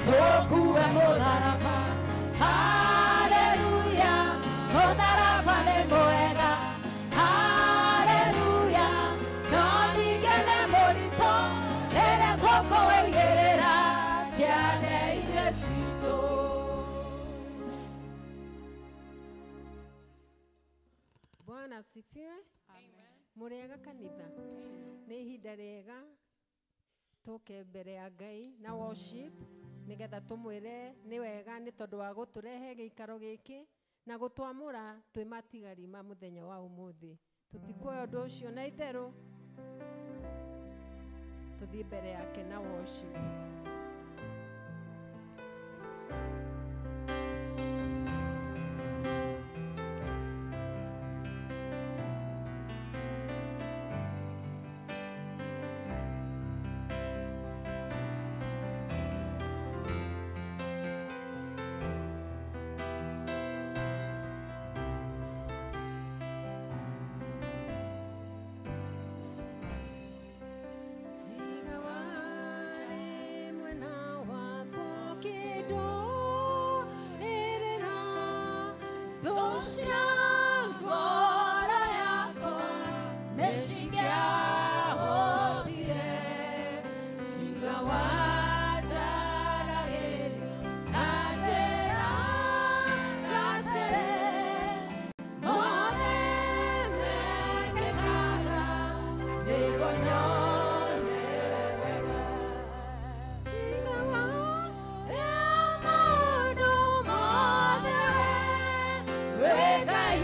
Tũkue mũtharaba. Haleluya, mũtharaba nĩ mwega. Haleluya, no ningĩ nĩ mũritũ rĩrĩa tũkũwĩigĩrĩra ciande-inĩ citũ. Bwana asifiwe. Mũrĩega kanitha. Nĩ ihinda rĩega tũke mbere ya Ngai na worship nĩgetha tũmwĩre nĩ wega nĩ tondũ wa gũtũrehe gĩikaro gĩkĩ na gũtwamũra twĩ matigari ma mũthenya wa ũmũthĩ. Tũtikuoya ũndũ ũcio na itherũ, tũthiĩ mbere yake na worship. Tiga warĩ mwena wakwa ũkĩndũĩrĩra thũ cia Ngoro yakwa nĩcingĩahotire, tiga wanjaragĩria na njĩra gatĩre. Mothe mekĩkaga nĩguo nyone wega. Tiga warĩ Maũndũ mothe wĩ Ngai,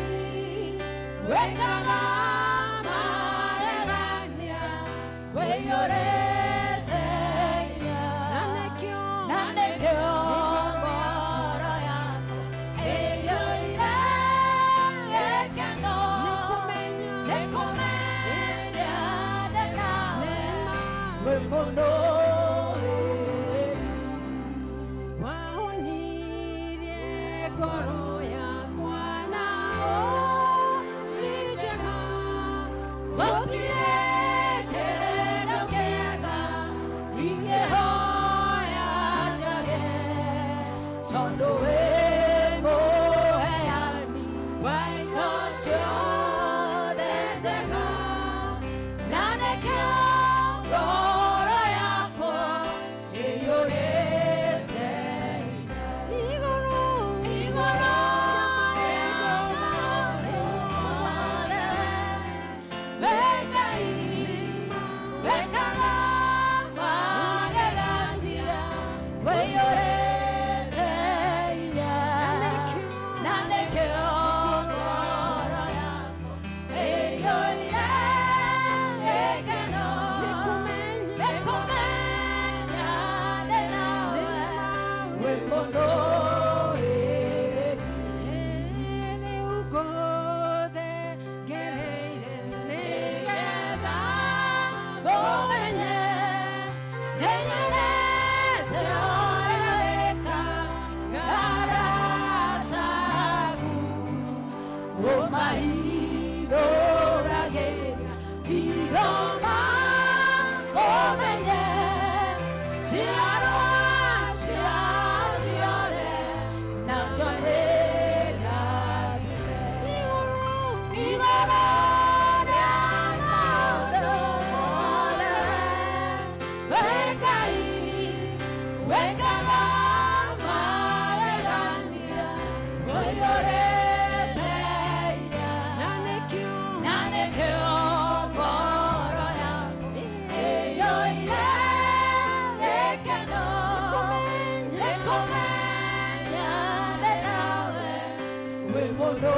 wĩkaga magegania, wĩiyũrĩte hinya. Na nĩkĩo Na nĩkĩo ngoro yakwa ĩiyũire gĩkeno. Nĩkũmenya Nĩkũmenya ndĩ nawe, nĩma wĩ mũndũ wĩru. Wahonirie ngoro yakwa na nĩ njega. Gũtirĩ kĩndũ kĩega ingĩhoya njage, tondũ wĩ mũheani wa indo ciothe njega. Na nĩkĩo ngoro yakwa ĩiyũrĩte hinya. Igũrũ Igũrũ rĩa maũndũ mothe, wĩ Ngai, wĩkaga magegania, wĩiyũrĩte hinya. Na nĩkĩo ngoro yakwa ĩiyũire gĩkeno. Nĩkũmenya Nĩkũmenya ndĩ nawe, wĩ mũndũ wĩrĩru. Rĩu ngothe ngereire nĩgetha Ngũmenye, nĩnyendete ũrĩa wĩkaga arata aku. Ũmahithũragĩria hitho makũmenye, ciarwa ciao ciothe nacio nĩ ndathime. Igũrũ rĩa maũndũ mothe, wĩ Ngai, wĩkaga magegania, wĩiyũrĩte hinya. Na nĩkĩo Na nĩkĩo ngoro yakwa ĩiyũire gĩkeno. Nĩkũmenya ndĩ nawe, wĩ mũndũ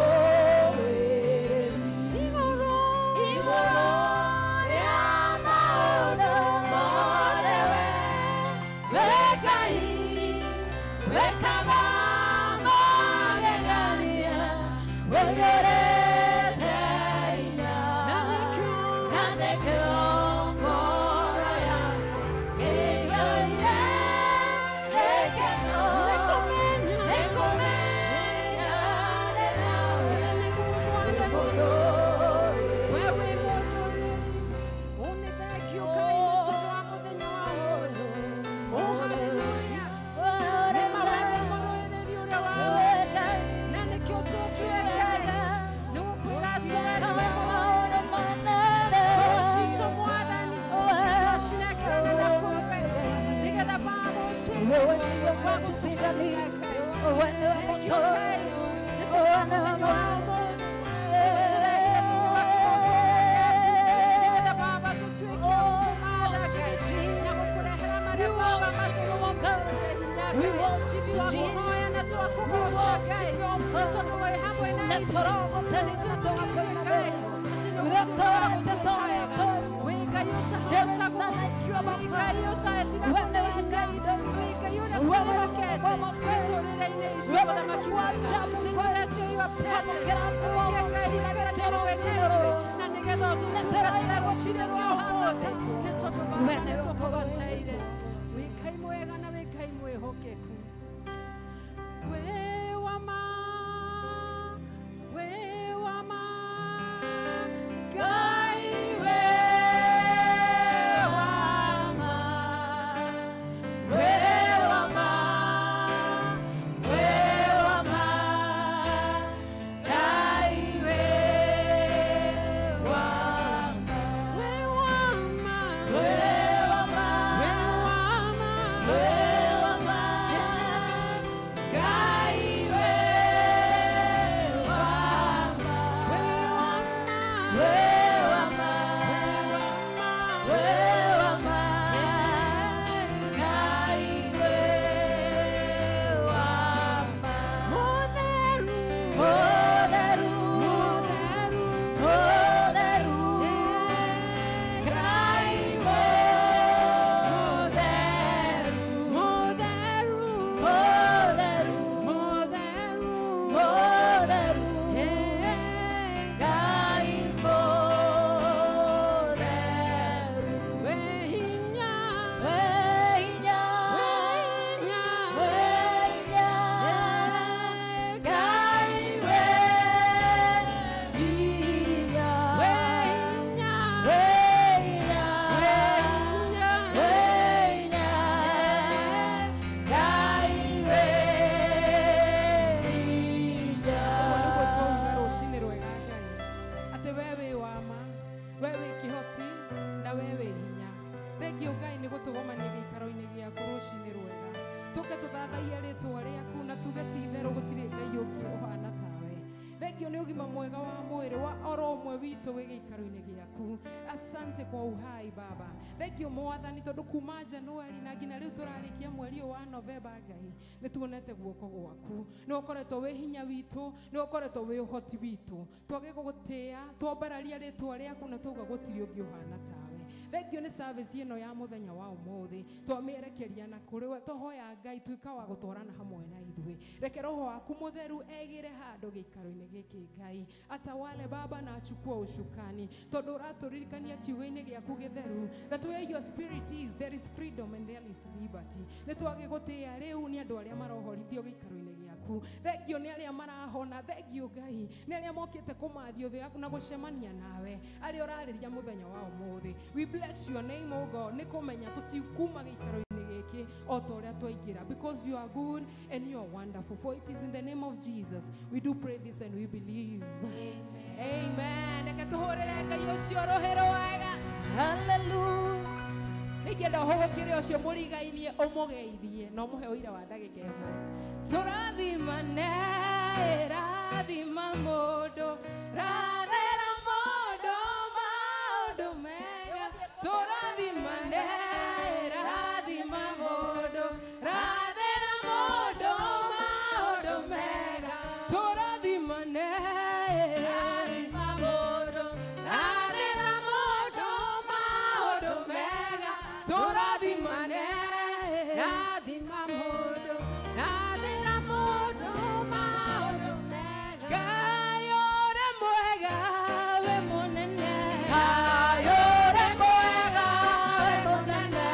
wĩrĩru. Igũrũ Igũrũ rĩa maũndũ mothe, wĩ Ngai, wĩkaga magegania, wĩiyũrĩte hinya. Na nĩkĩo Na nĩkĩo ngoro yakwa ĩiyũire gĩkeno. Nĩkũmenya Nĩkũmenya ndĩ nawe, Nĩguo wĩ mũndũ wĩrĩru. We wĩ mũndũ ũnĩ thengio Ngai nĩ tondũ wa mũthenya wa ũmũthĩ. Oh, hallelujah. Wewe ndiwe wa kutupigania, wewe ndiwe moto, wewe ndiwe Bwana. We worship you, Jesus. We worship your Father. Asante kwa uhai Baba. Thank you Mwathani tondu kuma January na nginya riu turarikia mweri wa November Ngai ni tuonete guoko gwaku ni ukoretwo wi hinya witu ni ukoretwo wi uhoti witu twage gugutia twambararia ritwa riaku na tuga gutiri ungi uhana tawe. Thank you ni service ino ya muthenya wa umuthi twamierekeria na kuri we tohoya Ngai tuika wa gutwarana hamwe na ithuĩ. Reke roho waku mutheru egire handu giikaro-inĩ gĩkĩ Ngai atawale Baba na achukue ushukani tondu uraturirikania kiugo-inĩ gĩaku gĩtheru that where your spirit is there is freedom and there is liberty. Nĩ twage gũtĩĩa rĩu nĩ andũ arĩa marohorithio gĩikaro-inĩ gĩaku. Thank you nĩ arĩa marahona. Thank you Ngai nĩ arĩa mokĩte kũmathio thĩ yaku na gũcemania nawe arĩa ũrarĩria mũthenya wa ũmũthĩ. We bless your name, O God. Nĩ kũmenya tũtikuma gĩikaro-inĩ gĩkĩ o ta ũrĩa twaingĩra, because you are good and you are wonderful. For it is in the name of Jesus we do pray this and we believe. Amen. Amen. Reke tũhũrĩre Ngai ũcio rũhĩ rwega. Hallelujah. Ningĩenda ũhũgũkĩre ũcio mũrigainie ũmũgeithie na ũmũhe ũira wa ndagĩka ĩmwe. Tũrathimane, rathima mũndũ, rathera mũndũ maũndũ mega. Tũrathimane, rathima mũndũ, rathera mũndũ maũndũ mega. Tũrathimane, rathima mũndũ, rathera mũndũ maũndũ mega. Tũrathimane, rathima mũndũ, rathera mũndũ maũndũ mega. Ngai ũrĩ mwega, wĩ mũnene. Ngai ũrĩ mwega, wĩ mũnene.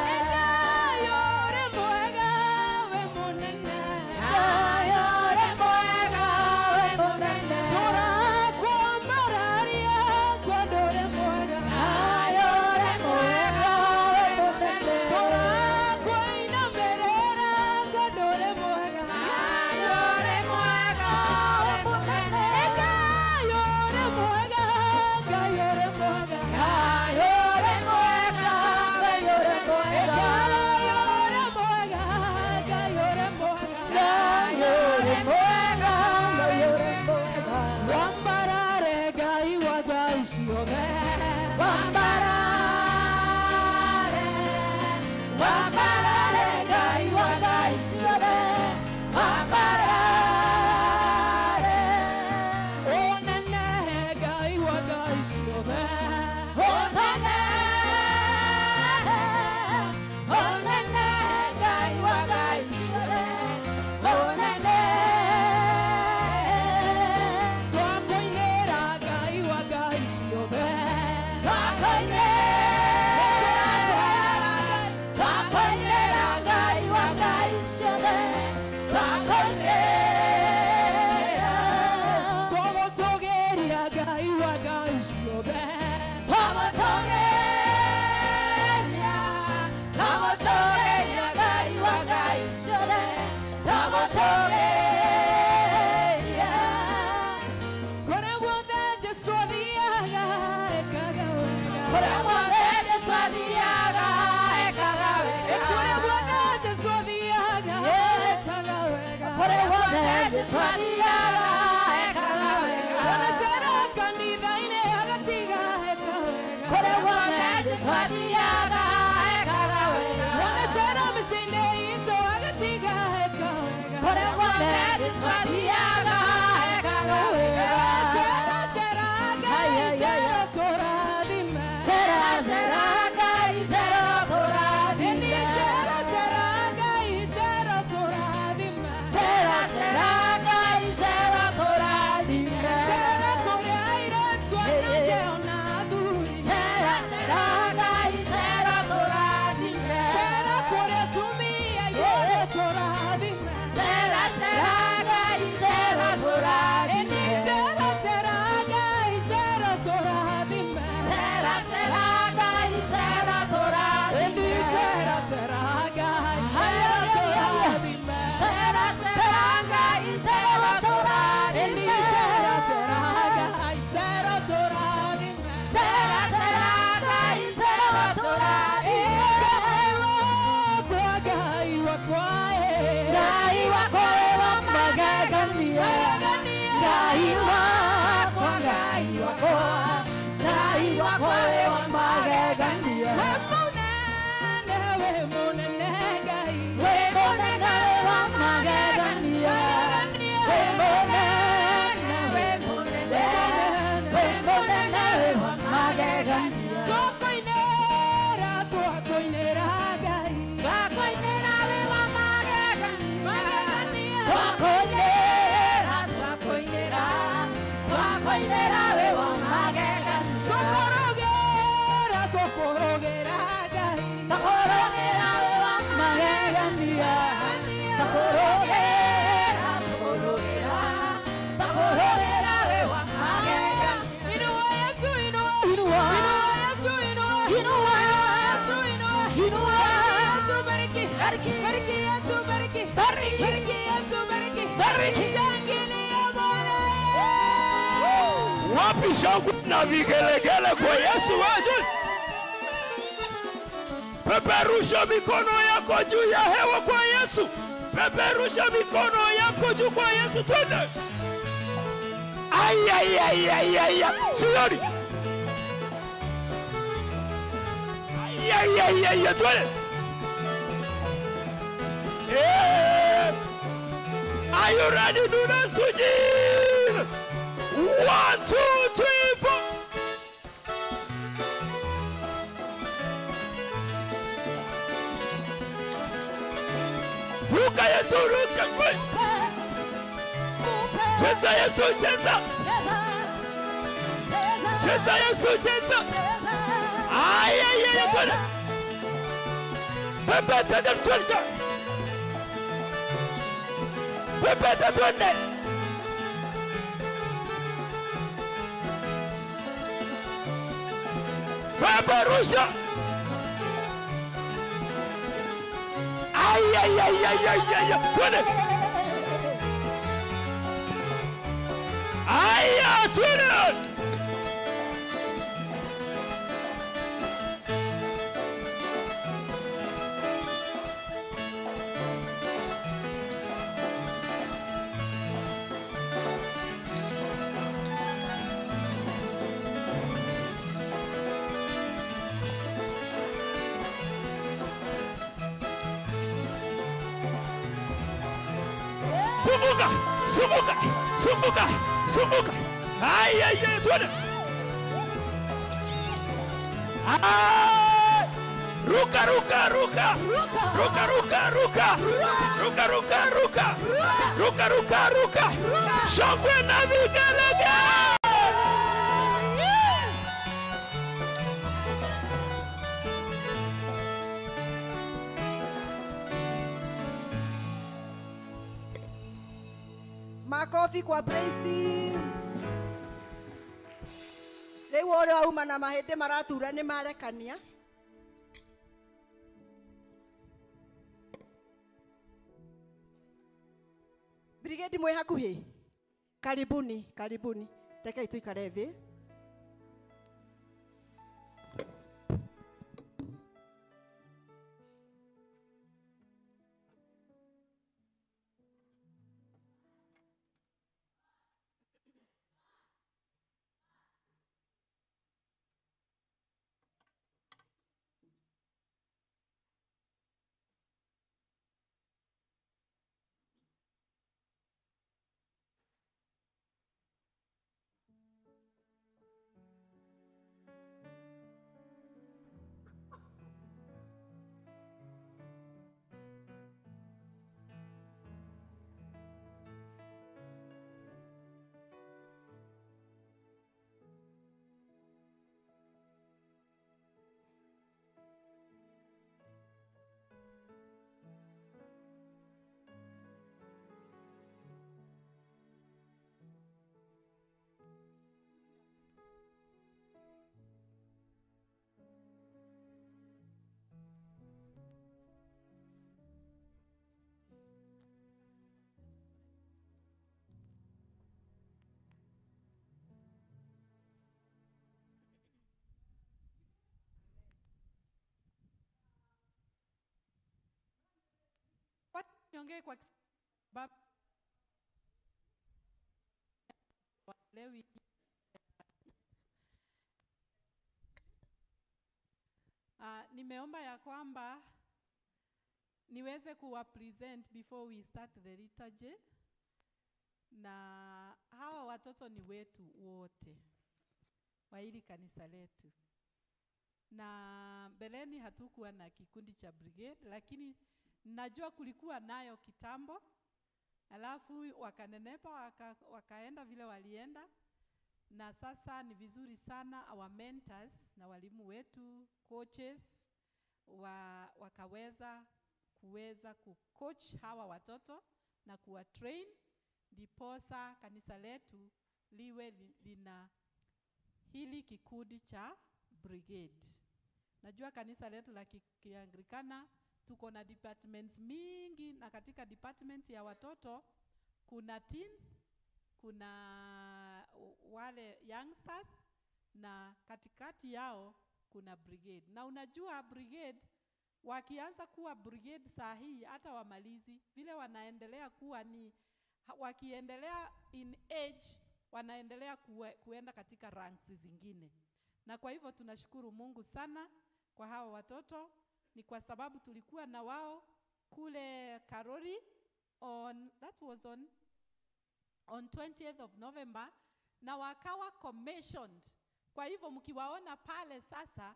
Jesu athiaga ekaga wega. Wanacera kanitha-inĩ agatiga eka wega. Kũrĩa guothe Jesu athiaga ekaga wega. Wanacera mĩciĩ-inĩ itũ agatiga eka wega. Kũrĩa guothe Jesu athiaga ekaga wega. Cera cera Ngai cera tũrathime. Cera cera Ngai cera tũrathime. Cera cera Ngai cera tũrathime. Cera cera Ngai cera tũrathime. Cera kũrĩa airĩtu anake ona athuri. Cera cera Ngai cera tũrathime. Cera kũrĩa atumia ithuothe tũrathime. Cera cera Ngai cera tũrathime. Cera cera Ngai cera tũrathime. Cera cera Ngai cera tũrathime. Cera cera Ngai cera tũrathime. Cera cera Ngai cera tũrathime. Cera cera Ngai cera tũrathime. Cera cera Ngai cera tũrathime. Ngai wakwa Ngai wakwa wa magegania. Ngai wakwa, Ngai wakwa, Ngai wakwa wa magegania. We mũnene, we mũnene Ngai. We mũnene wa magegania. We mũnene, we mũnene, we mũnene wa magegania. Tũkũinĩra, tũkũinĩra Ngai. Twakoinĩra wĩ wa magegania. Magegania. Twakoinĩra, twakoinĩra, twakoinĩra wĩ wa magegania. Tũkũrũgĩra, tũkũrũgĩra Ngai. Tũkũrũgĩra wĩ wa magegania. Tũkũrũgĩra, tũkũrũgĩra, tũkũrũgĩra wĩ wa magegania. Inua Yesu, inua. Inua. Inua Yesu, inua. Inua. Inua Yesu, inua. Inua. Yesu, bariki. Bariki. Bariki Yesu, bariki. Bariki. Bariki Yesu, bariki. Bariki. Shangilia Bwana. Wapi shangwe na vigelegele kwa Yesu waje? Peperusha mikono yako juu ya hewa kwa Yesu. Peperusha mikono yako juu kwa Yesu, twende. Ay ay ay ay ay. Sioni. Ay ay ay ay, twende. Eh. Are you ready to do this to Jesus? 1, 2, 3, 4. Ruka Yesu, ruka. Cheza Yesu, cheza. Cheza Yesu, cheza. Ay, ay, ay, twende. Pepe, twende, twende. Pepe, twende. Peperusha. Ay, ay, ay, ay, ay, ay, ay. Twende. Ay, twende. Sumbuka, sumbuka, sumbuka, sumbuka. Ay, ay, ay, twende. Ay, ruka, ruka, ruka. Ruka, ruka, ruka. Ruka, ruka, ruka. Ruka, ruka, ruka. Shangwe na vigelegele. Makofi kwa praise team. Rĩu ũrĩa auma na mahĩndĩ maratura nĩ marekania. Brigade mwĩ hakuhĩ. Karibuni, karibuni. Rekei tuikare thĩ. Niongee kwa sababu Lewi. Nimeomba ya kwamba niweze kuwa present before we start the liturgy, na hawa watoto ni wetu wote wa hili kanisa letu. Na mbeleni hatukuwa na kikundi cha brigade, lakini najua kulikuwa nayo kitambo, alafu wakanenepa, wakaenda vile walienda. Na sasa ni vizuri sana our mentors na walimu wetu, coaches, wakaweza kuweza kucoach hawa watoto na kuwa train, ndiposa kanisa letu liwe lina hili kikundi cha brigade. Najua kanisa letu la Kianglikana tuko na departments mingi, na katika department ya watoto kuna teens, kuna wale youngsters, na katikati yao kuna brigade. Na unajua brigade wakianza kuwa brigade saa hii hata wamalizi vile wanaendelea kuwa ni wakiendelea in age wanaendelea kuenda katika ranks zingine. Na kwa hivyo tunashukuru Mungu sana kwa hawa watoto, ni kwa sababu tulikuwa na wao kule Karori on that was on 20th of November, na wakawa commissioned. Kwa hivyo mkiwaona pale sasa,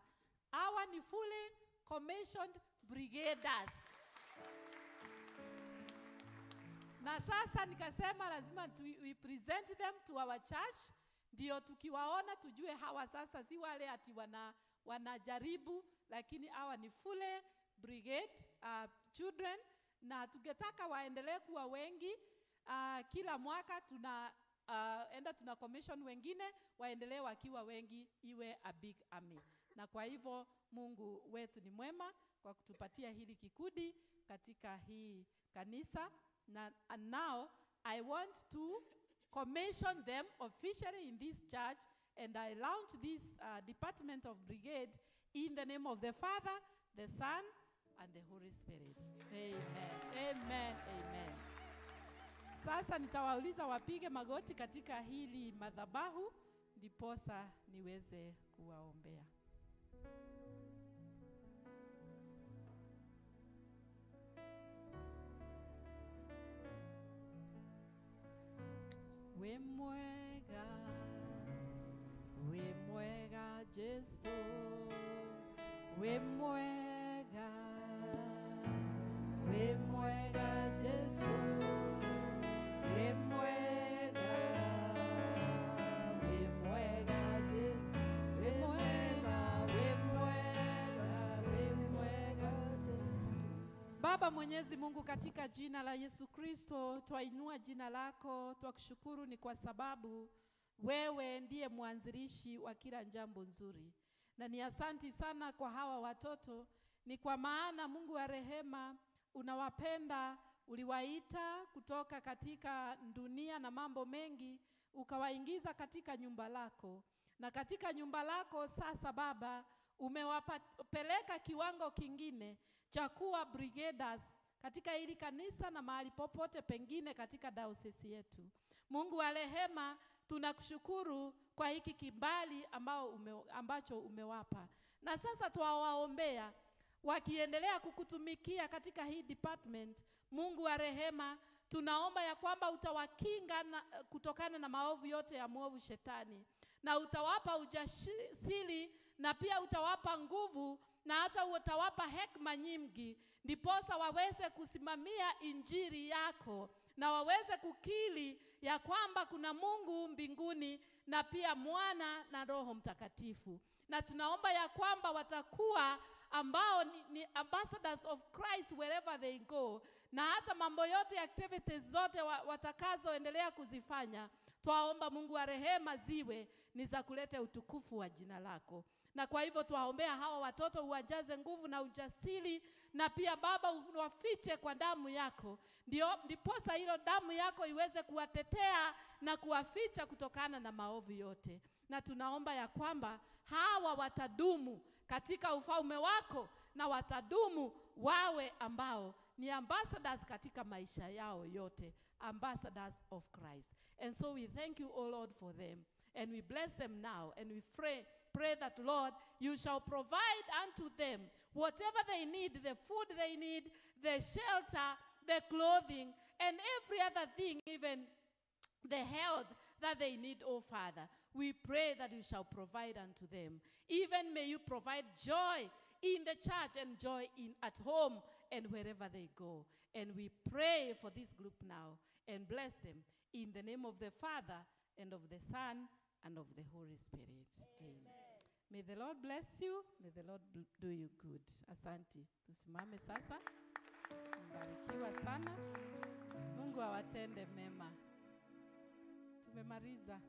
hawa ni fully commissioned brigaders. Na sasa nikasema lazima we present them to our church, ndio tukiwaona tujue hawa sasa si wale ati wanajaribu, lakini hawa ni fully brigade children, na tungetaka waendelee kuwa wengi. Kila mwaka tuna enda tuna commission wengine waendelee wakiwa wengi, iwe a big army. Na kwa hivyo Mungu wetu ni mwema kwa kutupatia hili kikundi katika hii kanisa. Na and now I want to commission them officially in this church, and I launch this department of brigade in the name of the Father, the Son, and the Holy Spirit. Amen. Amen. Amen. Sasa nitawauliza wapige magoti katika hili madhabahu, ndiposa niweze kuwaombea. We mwega Jesu, we mwega Jesu, we mwega Jesu, we mwega, we mwega, we mwega Jesu. Baba Mwenyezi Mungu, katika jina la Yesu Kristo twainua jina lako, twakushukuru ni kwa sababu wewe ndiye mwanzilishi wa kila jambo nzuri. Na ni asanti sana kwa hawa watoto, ni kwa maana Mungu wa rehema unawapenda, uliwaita kutoka katika dunia na mambo mengi, ukawaingiza katika nyumba lako. Na katika nyumba lako sasa Baba umewapeleka kiwango kingine cha kuwa brigaders katika hili kanisa na mahali popote pengine katika diocese yetu. Mungu wa rehema, tunakushukuru kwa hiki kibali ambacho umewapa. Na sasa twawaombea wakiendelea kukutumikia katika hii department. Mungu wa rehema, tunaomba ya kwamba utawakinga kutokana na maovu yote ya mwovu shetani, na utawapa ujasiri na pia utawapa nguvu na hata utawapa hekima nyingi, ndiposa waweze kusimamia injili yako na waweze kukiri ya kwamba kuna Mungu mbinguni na pia Mwana na Roho Mtakatifu. Na tunaomba ya kwamba watakuwa ambao ni ambassadors of Christ wherever they go, na hata mambo yote, activities zote watakazoendelea kuzifanya, twaomba Mungu wa rehema ziwe ni za kuleta utukufu wa jina lako. Na kwa hivyo twaombea hawa watoto, uwajaze nguvu na ujasiri, na pia Baba uwafiche kwa damu yako, ndio ndiposa hilo damu yako iweze kuwatetea na kuwaficha kutokana na maovu yote. Na tunaomba ya kwamba hawa watadumu katika ufalme wako, na watadumu wawe ambao ni ambassadors katika maisha yao yote, ambassadors of Christ. And so we thank you, O Lord, for them. And we bless them now. And we pray that, Lord, you shall provide unto them whatever they need, the food they need, the shelter, the clothing, and every other thing, even the health that they need, O Father. We pray that you shall provide unto them. Even may you provide joy in the church and joy at home and wherever they go. And we pray for this group now and bless them in the name of the Father and of the Son and of the Holy Spirit. Amen. May the Lord bless you. May the Lord do you good. Asante. Tusimame sasa. Mbarikiwa sana. Mungu awatende mema. Tumemaliza.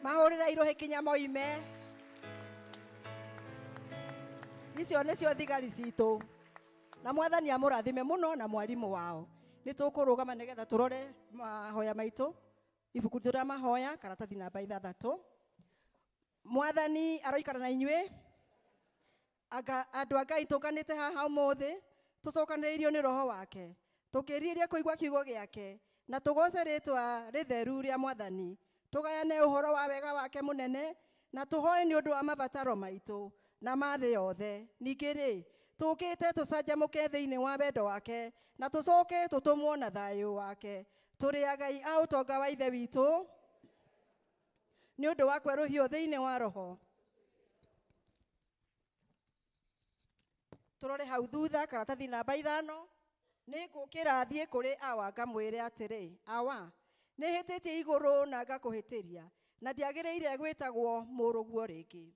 Mahũrĩra irohe kinya moime. Icio nĩcio thigari citũ. Na mwathani amũrathime mũno na mwarimũ wao. Nĩ tũkũrũgama nĩgetha tũrore mahoya maitũ. Ibuku ritũ rĩa mahoya karatathi namba 6. Mwathani aroikara na inyuĩ. Andũ a Ngai tũkanĩte haha ũmũthĩ tũcokanĩrĩirio nĩ roho wake. Tũkĩrirĩria kũigua kiugo gĩake na tũgoce rĩtwa rĩtheru rĩa mwathani. Tũgayane ũhoro wa wega wake mũnene na tũhoe nĩ ũndũ wa mabataro maitũ na ma thĩ yothe. Ningĩ rĩ, tũkĩte tũcanjamũke thĩinĩ wa wendo wake na tũcoke tũtũmwo na thayũ wake. Tũrĩ agai a ũtonga wa Ithe witũ nĩ ũndũ wa kwerũhio thĩinĩ wa roho. Tũrore hau thutha karatathi namba 5. Nĩ ngũkĩra thiĩ kũrĩ awa ngamwĩre atĩrĩ, awa, nĩ hĩtĩtie igũrũ na ngakũhĩtĩria na ndiagĩrĩire gwĩtagwo mũrũguo rĩngĩ.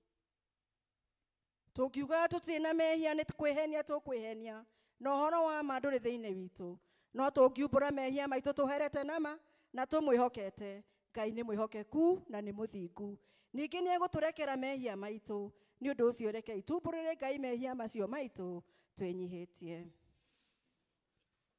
Tũngiuga tũtirĩ na mehia nĩ kwĩhenia tũkwĩhenia na ũhoro wa ma ndũrĩ thĩinĩ witũ. No tũngiumbũra mehia maitũ tũherete nama na tũmwĩhokete, Ngai nĩ mwĩhokeku na nĩ mũthingu. Ningĩ nĩ egũtũrekera mehia maitũ. Nĩ ũndũ ũcio rekei tumbũrĩre Ngai mehia macio maitũ twĩnyihĩtie.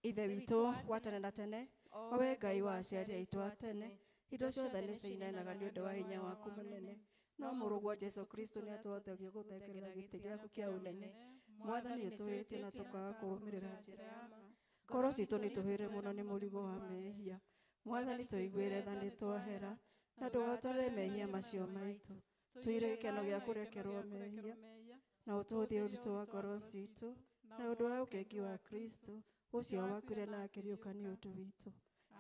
Ithe witũ wa tene na tene, o we Ngai wa aciari aitũ a tene, indo ciothe nĩ ciinainaga nĩ ũndũ wa hinya waku mũnene. No mũrũguo Jesũ Kristo nĩ atũhotithagia gũthengerera gĩtĩ gĩaku kĩa ũnene. Mwathani nĩtũhĩtie na tũkaga kũrũmĩrĩra njĩra ya ma. Ngoro citũ nĩtũhĩre mũno nĩ mũrigo wa mehia. Mwathani tũiguĩre tha nĩ twahera, na ndũgatwarĩre mehia macio maitũ. Tũire gĩkeno gĩa kũrekerwo mehia, na ũtũhũthie ũritũ wa ngoro citũ, na ũndũ wa ũkengi wa Kristo, ũcio wakuire na akĩriũka nĩ ũndũ witũ.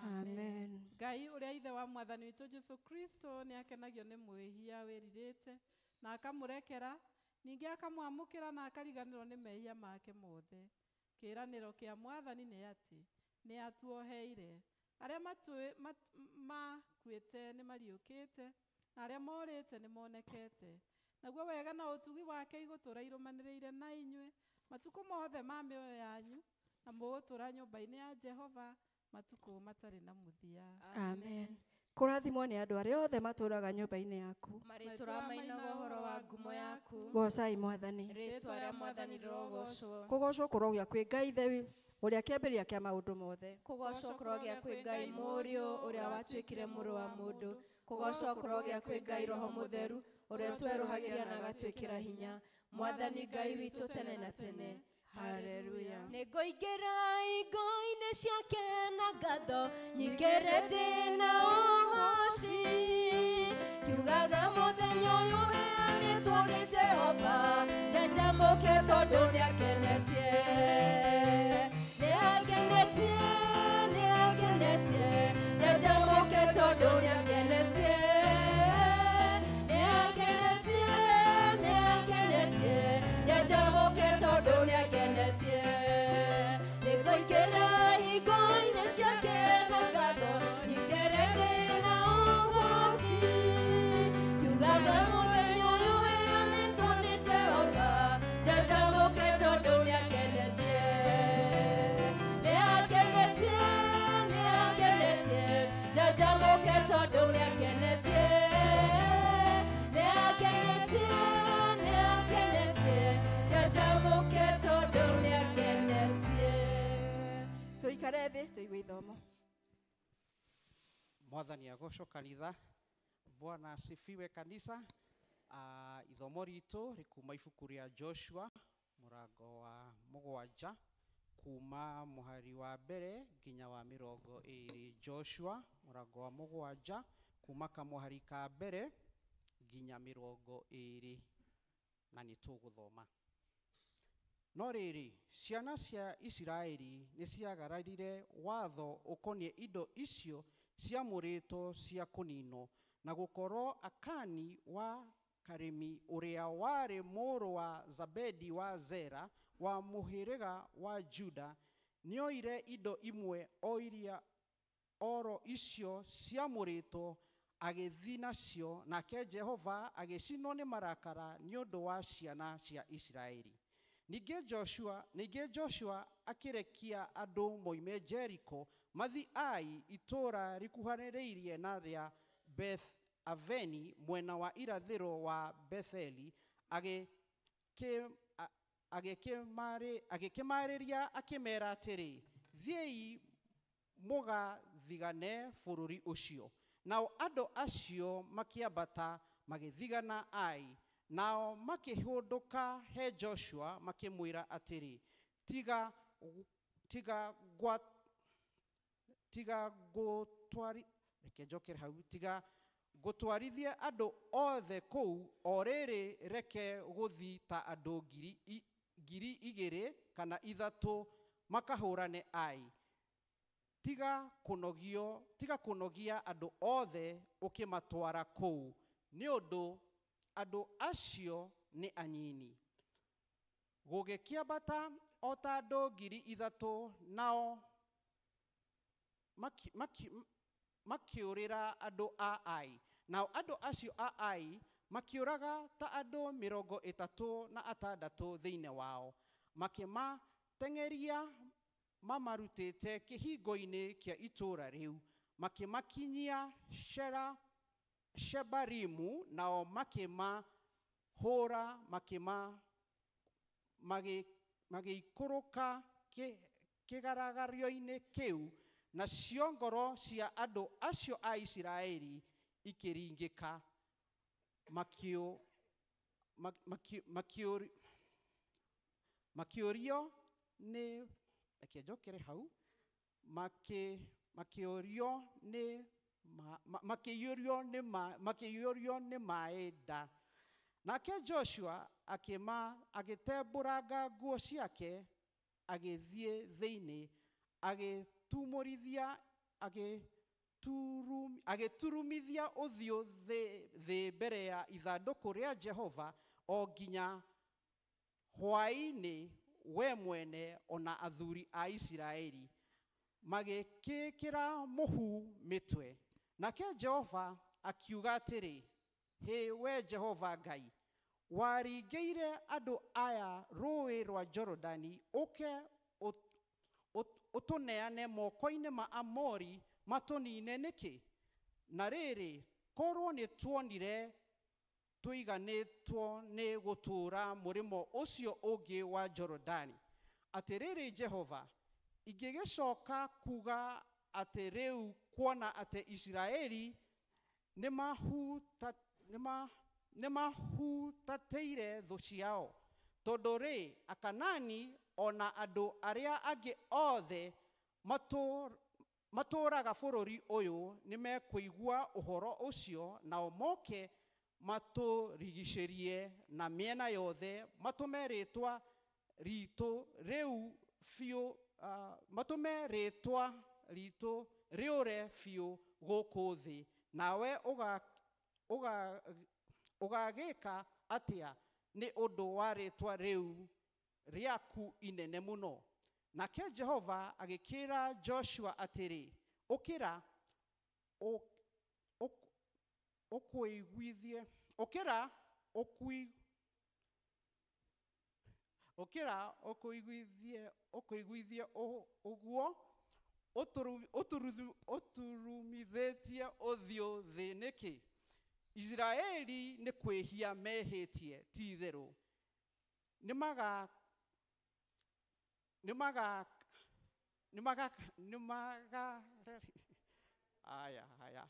Amen. Ngai ũrĩa ithe wa mwathani witũ Jesu Kristo nĩ akenagio nĩ mwĩhia wĩrirĩte na akamũrekera, ningĩ akamwamũkĩra na akariganĩrwo nĩ mehia make mothe. Kĩĩranĩro kĩa mwathani nĩ atĩ nĩ atuoheire. Arĩa makuĩte nĩ mariũkĩte, na arĩa morĩte nĩ monekete. Naguo wega na ũtugi wake igũtũũra irũmanĩrĩire na inyuĩ matukũ mothe ma mĩoyo yanyu, na mũgũtũũra nyũmba-inĩ ya Jehova matukũ matarĩ na mũthia. Amen. Kũrathimwo nĩ andũ arĩa othe matũũraga nyũmba-inĩ yaku. Marĩtũra mainaga ũhoro wa ngumo yaku. Goocai Mwathani. Rĩĩtwa rĩa Mwathani rĩrogoocwo. Kũgoocwo kũrogĩa kwĩ Ngai Ithe ũrĩa kĩambĩrĩria kĩa maũndũ mothe. Kũgoocwo kũrogĩa kwĩ Ngai Mũriũ ũrĩa watuĩkire mũrũ wa mũndũ. Kũgoocwo kũrogĩa kwĩ Ngai Roho Mũtheru ũrĩa twerũhagĩria na agatwĩkĩra hinya. Mwathani Ngai witũ tene na tene. Haleluya. Nĩngũingĩra ingo-inĩ ciake na ngatho nyingĩre ndĩ na ũgooci, ngiugaga mũthenya ũyũ ũheanĩtwo nĩ Jehova, njanjamũke tondũ nĩangenetie. Nĩangenetie, nĩangenetie, njanjamũke tondũ nĩangenetie. Nĩangenetie, nĩangenetie, njanjamũke tondũ nĩangenetie. Nĩngũingĩra hingo-inĩ ciake na ngatho nyingĩre ndĩ na ũgooci, ngiugaga mũthenya ũyũ ũheanĩtwo nĩ Jehova, njanjamũke tondũ nĩangenetie. Nĩangenetie, nĩangenetie, njanjamũke tondũ nĩangenetie. Nĩangenetie, nĩangenetie, njanjamũke tondũ nĩangenetie. Tũikare thĩ tũigue ithomo. Mwathani agocwo kanitha. Bwana asifiwe kanisa. Ithomo ritũ rĩkuma ibuku rĩa Joshua mũrango wa 7 kuma mũhari wa mbere nginya wa 20. Joshua mũrango wa 7 kuma kamũhari ka mbere nginya 20, na nĩ tũgũthoma. No rĩrĩ, ciana cia Isiraeli nĩ ciagararire watho ũkoniĩ indo icio ciamũrĩtwo cia kũninwo, na gũkorwo Akani wa Karimi ũrĩa warĩ mũrũ wa Zabedi wa Zera wa mũhĩrĩga wa Juda nĩoire indo imwe o iria oro icio ciamũrĩtwo agĩthiĩ nacio, nake Jehova agĩcinwo nĩ marakara nĩ ũndũ wa ciana cia Isiraeli. Ningĩ Joshua akĩrekia andũ moime Jericho mathi Ai, itũũra rĩkuhanĩrĩirie na rĩa Beth Aveni mwena wa irathĩro wa Betheli, agĩkĩmarĩria akĩmera atĩrĩ, thiĩi mũgathigane bũrũri ũcio. Nao andũ acio makĩambata magĩthigana Ai, nao makĩhũndũka he Joshua makĩmwĩra atĩrĩ, tiga gũtwarithie andũ othe kũu, o rĩrĩ reke gũthiĩ ta andũ 2,000 kana 3,000 makahũrane Ai. Tiga kũnogia andũ othe ũkĩmatwara kũu, nĩ ũndũ andũ acio nĩ anyini. Gũgĩkĩambata o ta andũ 3,000, nao makĩũrĩra andũ a Ai. Nao andũ acio a Ai makĩũraga ta andũ 36 thĩinĩ wao, makĩmateng'eria mamarutĩte kĩhingo-inĩ kĩa itũũra rĩu, makĩmakinyia Shebarimu, nao makĩmahũra magĩikũrũka kĩgaragario-inĩ kĩu, nacio ngoro cia andũ acio a Isiraeli ikĩringĩka, makĩũrio nĩ reke njokere hau, makĩũrio nĩ makĩiyũrio nĩ makĩiyũrio nĩ maĩ nda. Nake Joshua akĩma agĩtembũranga nguo ciake, agĩthiĩ thĩinĩ, agĩtumũrithia agĩturumithia ũthiũ thĩ mbere ya ithandũkũ rĩa Jehova o nginya hwaĩ-inĩ, we mwene ona athuri a Isiraeli magĩkĩkĩra mũhu mĩtwe. Nake Jehova akiuga atĩrĩ, hĩ we Jehova Ngai, waringĩire andũ aya rũĩ rwa Jorodani ũke ũtũneane moko-inĩ ma Amori matũnine nĩkĩ? Na rĩrĩ, korwo nĩ tuonire tũiganĩtwo nĩ gũtũũra mũrĩmo ũcio ũngĩ wa Jorodani. Atĩrĩrĩ Jehova, ingĩgĩcoka kuga atĩ rĩu kuona atĩ Isiraeli nĩmahutatĩire thũ ciao, tondũ rĩ Akanani ona andũ arĩa angĩ othe matũũraga bũrũri ũyũ nĩmekũigua ũhoro ũcio, nao moke matũrigicĩrie na mĩena yothe, matũme rĩtwa ritũ rĩu biũ, matũme rĩtwa ritũ rĩũre biũ gũkũ thĩ. Nawe ũgagĩka atĩa nĩ ũndũ wa rĩtwa rĩu rĩaku inene mũno? Nake Jehova agĩkĩra Joshua atĩrĩ, ũkĩra ũkũiguithie, ũkĩra ũkũiguithie, ũkũiguithie ũguo ũturumithĩtie ũthiũ thĩ nĩkĩ? Isiraeli nĩ kwĩhia mehĩtie, ti-itherũ nĩmaga nĩmaga nĩmaga nĩmaga aya aya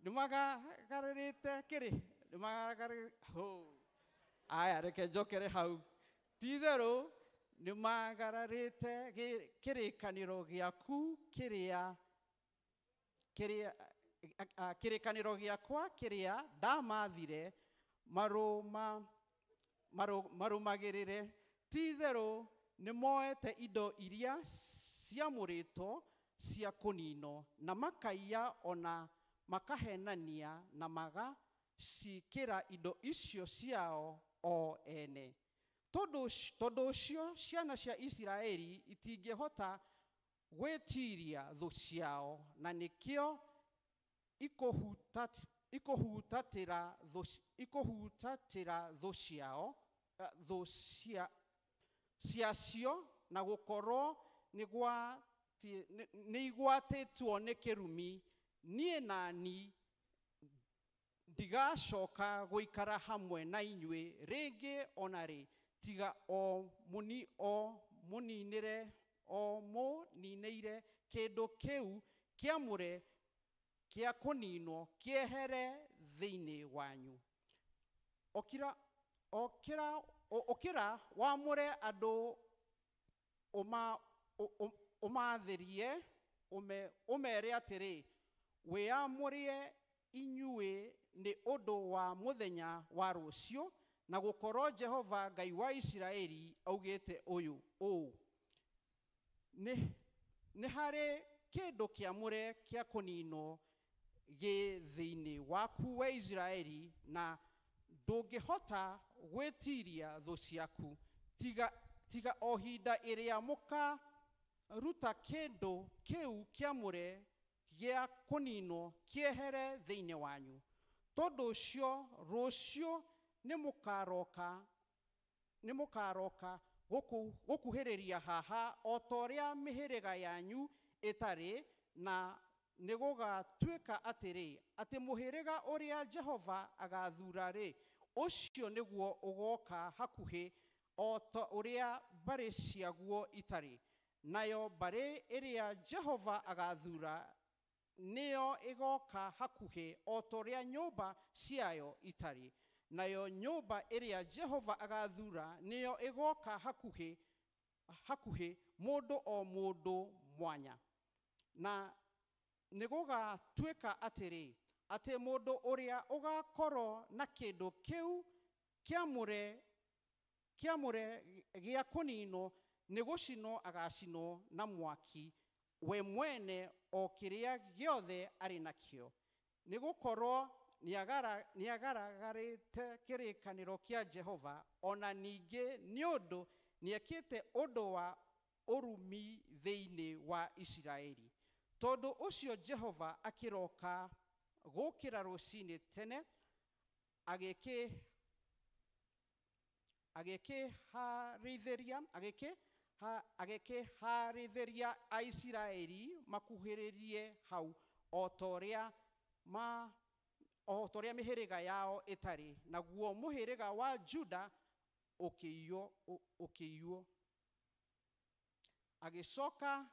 nĩmagarĩrĩte kĩrĩ nĩmagarĩ ho aya reke njokere hau. Ti-itherũ nĩmagararĩte kĩrĩkanĩro gĩaku kĩrĩa kĩrĩa kĩrĩkanĩro gĩakwa kĩrĩa ndamathire marũmagĩrĩre. Ti-itherũ nĩmoete indo iria ciamũrĩtwo cia kũninwo, na makaiya ona makahenania, na magacikĩra indo icio ciao o ene. Tondũ ũcio ciana cia Isiraeli itingĩhota gwĩtiiria thũ ciao, na nĩkĩo ikũhutatĩra thũ ciao thũ ciacio, na gũkorwo nĩ igwatĩtwo nĩ kĩrumi. Niĩ nani ndigacoka gũikara hamwe na inyuĩ rĩngĩ ona rĩ, tiga o mũninĩre kĩndũ kĩu kĩamũre kĩa kũninwo kĩehere thĩinĩ wanyu. Ũkĩra wamũre andũ ũmathĩrie, ũmere atĩrĩ, wĩamũrie inyuĩ nĩ ũndũ wa mũthenya wa rũciũ, na gũkorwo Jehova Ngai wa Isiraeli augĩte ũyũ ũũ, nĩ harĩ kĩndũ kĩamũre kĩa kũninwo gĩ thĩinĩ waku we Isiraeli, na ndũngĩhota gwĩtiiria thũ ciaku tiga o hinda ĩrĩa mũkaruta kĩndũ kĩu kĩamũre gĩa kũninwo kĩehere thĩinĩ wanyu. Tondũ ũcio rũciũ nĩmũkaroka gũkuhĩrĩria haha o ta ũrĩa mĩhĩrĩga yanyu ĩtarĩ, na nĩgũgatuĩka atĩrĩ, atĩ mũhĩrĩga ũrĩa Jehova agathura rĩ, ũcio nĩguo ũgoka hakuhĩ o ta ũrĩa mbarĩ ciaguo itarĩ. Nayo mbarĩ ĩrĩa Jehova agathura nĩyo ĩgoka hakuhĩ o ta ũrĩa nyũmba ciayo itarĩ. Nayo nyũmba ĩrĩa Jehova agathura nĩyo ĩgoka hakuhĩ mũndũ o mũndũ mwanya. Na nĩ gũgatuĩka atĩrĩ, atĩ mũndũ ũrĩa ũgakorwo na kĩndũ kĩu kĩamũre kĩamũre gĩa kũninwo nĩ gũcinwo agacinwo na mwaki we mwene o kĩrĩa gĩothe arĩ nakĩo, nĩ gũkorwo nĩagaragarĩte kĩrĩkanĩro kĩa Jehova, ona ningĩ nĩ ũndũ nĩekĩte ũndũ wa ũrumi thĩinĩ wa Isiraeli. Tondũ ũcio Jehova akĩroka gũkĩra rũcinĩ tene, agĩkĩhaarĩria Aisiraeli makuhĩrĩrie hau o ta ũrĩa mĩhĩrĩga yao ĩtarĩ, naguo mũhĩrĩga wa Juda ũkĩiywo. Agĩcoka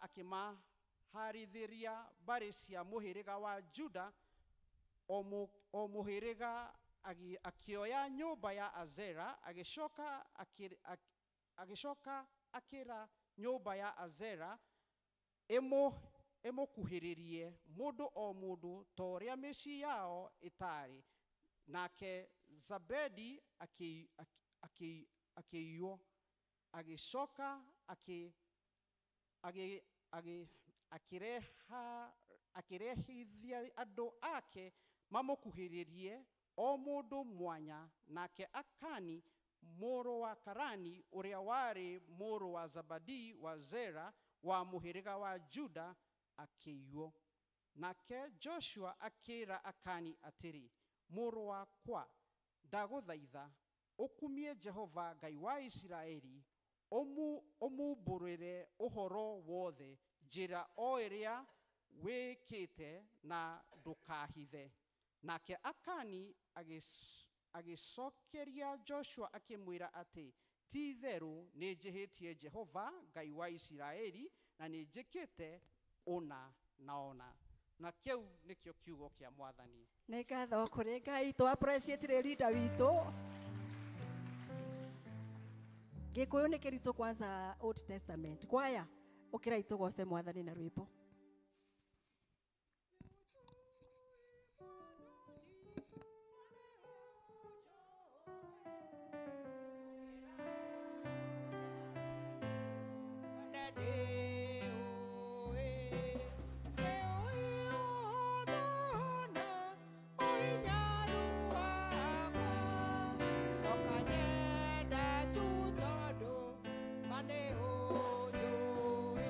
akĩmahaarĩria mbarĩ cia mũhĩrĩga wa Juda, o mũhĩrĩga akĩoya nyũmba ya Azera, agĩcoka akĩra nyũmba ya Azera ĩmũkuhĩrĩrie mũndũ o mũndũ ta ũrĩa mĩciĩ yao ĩtarĩ. Nake Zabedi akĩiywo. Agĩcoka akĩrehithia andũ ake mamũkuhĩrĩrie o mũndũ mwanya. Nake Akani mũrũ wa Karani, ũrĩa warĩ mũrũ wa Zabadi wa Zera wa mũhĩrĩga wa Juda, akĩiywo. Nake Joshua akĩra Akani atĩrĩ, mũrũ wakwa, ndagũthaitha ũkumie Jehova Ngai wa Isiraeli, ũmumbũrĩre ũhoro wothe, njĩra o ĩrĩa wĩkĩte, na ndũkahithe. Nake Akani agĩcokeria Joshua akĩmwĩra atĩ, ti-itherũ nĩnjĩhĩtie Jehova Ngai wa Isiraeli, na nĩnjĩkĩte ũna na ũna. Na kĩu nĩkĩo kiugo kĩa Mwathani. Nĩ ngatho kũrĩ Ngai, tũ appreciate leader witũ. Gĩkũyũ nĩ kĩritũ kwanza Old Testament. Kwaya, ũkĩrai tũgoce Mwathani na rwĩmbo. Mane o jo e.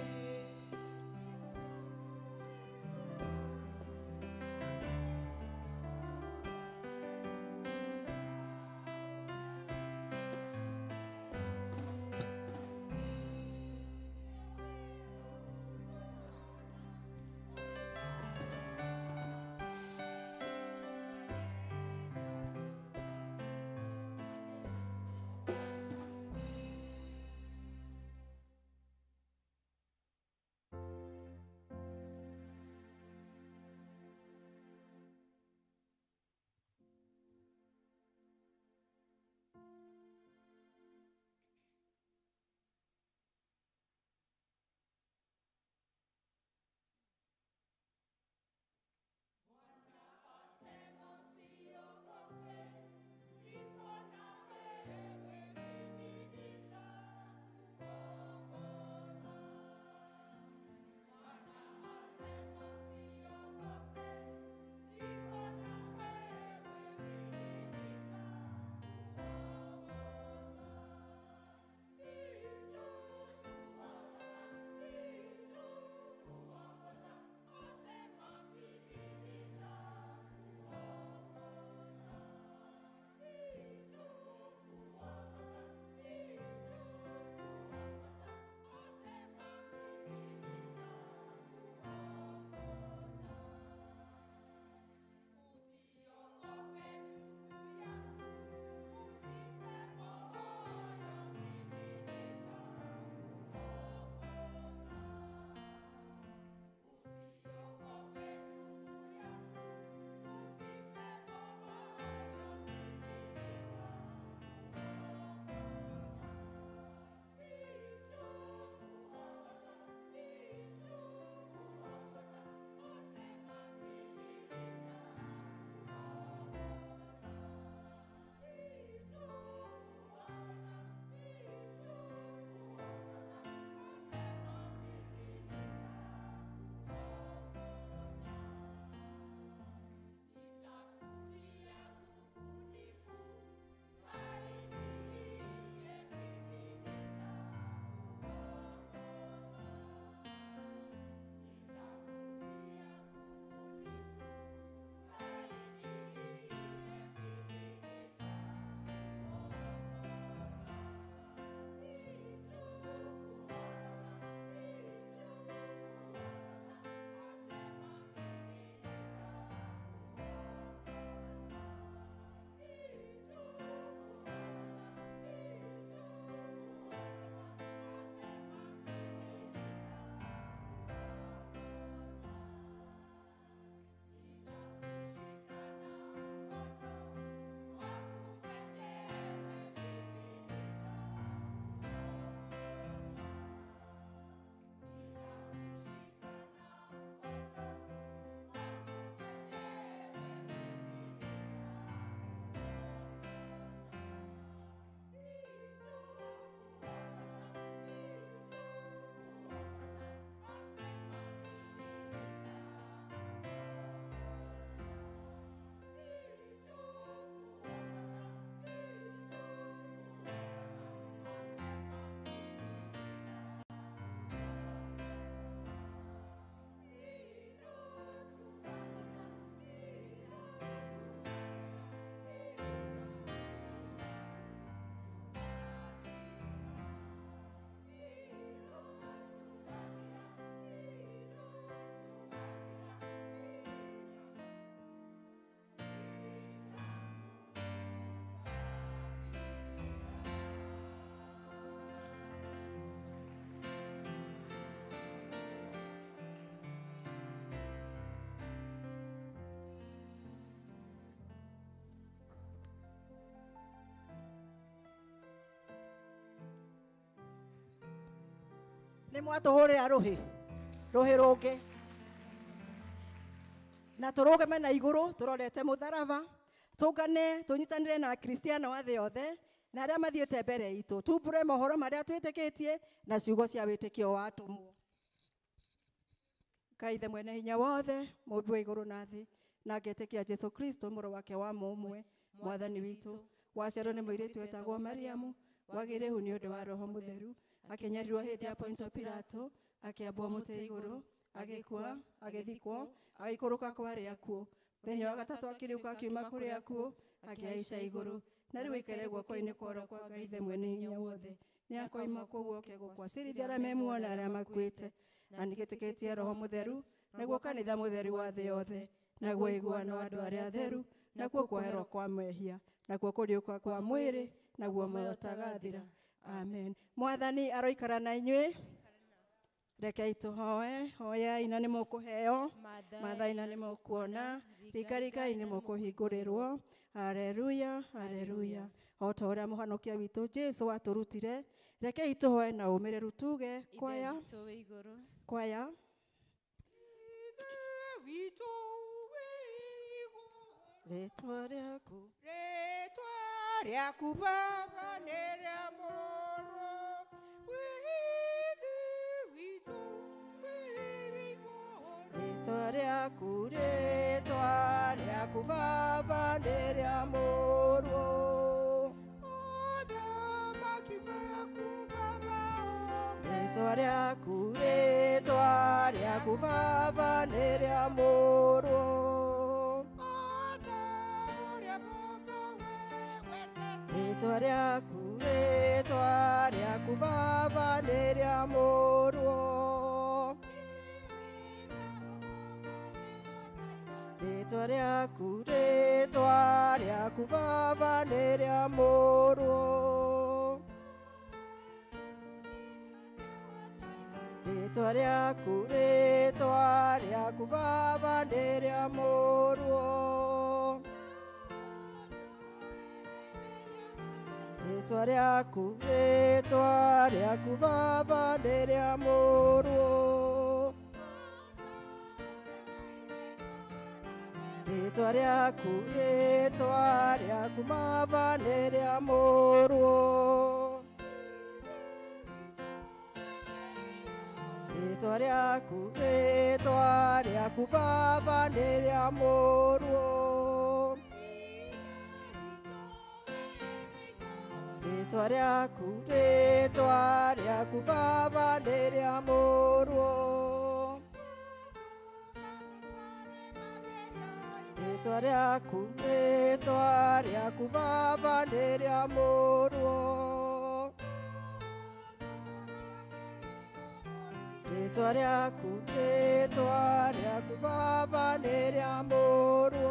Nĩ mwatũhũrĩra rũhĩ rũhĩ rũngĩ na tũrũgame na igũrũ tũrorete mũtharaba tũngane tũnyitanĩre na Akristiano a thĩ yothe na arĩa mathiĩte mbere itũ tumbũre mohoro marĩa twĩtĩkĩtie na ciugo cia wĩtĩkio wa atũmwo. Ngai Ithe mwene hinya wothe mũmbi wa igũrũ na thĩ na ngetĩkia Jesu Kristo mũrũ wake wa mũmwe mwathani witũ waciarwo nĩ mũirĩtu wetagwo Mariamu wagĩire ihu nĩ ũndũ wa Roho Mũtheru akĩnyarirwo hĩndĩ ya Pontio Pilato akĩambwo mũtĩ igũrũ agĩkua agĩthikwo agĩikũrũka kwa arĩa akuũ mũthenya wa gatatũ akĩriũka akiuma kũrĩ akuũ akĩhaica igũrũ na rĩu aikare guoko-inĩ kwa ũrĩo kwa Ngai Ithe mwene hinya wothe nĩ akoima kũu oke gũkwacĩrithia arĩa me muoyo na arĩa makuĩte na nĩgĩtĩkĩtie Roho Mũtheru naguo kanitha mũtheru wa thĩ yothe naguo ũiguano wa andũ arĩa atheru nakuo kuoherwo kwa mehia nakuo kũriũka kwa mwĩrĩ naguo muoyo ũtagathira. Amen. Mwathani aroikara na inyuĩ. Rekei tũhoe. Hoyai na nĩ mũkũheo, mathai na nĩ mũkuona, rikarikai nĩ mũkũhingũrĩrwo. Haleluya, haleluya. O ta ũrĩa mũhonokia witũ Jesu atũrutire, rekei tũhoe na ũmĩrĩru tuge kwaya kwaya rĩtwa rĩaku rĩtwa rĩaku Baba nĩ rĩa mũrũ withe witũ wĩ igũrũ. Rĩtwa rĩaku Baba nĩ rĩa mũrũ ũthamaki waku Baba ũke. Rĩtwa rĩaku Baba nĩ rĩa mũrũ rĩtwa rĩaku Baba nĩ rĩa mũrũ rĩtwa rĩaku Baba nĩ rĩa mũrũ rĩtwa rĩaku Baba nĩ rĩa mũrũ rĩtwa rĩaku Baba nĩ rĩa mũrũ rĩtwa rĩaku Baba nĩ rĩa mũrũ rĩtwa rĩaku Baba nĩ rĩa mũrũ rĩtwa rĩaku Baba nĩ rĩa mũrũ rĩtwa rĩaku Baba nĩ rĩa mũrũ rĩtwa rĩaku Baba nĩ rĩa mũrũ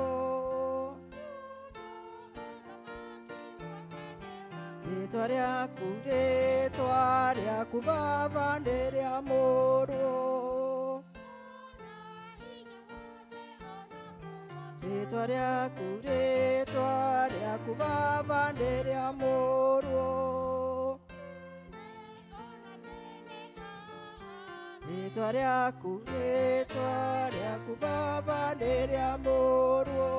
rĩtwa rĩaku Baba nĩ rĩa mũrũ rĩtwa rĩaku Baba nĩ rĩa mũrũ rĩtwa rĩaku Baba nĩ rĩa mũrũ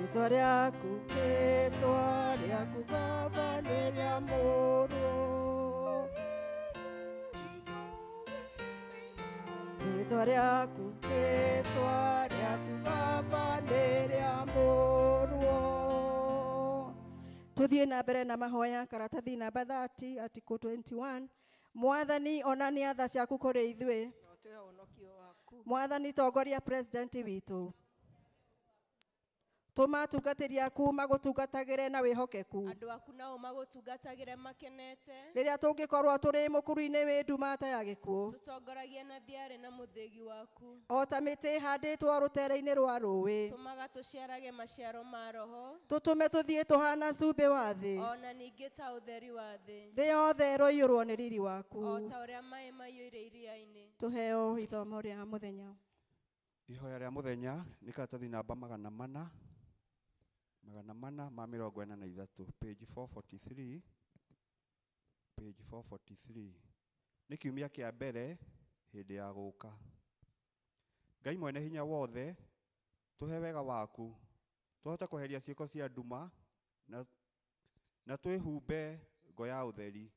rĩtwa rĩaku Baba nĩ rĩa mũrũ rĩtwa rĩaku Baba nĩ rĩa mũrũ. Tuthiĩ na mbere na mahoya karatathi namba 30 article 21. Mwathani onania tha ciaku kũrĩ ithuĩ. Mwathani tongoria president witũ. Tũma atungatĩri aku magũtungatagĩre na wĩhokeku. Andũ aku nao magũtungatagĩre makenete. Rĩrĩa tũngĩkorwo tũrĩ mũkuru-inĩ wĩ nduma ta ya gĩkuũ. Tũtongoragie na thiarĩ na mũthĩgi waku. O ta mĩtĩ ĩhandĩtwo rũtere-inĩ rwa rũĩ. Tũmaga tũciarage maciaro ma Roho. Tũtũme tũthiĩ tũhana cumbĩ wa thĩ. O na ningĩ ta ũtheri wa thĩ. Thĩ yothe ĩroiyũrwo nĩ riri waku. O ta ũrĩa maĩ maiyũire iria-inĩ. Tũheo ithomo rĩa mũthenya. Ihoya rĩa mũthenya nĩ karatathi namba 443 page 443. Page 443. Nĩ kiumia kĩa mbere hĩndĩ ya gũka. Ngai mwene hinya wothe, tũhe wega waku, tũhote kweheria ciĩko cia nduma na twĩhumbe ngo ya ũtheri.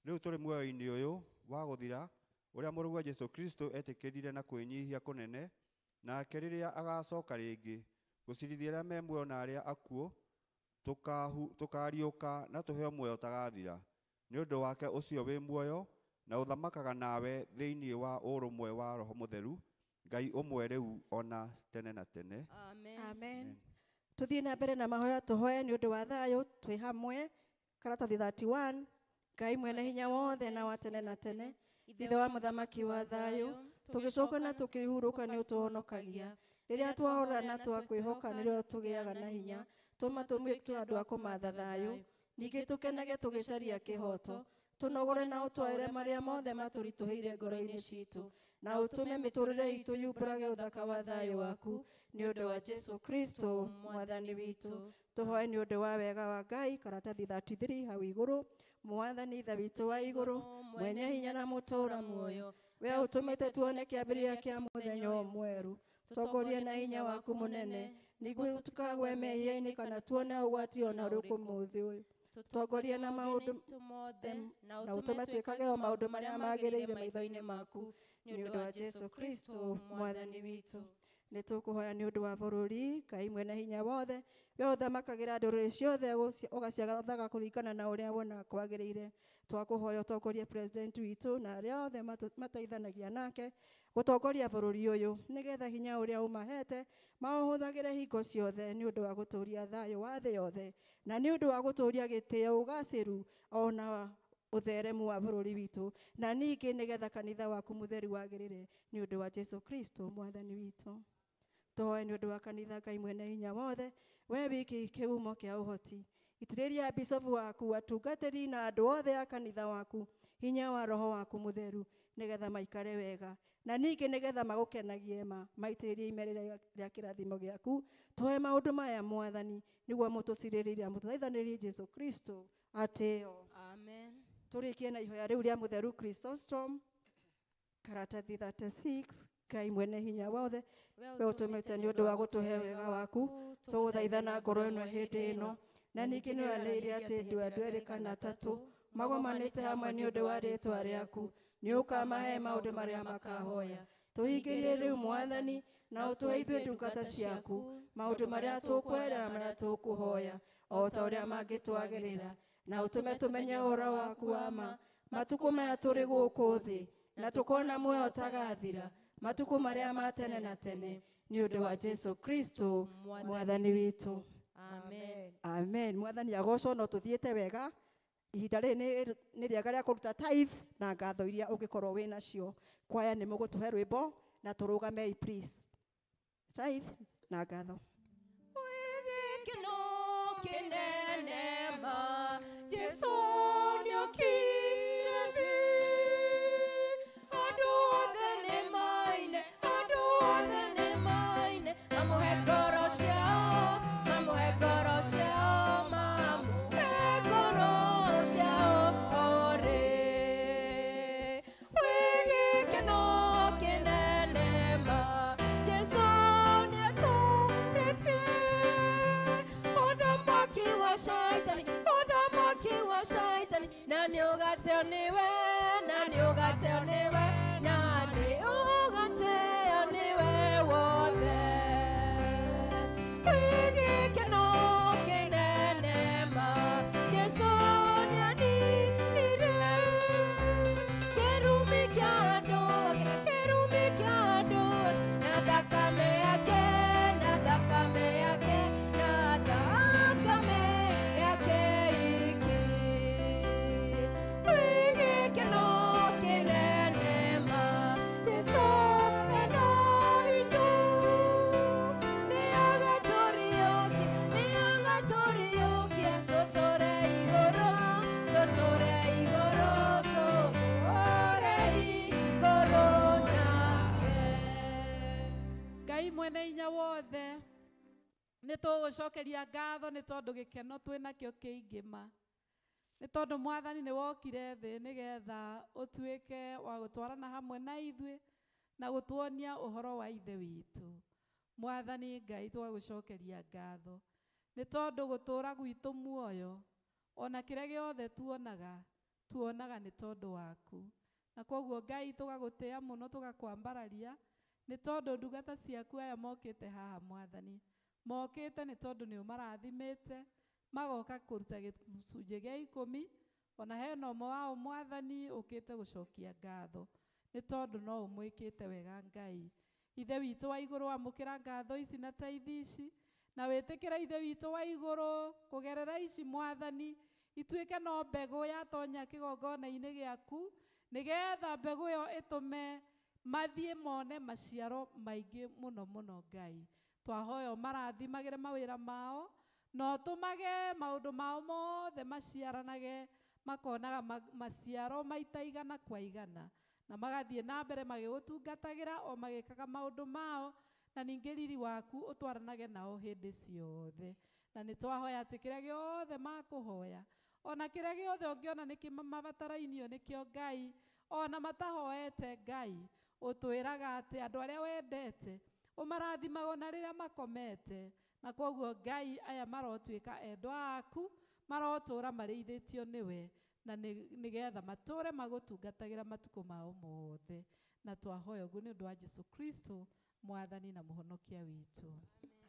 Rĩu tũrĩ muoyo-inĩ ũyũ wa gũthira ũrĩa mũrũguo Jesũ Kristo etĩkĩrire na kwĩnyihia kũnene, nake rĩrĩa agacoka rĩngĩ gũcirithia arĩa me muoyo na arĩa akuũ, tũkariũka na tũheo muoyo ũtagathira. Nĩ ũndũ wake ũcio wĩ muoyo na ũthamakaga nawe thĩinĩ wa ũrũmwe wa Roho Mũtheru, Ngai ũmwe rĩu ona tene na tene. Amen. Amen. Tuthiĩ na mbere na mahoya tũhoe nĩ ũndũ wa thayũ twĩ hamwe. Karatathi 31. Ngai mwene hinya wothe na wa tene na tene, Ithe wa mũthamaki wa thayũ, tũgĩcoka na tũkĩhurũka nĩ ũtũhonokagia. Rĩrĩa twahora na twakwĩhoka nĩrĩo tũgĩaga na hinya, tũma tũmwĩtwe andũ a kũmatha thayũ. Ningĩ tũkenage tũgĩcaria kĩhoto, tũnogore na ũtwaĩre marĩa mothe matũritũhĩire ngoro-inĩ citũ, na ũtũme mĩtũrĩre itũ yumbũrage ũthaka wa thayũ waku, nĩ ũndũ wa Jesũ Kristo mwathani witũ. Tũhoe nĩ ũndũ wa wega wa Ngai. Karatathi 33 hau igũrũ. Mwathani Ithe witũ wa igũrũ, mwenye hinya na mũtũũra muoyo, we ũtũmĩte tuone kĩambĩrĩria kĩa mũthenya ũyũ mwerũ, tongoria na hinya waku mũnene, nĩguo tũkagwe mehia-inĩ kana tuone ũgwati ona ũrĩkũ mũthĩ ũyũ. Tongoria na maũndũ mothe na ũtũme twĩkage o maũndũ marĩa magĩrĩire maitho-inĩ maku, nĩ ũndũ wa Jesũ Kristo mwathani witũ. Nĩ tũkũhoya nĩ ũndũ wa bũrũri. Ngai mwene hinya wothe, we ũthamakagĩra ndũrĩrĩ ciothe ũgaciathaga kũringana na ũrĩa wona kwagĩrĩire. Twakũhoya ũtongorie president witũ na arĩa othe mateithanagia nake gũtongoria bũrũri ũyũ, nĩgetha hinya ũrĩa ũmahete maũhũthagĩre hingo ciothe nĩ ũndũ wa gũtũũria thayũ wa thĩ yothe, na nĩ ũndũ wa gũtũũria gĩtĩo, ũgacĩru ona ũtheremu wa bũrũri witũ, na ningĩ nĩgetha kanitha waku mũtheru wagĩrĩre nĩ ũndũ wa Jesũ Kristo mwathani witũ. Tũhoe nĩ ũndũ wa kanitha. Ngai mwene hinya wothe, we wiki kĩhumo kĩa ũhoti, itĩrĩria bicobu waku, atungatĩri na andũ othe a kanitha waku hinya wa roho waku mũtheru, nĩgetha maikare wega, na ningĩ nĩgetha magũkenagie ma maitĩrĩrie ime rĩrĩa kĩrathimo gĩaku. Tũhe maũndũ maya mwathani, nĩguo mũtũcirĩrĩrie mũtũthaithanĩrie Jesũ Kristo atĩo. Amen. Tũrĩkie na ihoya rĩu rĩa mũtheru Chrysostom, karatathi 36. Ngai mwene hinya wothe, we ũtũmĩte nĩ ũndũ wa gũtũhe wega waku, tũgũthaitha na ngoro ĩno hĩndĩ ĩno, na ningĩ nĩ wanĩire atĩ ndũ andũ erĩ kana atatũ magomanĩte hamwe nĩ ũndũ wa rĩĩtwa rĩaku, nĩ ũkamahe maũndũ marĩa makahoya. Tũhingĩrie rĩu mwathani, na ũtũhe ithuĩ ndungata ciaku maũndũ marĩa tũkwenda na marĩa tũkũhoya, o ta ũrĩa mangĩtwagĩrĩra, na ũtũme tũmenye ũhoro waku wa ma matukũ maya tũrĩ gũkũ thĩ, na tũkona muoyo ũtagathira matukũ marĩa ma tene na tene, nĩ ũndũ wa Jesũ Kristo mwathani witũ. Amen. Amen. Mwathani agocwo. No tũthiĩte wega. Ihinda rĩrĩ nĩ rĩega rĩa kũruta tithe na ngatho iria ũngĩkorwo wĩ nacio. Kwaya nĩ mũgũtũhe rwĩmbo na tũrũgamei please. Tithe na ngatho. Gĩkeno kĩnene ma, Jesũ nĩokire thĩ. Andũ othe nĩmaine, andũ othe nĩmaine, mamũhe ngoro ciao, mamũhe ngoro ciao, mamũhe ngoro ciao orĩ. Gwĩ gĩkeno kĩnene ma, Jesũ nĩatũrĩtie. Ũthamaki wa Shaitani, ũthamaki wa Shaitani, na nĩũgateo nĩwe, na nĩũgateo nĩwe, na nĩũgateo nĩwe wothe. Gwĩ gĩkeno kĩnene ma, Jesũ nĩaninire kĩrumi kĩa andũ ake, kĩrumi kĩa andũ ake, na thakame yake, na thakame yake, na thakame yake iki. Gwĩ gĩkeno kĩnene ma, Jesũ ena hinya, nĩagatũriũkia, nĩagatũriũkia, tũtũre igũrũ, tũtũre igũrũ, tũtũre igũrũ nake. Ngai mwene hinya wothe, nĩ tũgũcokeria ngatho nĩ tondũ gĩkeno twĩ nakĩo kĩingĩ ma. Nĩ tondũ Mwathani nĩ wokire thĩ nĩgetha ũtuĩke wa gũtwarana hamwe na ithuĩ na gũtuonia ũhoro wa Ithe witũ. Mwathani Ngai twagũcokeria ngatho nĩ tondũ gũtũũra gwitũ muoyo ona kĩrĩa gĩothe tuonaga tuonaga nĩ tondũ waku. Na koguo Ngai tũgagũtĩa mũno tũgakwambararia nĩ tondũ ndungata ciaku aya mokĩte haha Mwathani mokĩte nĩ tondũ nĩ ũmarathimĩte magoka kũruta gĩcunjĩ gĩa ikũmi ona hena ũmwe wao Mwathani ũkĩte gũcokia ngatho nĩ tondũ no ũmwĩkĩte wega Ngai. Ithe witũ wa igũrũ amũkĩra ngatho ici na taithi ici na wĩtĩkĩra Ithe witũ wa igũrũ kũgerera ici Mwathani ituĩke no mbegũ yatonya kĩgongona-inĩ gĩaku nĩgetha mbegũ ĩyo ĩtũme mathiĩ mone maciaro maingĩ mũno mũno Ngai. Twahoya ũmarathimagĩre mawĩra mao na ũtũmage maũndũ mao mothe maciaranage makonaga maciaro maita igana kwa igana na magathiĩ na mbere magĩgũtungatagĩra o magĩkaga maũndũ mao na ningĩ riri waku ũtwaranage nao hĩndĩ ciothe. Na nĩ twahoya atĩ kĩrĩa gĩothe makũhoya ona kĩrĩa gĩothe ũngĩona nĩ mabatarainio nĩkĩo Ngai ona matahoete Ngai ũtwĩraga atĩ andũ arĩa wendete ũmarathimaga ona rĩrĩa makomete. Na koguo Ngai aya marotuĩka endwa aku marotũra marĩithĩtio nĩwe na nĩgetha matũre magũtungatagĩra matukũ mao mothe. Na twahoya ũguo nĩ ũndũ wa Jesu Kristo Mwathani na Mũhonokia witũ.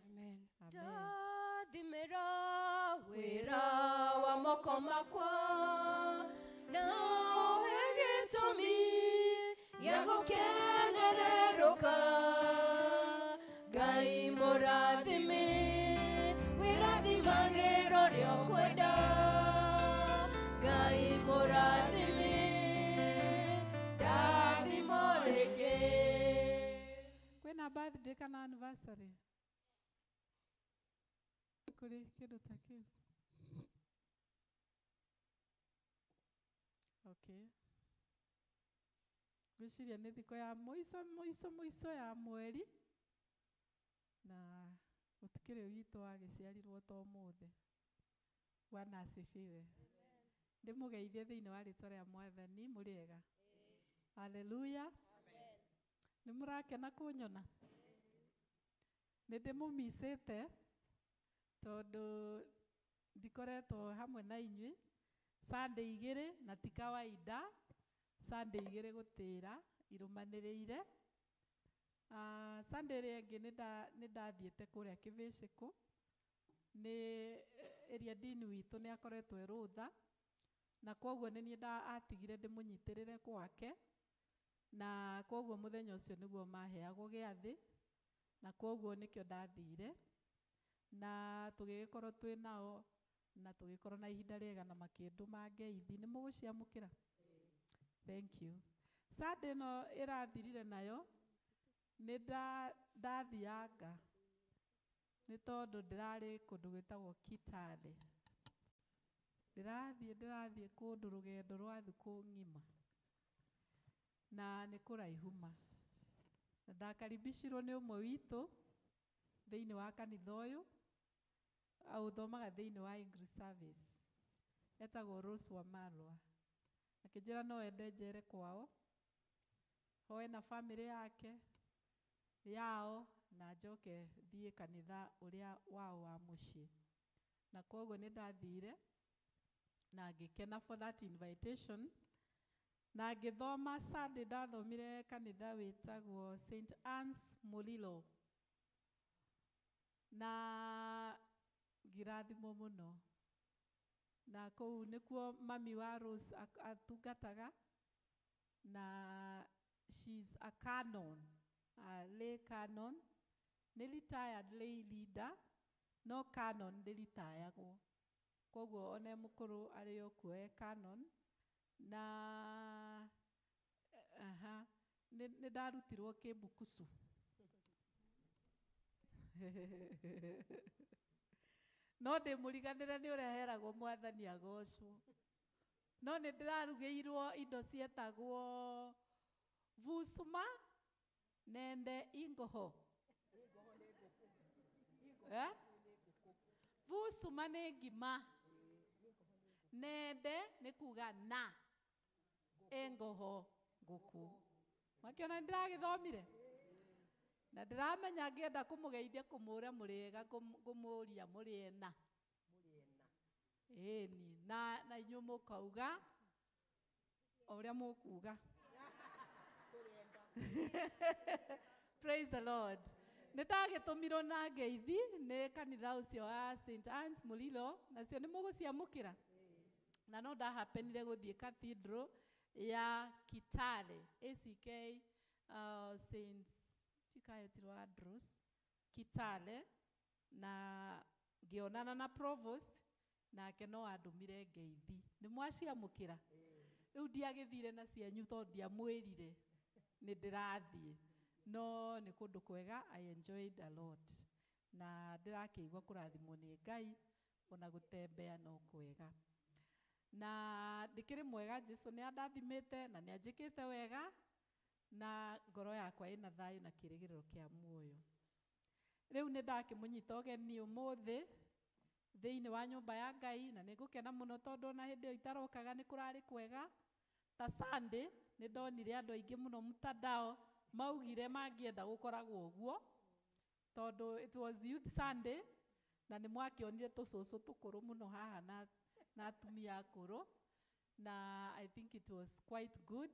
Amen. Amen. Ndathimĩra wĩra wa moko makwa na ũhe gĩtũmi gĩa gũkenererũka. Ngai mũrathime wĩrathimagĩra ũrĩa ũkwenda. Ngai mũrathime ndathimo rĩngĩ. Kwĩna birthday kana anniversary? Kũrĩ kĩndũ ta kĩu? Okay. Ngwĩciria nĩ thikũ ya mũico mũico mũico ya mweri na gũtikĩrĩ witũ wagĩciarirwo ta ũmũthĩ. Bwana asifiwe. Ndĩmũgeithie thĩinĩ wa rĩtwa rĩa Mwathani mũrĩega. Haleluya. Nĩ mũrakena kũnyona? Nĩ ndĩmũmicĩte tondũ ndikoretwo hamwe na inyuĩ Sunday igĩrĩ na ti kawaida Sunday igĩrĩ gũtĩra irũmanĩrĩire. Sunday ĩrĩa ĩngĩ nĩ ndathiĩte kũrĩa Kĩbĩcĩkũ nĩ ĩrĩa dini witũ nĩ akoretwo e rũtha na koguo nĩ niĩ atigire ndĩmũnyitĩrĩre gwake na koguo mũthenya ũcio nĩguo maheagwo gĩathĩ na koguo nĩkĩo ndathire na tũgĩgĩkorwo twĩ nao na tũgĩkorwo na ihinda rĩega na makĩndũma ngeithi. Nĩ mũgũciamũkĩra? Thank you. Sunday ĩno ĩrathirire nayo nĩ ndathianga nĩ tondũ ndĩrarĩ kũndũ gwĩtagwo Kitale. Ndĩrathiĩ kũndũ rũgendo rwa thikũ ng'ima na nĩ kũraihu ma. Na ndakaribicirwo nĩ ũmwe witũ thĩinĩ wa kanitha ũyũ aũthomaga thĩinĩ wa English service etagwo Rose Wamalwa. Akĩnjĩra no ende njere kwao hoe na famĩlĩ yake yao na njoke thiĩ kanitha ũrĩa wao wa mũciĩ. Na koguo nĩ ndathire na ngĩkena for that invitation na ngĩthoma Sunday ndathomire kanitha wĩtagwo St. Anne's Mulilo na ngĩrathimwo mũno. Na kũu nĩkuo mami wa Rose atungataga na she's a canon, a lay canon, nĩ retired lay leader, no canon ndĩritayagwo. Koguo ona e mũkũrũ arĩ o kuo e canon na aha nĩ ndarutirwo kĩmbukucu. No ndĩmũriganĩre nĩ ũrĩa heragwo Mwathani agocwo. No nĩ ndĩrarugĩirwo indo cietagwo vusuma nende ingoho. Vusuma nĩ ngima. Nende nĩ kuga na ĩngũhũ ngũkũ. Mwakiona nĩndĩragĩthomire? Na ndĩramenya ngĩenda kũmũgeithia kũmũra mũrĩega kũmũria mũrĩena. Ĩni na inyuĩ mũkauga o ũrĩa mũkuga. Praise the Lord. Nĩndagĩtũmirwo na ngeithi nĩ kanitha ũcio wa St. Anne's Mulilo, nacio nĩ mũgũciamũkĩra. Na no ndahapenire gũthiĩ cathedral ya Kitale, ACK St. Tikaetirwo Andrews Kitale, na ngĩonana na provost nake no andũmire ngeithi. Nĩ mwaciamũkĩra? Rĩu ndiagĩthire na cianyu tondũ ndiamwĩrire nĩ ndĩrathiĩ. No nĩ kũndũ kwega, I enjoyed a lot. Na ndĩrakĩigua kũrathimwo nĩ Ngai, ona gũtembea no kwega. Na ndĩkĩrĩ mwega, Jesu nĩ andathimĩte na nĩ anjĩkĩte wega, na ngoro yakwa ĩna thayũ na kĩrĩgĩrĩro kĩa muoyo. Rĩu nĩ ndakĩmũnyita ũgeni ũmũthĩ thĩinĩ wa nyũmba ya Ngai, na nĩ ngũkena mũno tondũ ona hĩndĩ ĩyo itarokaga nĩ kũrarĩ kwega. Ta Sunday nĩ ndonire andũ aingĩ mũno mtandao maugire mangĩenda gũkoragwo ũguo, tondũ it was Youth Sunday, na nĩ mwakĩonire tũcũcũ tũkũrũ mũno haha na atumia akũrũ, na I think it was quite good,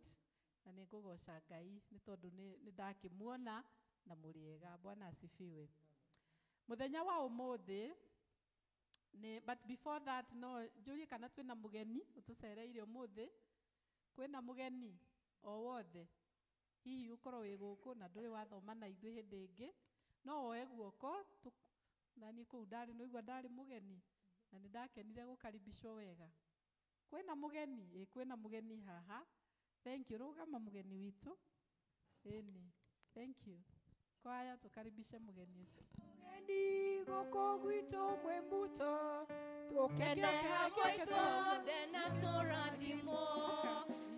na nĩ ngũgoca Ngai nĩ tondũ nĩ ndakĩmuona na mũrĩega. Bwana asifiwe. Mũthenya wa ũmũthĩ nĩ, but before that no njũrie kana twĩna mũgeni ũtũcereire ũmũthĩ. Kwĩna mũgeni o wothe hihi ũkorwo wĩ gũkũ na ndũrĩ wathoma na ithuĩ hĩndĩ ĩngĩ, no woe guoko. Na niĩ kũu ndarĩ nĩũigua ndarĩ mũgeni na nĩ ndakenire gũkaribicwo wega. Kwĩna mũgeni? Ĩ, kwĩna mũgeni haha. Thank you. Rũgama mũgeni witũ. Ĩni, thank you. Kwaya tũkaribishe mũgeni ũcio. Mũgeni gũkũ gwitũ mwĩ muto, tũkene hamwe ithuothe na tũrathimwo.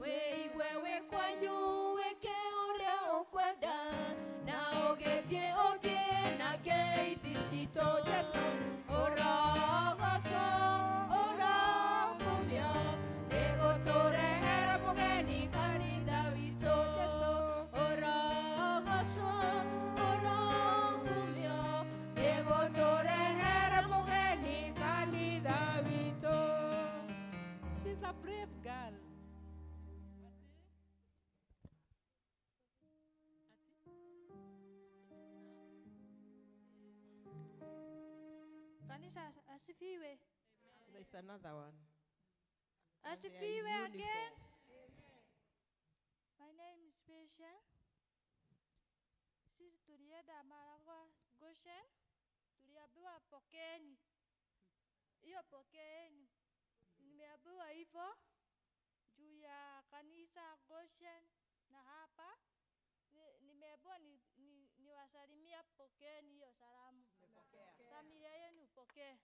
Wĩigue wĩ kwanyu wĩke ũrĩa ũkwenda, na ũgĩthiĩ ũthiĩ na ngeithi citũ. Jesũ ũrogocwo, ũrokumio, nĩgũtũrehera mũgeni kanitha witũ. Jesũ ũrogocwo, ũrokumio, nĩgũtũrehera mũgeni kanitha witũ. She's a brave girl. Kanisa asifiwe. There's another one. Asifiwe again. My name is Patience. Sisi tulienda Maragua Goshen, tuliambiwa pokeeni. Hiyo pokeeni. Nimeambiwa hivyo juu ya kanisa Goshen na hapa nimeambiwa niwasalimia, pokeeni hiyo salamu. Familia yenu pokee.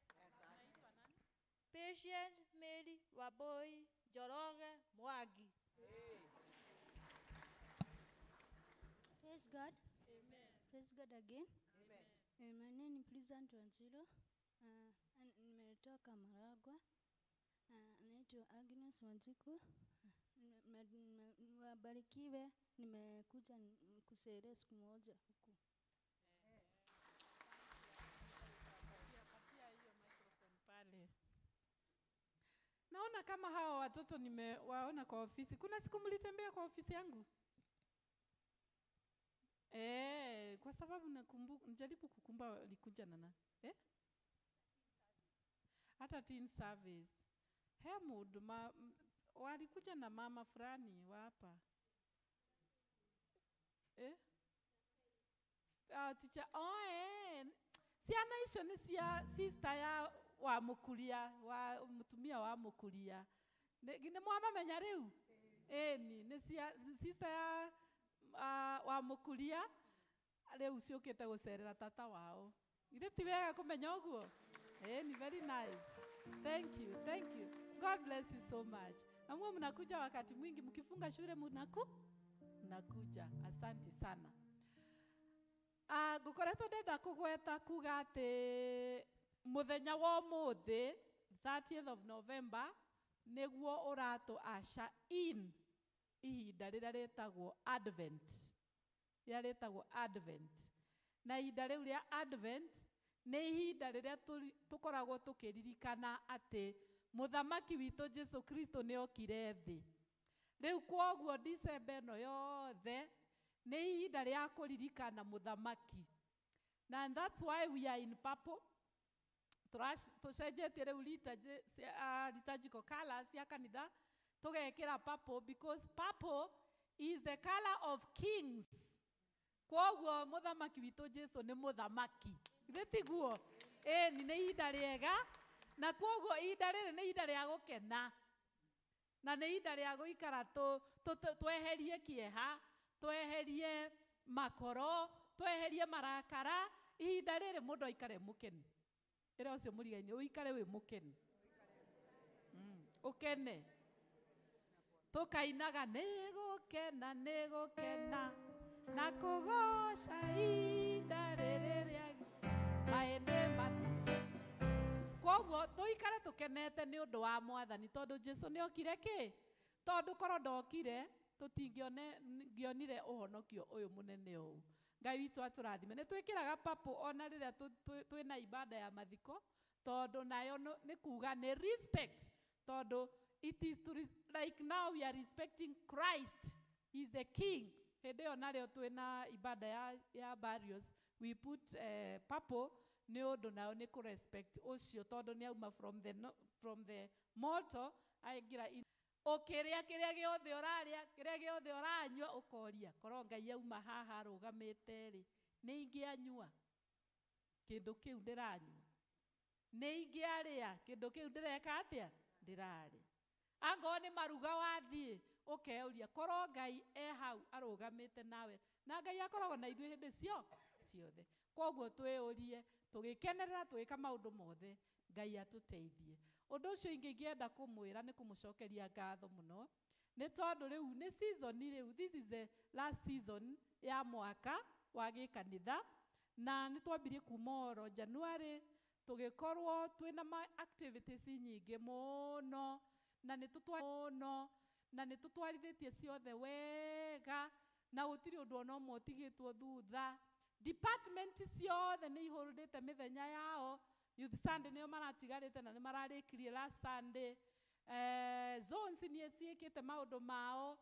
Patience Mary Waboi Njoroge Mwangi. Praise God. Amen. Praise God again. Amen. My name is Pleasant Wanjiru. Nimetoka Maragua. Naitwa Agnes Wanjiku. Wabarikiwe, nimekuja kusherehekea siku moja huku. Pale. Naona kama hawa watoto nimewaona kwa ofisi. Kuna siku mlitembea kwa ofisi yangu? Kwa sababu nakumbuka, nijaribu kukumba walikuja na nani? Hata teen service. Hemud walikuja na mama fulani wa hapa. Teacher, Ciana icio nĩ cia sister ya wa mũkuria, wa mũtumia wa mũkuria. Nĩ mwamamenya rĩu? Ĩni, nĩ cia sister ya wa mũkuria rĩu ciũkĩte gũcerera tata wao. Githĩ ti wega kũmenya ũguo? Ĩni, very nice. Thank you, thank you. God bless you so much. Na mwe mnakuja wakati mwingi, mkifunga shule mnakuja. Asante sana. Ngukoretwo ndenda kugweta kuga ati muthenya wa umuthi 30th of November Nĩguo ũratũ usher in ihinda rĩrĩa rĩtagwo Advent. Rĩrĩa rĩtagwo Advent. Na ihinda rĩu rĩa Advent nĩ ihinda rĩrĩa tũkoragwo tũkĩririkana atĩ mũthamaki witũ Jesu Kristo nĩ okire thĩ. Rĩu kwoguo December ĩno yothe nĩ ihinda rĩa kũririkana mũthamaki. Na that's why we are in purple. Tũcenjetie rĩu liturgical colors cia kanitha tũgekĩra purple because purple is the color of kings. Kwoguo mũthamaki witũ Jesu nĩ mũthamaki. Githĩ tiguo? Ĩni nĩ ihinda rĩega na kwoguo ihinda rĩrĩ nĩ ihinda rĩa gũkena. Na nĩ ihinda rĩa gũikara tweherie kĩeha, tweherie makoro, tweherie marakara. Ihinda rĩrĩ mũndũ aikare mũkenu. Ĩra ũcio mũrigainĩ ũikare wĩ mũkenu. Ũkene. Tũkainaga nĩ gũkena, nĩ gũkena, na kũgoca ihinda rĩrĩ rĩa maĩndĩ matu. Kwoguo tũikare tũkenete nĩ ũndũ wa Mwathani tondũ Jesu nĩ okire kĩ? Tondũ korwo ndokire tũtingĩonire ũhonokio ũyũ mũnene ũũ. Ngai witũ atũrathime. Nĩ twĩkĩraga purple ona rĩrĩa twĩna ibada ya mathiko tondũ nayo nĩ kuga nĩ respect tondũ it is to like now we are respecting Christ. He is the king. Hĩndĩ ĩyo narĩo twĩna ibada ya burials we put purple nĩ ũndũ nao nĩ kũ respect ũcio tondũ nĩ auma from the mortal aingĩra in ũkĩrĩa kĩrĩa gĩothe ũrarĩa kĩrĩa gĩothe ũranyua ũkoria korwo Ngai auma haha arũgamĩte rĩ nĩ ingĩanyua kĩndũ kĩu ndĩranyua nĩ ingĩarĩa kĩndũ kĩu ndĩreka atĩa ndĩrarĩa angorwo nĩ maruga wathiĩ ũkeuria korwo Ngai e hau arũgamĩte nawe na Ngai akoragwo na ithuĩ hĩndĩ ciothe kwoguo twĩũrie tũgĩkenerera tũgĩka maũndũ mothe Ngai atũteithie. Ũndũ ũcio ingĩ ingĩenda kũmwĩra nĩ kũmũcokeria ngatho mũno nĩ tondũ rĩu nĩ season rĩu this is the last season ya mwaka wa gĩkanitha na nĩ twambirie kuma oro January tũgĩkorwo twĩna ma activities nyingĩ mũno na nĩ tũtwarithĩtie ciothe wega na gũtirĩ ũndũ ona ũmwe ũtigĩtwo thutha. Department ciothe nĩ ihũrĩte mĩthenya yao. Youth Sunday nĩo maratigarĩte na nĩ mararĩkirie last Sunday. Zones nĩ ciĩkĩte maũndũ mao.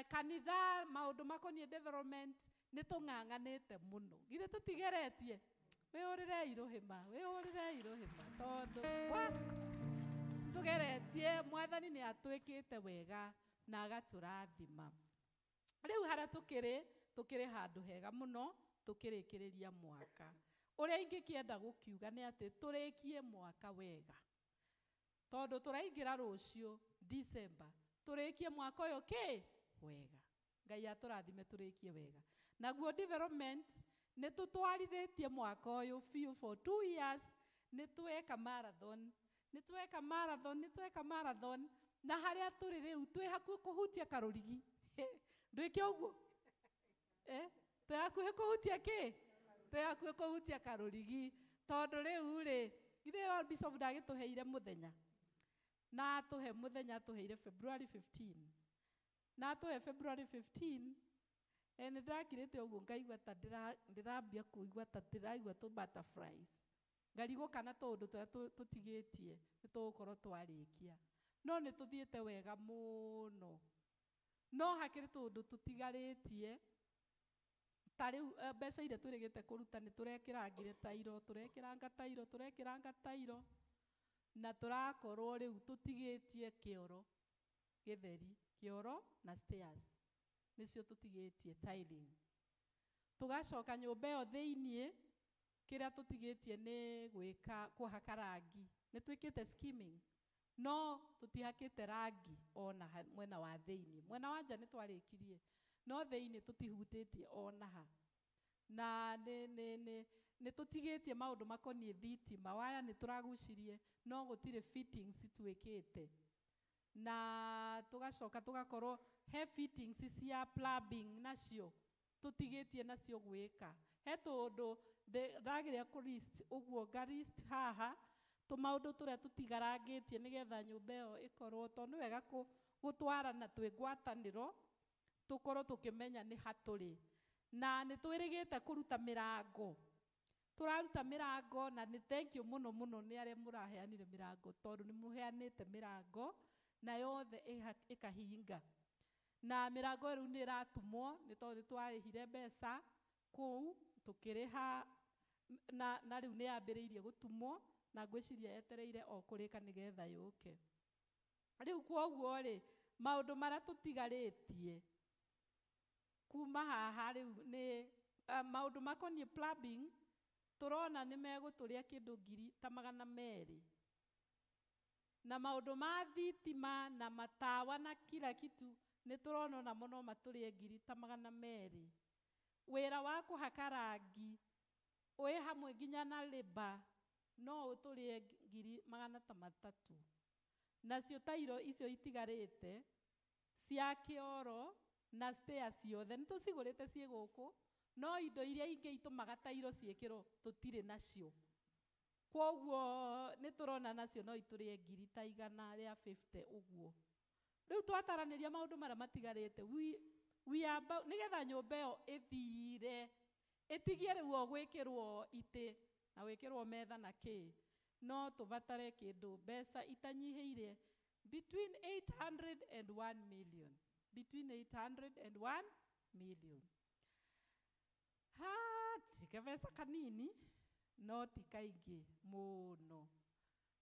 Kanitha maũndũ makoniĩ development nĩ tũng'ang'anĩte mũno. Githĩ tũtigeretie? Wĩhũrĩrei rũhĩma, wĩhũrĩrei rũhĩma tondũ tũgeretie Mwathani nĩ atwĩkĩte wega na agatũrathima. Rĩu harĩa tũkĩrĩ handũ hega mũno tũkĩrĩkĩrĩria mwaka. Ũrĩa ingĩkĩenda gũkiuga nĩ atĩ tũrĩkie mwaka wega tondũ tũraingĩra rũciũ December tũrĩkie mwaka ũyũ kĩ wega. Ngai atũrathime tũrĩkie wega. Naguo development nĩ tũtwarithĩtie mwaka ũyũ biũ for 2 years nĩ tweka marathon nĩ tweka marathon nĩ tweka marathon na harĩa tũrĩ rĩu twĩ hakuhĩ kũhutia karũrigi. Ndwĩke ũguo? Twĩ hakuhĩ kũhutia kĩ? Twĩ hakuhĩ kũhutia karũrigi tondũ rĩu rĩ githĩ Bishop ndagĩtũheire mũthenya na atũhe mũthenya atũheire February 15 na atũhe February 15 nĩ ndĩrakirĩte ũguo ngaigua ta ndĩrambia kũigua ta ndĩraigua tũ butterflies ngarigwo kana tũũndũ tũrĩa tũtigĩtie nĩ tũgũkorwo twarĩkia no nĩ tũthiĩte wega mũno no hakĩrĩ tũũndũ tũtigarĩtie ta rĩu mbeca iria twĩrĩgĩte kũruta nĩ tũrekĩrangire tairo tũrekĩranga tairo tũrekĩranga tairo na tũrakorwo rĩu tũtigĩtie kĩoro gĩtheri kĩoro na stairs nĩcio tũtigĩtie tiling tũgacoka nyũmba ĩyo thĩiniĩ kĩrĩa tũtigĩtie nĩ gwĩka kũhaka rangi nĩ twĩkĩte skimming no tũtihakĩte rangi ona mwena wa thĩiniĩ mwena wa nja nĩ twarĩkirie no thĩiniĩ tũtihutĩtie ona ha na nĩ tũtigĩtie maũndũ makoniĩ thitima waya nĩ tũragucirie no gũtirĩ fittings twĩkĩte na tũgacoka tũgakorwo he fittings cia plumbing nacio tũtigĩtie nacio gwĩka he tũndũ ndagĩrĩa kũ list ũguo nga list haha Tũmaũndũ tũrĩa tũtigarangĩtie nĩgetha nyũmba ĩyo ĩkorwo tondũ nĩ wega gũtwarana twĩ ngwatanĩro tũkorwo tũkĩmenya nĩ ha tũrĩ. Na nĩ twĩrĩgĩte kũruta mĩrango. Tũraruta mĩrango na nĩ thank you mũno mũno nĩ arĩa mũraheanire mĩrango tondũ nĩ mũheanĩte mĩrango na yothe ĩkahinga. Na mĩrango rĩu nĩ ĩratumwo nĩ tondũ nĩ twarĩhire mbeca kũu tũkĩrĩha na rĩu nĩ yambĩrĩirie gũtumwo na ngwĩciria yetereire o kũrĩka nĩgetha yũke. Rĩu kwoguo rĩ maũndũ marĩa tũtigarĩtie kuma haha rĩu nĩ maũndũ makoniĩ plumbing tũrona nĩ megũtũrĩa kĩndũ ngiri ta 200. Na maũndũ ma thitima na matawa na kila kitu nĩ tũrona onamo no matũrĩe ngiri ta 200. Wĩra wa kũhaka rangi wĩ hamwe nginya na labour no ũtũrĩe ngiri 300. Nacio tairo icio itigarĩte cia kĩoro na stairs ciothe nĩ tũcigũrĩte ciĩ gũkũ no indo iria ingĩ itũmaga tairo ciĩkĩrwo tũtirĩ nacio. Kwoguo nĩ tũrona nacio no itũrĩe ngiri ta 150 ũguo. Rĩu twataranĩria maũndũ marĩa matigarĩte nĩgetha nyũmba ĩyo ĩthire ĩtigie rĩu o gwĩkĩrwo itĩ na gwĩkĩrwo metha na kĩ no tũbatare kĩndũ mbeca itanyihĩire between 800 and 1 million. Between 800 and 1 million. Ha, ti kabeca kanini no ti kaingĩ mũno.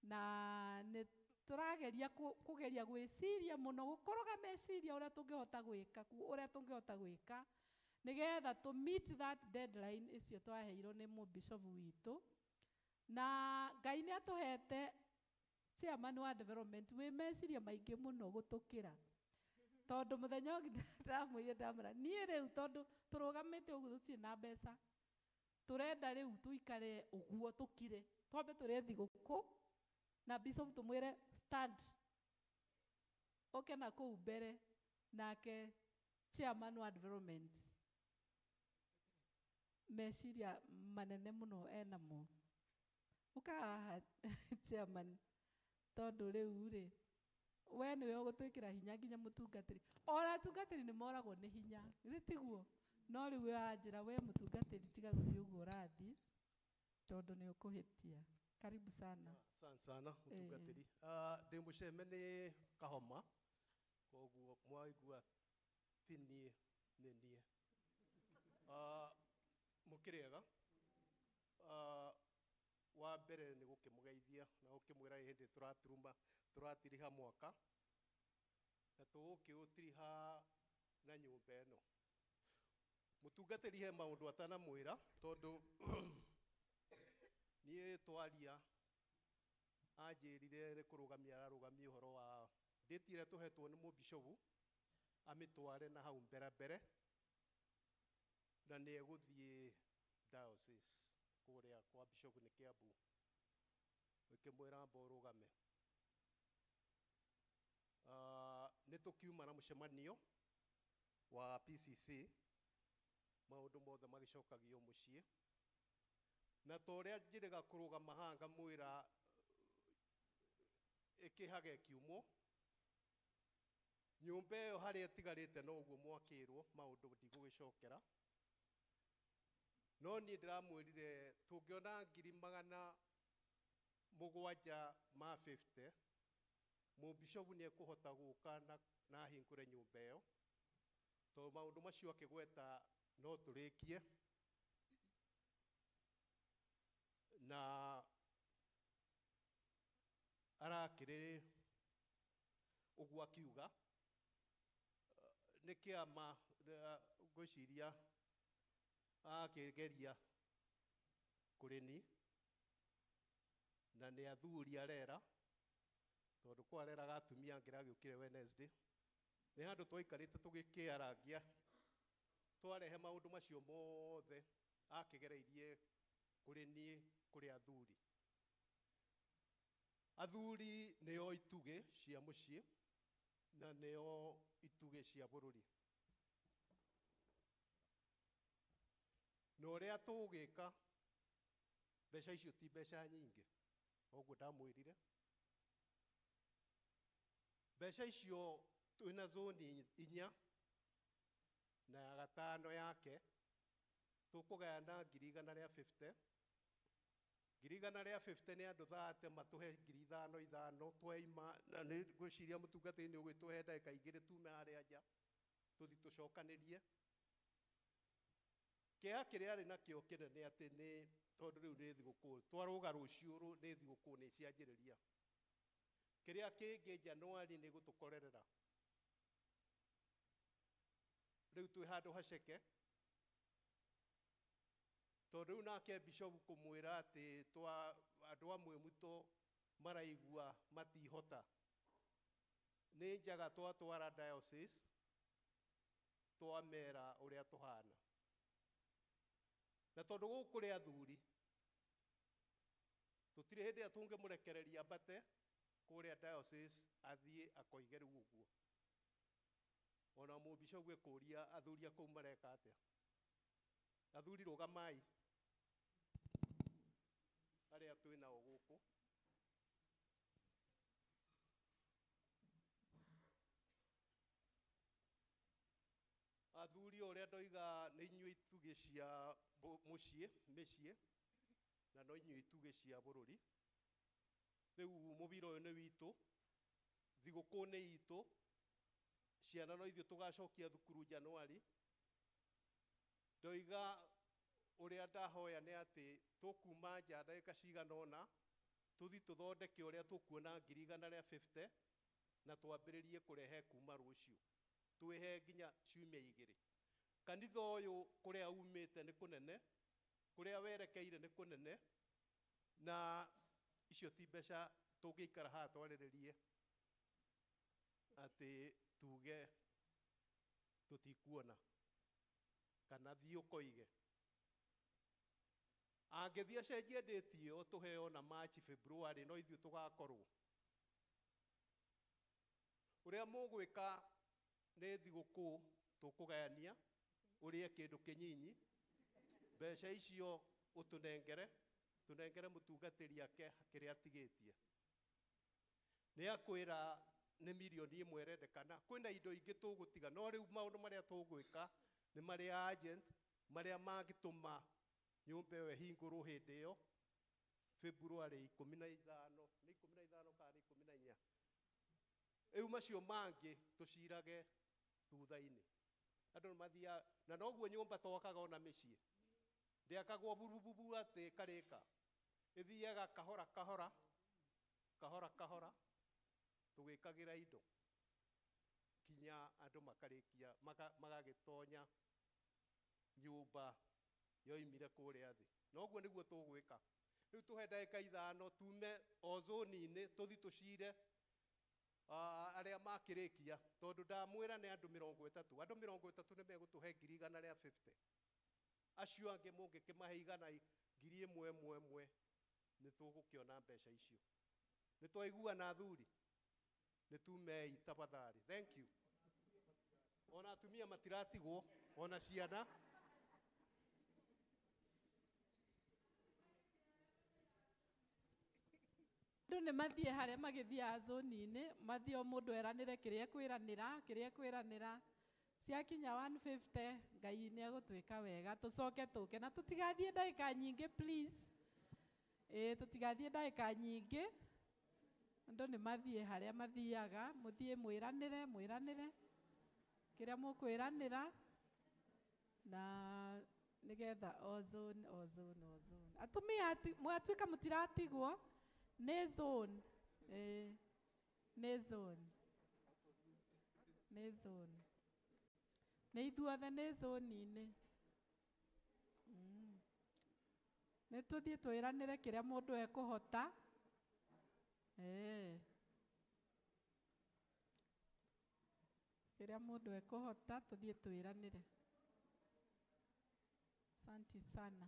Na nĩ tũrageria kũgeria gwĩciria mũno gũkoroga meciria ũrĩa tũngĩhota gwĩka ũrĩa tũngĩhota gwĩka nĩgetha tũ meet that deadline icio twaheirwo nĩ mũbishopu witũ. Na Ngai nĩ atũhete chairman wa development wĩ meciria maingĩ mũno gũtũkĩra. Tondũ mũthenya ũngĩ ndamwĩrire ndamwĩra niĩ rĩu tondũ tũrũgamĩte ũguo tũtirĩ na mbeca tũrenda rĩu tũikare ũguo tũkire twambe tũrĩe thigũkũ na bishop tũmwĩre stand oke na kũu mbere nake chairman wa development meciria manene mũno enamo. Ũka haha chairman tondũ rĩu rĩ we nĩwe ũgũtwĩkĩra hinya nginya mũtungatĩri. Ona atungatĩri nĩ moragwo nĩ hinya, githĩ tiguo? No rĩu wanjĩra we mũtungatĩri tiga gũthiĩ ũguo ũrathiĩ tondũ nĩ ũkũhĩtia. Karibu sana. Asante sana mũtungatĩri. Ndĩ mũceme nĩ kahoma koguo mwaigua ti niĩ nĩ niĩ. Mũkĩrĩega. Wa mbere nĩ gũkĩmũgeithia na gũkĩmwĩra hĩndĩ tũratiriha mwaka na tũgũkĩũtiriha na nyũmba ĩno. Mũtungatĩri he maũndũ atanamwĩra tondũ niĩ twaria anjĩrire nĩ kũrũgamia ararũgamia ũhoro wa date ĩrĩa tũhetwo nĩ mũbishopu amĩtware na hau mbere mbere na nĩ egũthiĩ diocese kũrĩa kwa bishopu nĩ Kiambu ĩkĩmwĩra amba ũrũgame. Nĩ tũkiuma na mũcemanio wa PCC maũndũ mothe magĩcokagio mũciĩ na ta ũrĩa njĩrĩga kũrũgama haha ngamwĩra ĩkĩhage ĩkiumwo nyũmba ĩyo harĩa ĩtigarĩte no ũguo mwakĩrwo maũndũ ndigũgĩcokera no niĩ ndĩramwĩrire tũngĩona ngiri 750 mũbishopu nĩ ekũhota gũka na ahingũre nyũmba ĩyo tondũ maũndũ macio akĩgweta no tũrĩkie na arakĩrĩ ũguo akiuga nĩ kĩama ngwĩciria akĩgeria kũrĩ ni na nĩ athuri arera tondũ kwa areraga atumia angĩ ragĩũkire Wednesday nĩ handũ twaikarĩte tũgĩkĩarangia twarehe maũndũ macio mothe akĩgereirie kũrĩ niĩ kũrĩ athuri. Athuri nĩo itugĩ cia mũciĩ na nĩo itugĩ cia bũrũri. Na ũrĩa tũgũgĩka mbeca icio ti mbeca nyingĩ Ũguo ndamwĩrire. Mbeca icio twĩna zoni 4 na ya gatano yake tũkũgayana 150,000. 150,000 nĩ andũ 30 matũhe 5,000 5,000 tweima, na nĩ ngwĩciria mũtungatĩri nĩ ũgwĩtũhe ndagĩka 2 tume harĩa nja tũthi tũcokanĩrie. Kĩeha kĩrĩa arĩ nakĩo kĩnene atĩ nĩ tondũ rĩu nĩ thigũkũ, twarũga rũciũ nĩ thigũkũ nĩ cianjĩrĩria. Kĩrĩa kĩngĩ Januari nĩ gũtũkorerera. Rĩu twĩ handũ haceke, tondũ rĩu nake bishopu kũmwĩra atĩ twa andũ amwe muto maraigua matihota. Nĩ njaga twatwara diocese twamera ũrĩa tũhana. Na tondũ gũkũ kũrĩ athuri, tũtirĩ hĩndĩ ĩrĩa tũngĩmũrekereria ambate kũrĩa diocese athiĩ akoige rĩu ũguo. Ona mũbishopu ekũria athuri a kũu mareka atĩa. Athuri rũgamai arĩa twĩ nao gũkũ. Athuri o ũrĩa ndoiga nĩ inyuĩ itugĩ cia mũciĩ, mĩciĩ, na no inyuĩ itugĩ cia bũrũri. Rĩu mũbira ũyũ nĩ witũ, thigũkũ nĩ itũ, ciana no ithuĩ tũgacokia thukuru Januari. Ndoiga ũrĩa ndahoya nĩ atĩ tũkuma nja ndagĩka cigana ũna, tũthiĩ tũthondeke ũrĩa tũkuona 150,000 na twambĩrĩrie kũrehe kuma rũciũ. Twĩhe nginya ciumia 2. Kanitha ũyũ kũrĩa umĩte nĩ kũnene, kũrĩa werekeire nĩ kũnene, na icio ti mbeca tũngĩikara haha twarĩrĩrie atĩ tuge tũtikuona kana thiĩ ũkoige. Angĩthiĩ acenjie date ĩyo tũheo na March, February, no ithuĩ tũgakorwo. Ũrĩa mũgwĩka nĩ thigũkũ tũkũgayania, ũrĩe kĩndũ kĩnyinyi, mbeca icio ũtũnengere, tũnengere mũtungatĩri ake kĩrĩa atigĩtie. Nĩ akwĩra nĩ mirioni 1 ĩrendekana, kwĩna indo ingĩ tũgũtiga, no rĩu maũndũ marĩa tũgwĩka nĩ marĩa agent, marĩa mangĩtũma nyũmba ĩyo ĩhingũrwo hĩndĩ ĩyo February 15, nĩ 15 kana nĩ 14. Rĩu macio mangĩ tũcirage thutha-inĩ. Andũ nĩ mathiaga, na noguo nyũmba twakaga ona mĩciĩ. Ndĩakagwo burububu atĩ ĩkarĩka. Ĩthiaga kahora kahora, kahora kahora, tũgĩkagĩra indo kinya andũ makarĩkia, magagĩtonya nyũmba yoimire kũrĩa thĩ. Noguo nĩguo tũgwĩka. Rĩu tũhe ndagĩka 5 tume o zoni-inĩ tũthi tũcire arĩa makĩrĩkia, tondũ ndamwĩra nĩ andũ 30. Andũ 30 nĩ megũtũhe 150,000. Acio angĩ mũngĩkĩmahe 1,000 ĩmwe ĩmwe ĩmwe, nĩ tũgũkĩona mbeca icio. Nĩ twaiguana athuri? Nĩ tumei tafadhali. Thank you. Ona atumia matiratigwo, ona ciana. Andũ nĩ mathiĩ harĩa magĩthiaga zoni-inĩ, mathiĩ o mũndũ eranĩre kĩrĩa ekwĩranĩra, kĩrĩa ekwĩranĩra. Ciakinya 150, Ngai nĩ egũtwĩka wega, tũcoke tũke na tũtigathiĩ ndagĩka nyingĩ please. Tũtigathiĩ ndagĩka nyingĩ. Andũ nĩ mathiĩ harĩa mathiaga, mũthiĩ mwĩranĩre, mwĩranĩre kĩrĩa mũkwĩranĩra, na nĩgetha o zone, o zone, o zone. Atumia mwatuĩka mũtiratigwo, nĩ zone, nĩ zone, nĩ zone. Nĩ ithuothe nĩ zone-inĩ. Nĩ tũthiĩ twĩranĩre kĩrĩa mũndũ ekũhota. Kĩrĩa mũndũ ekũhota tũthiĩ twĩranĩre. Asante sana.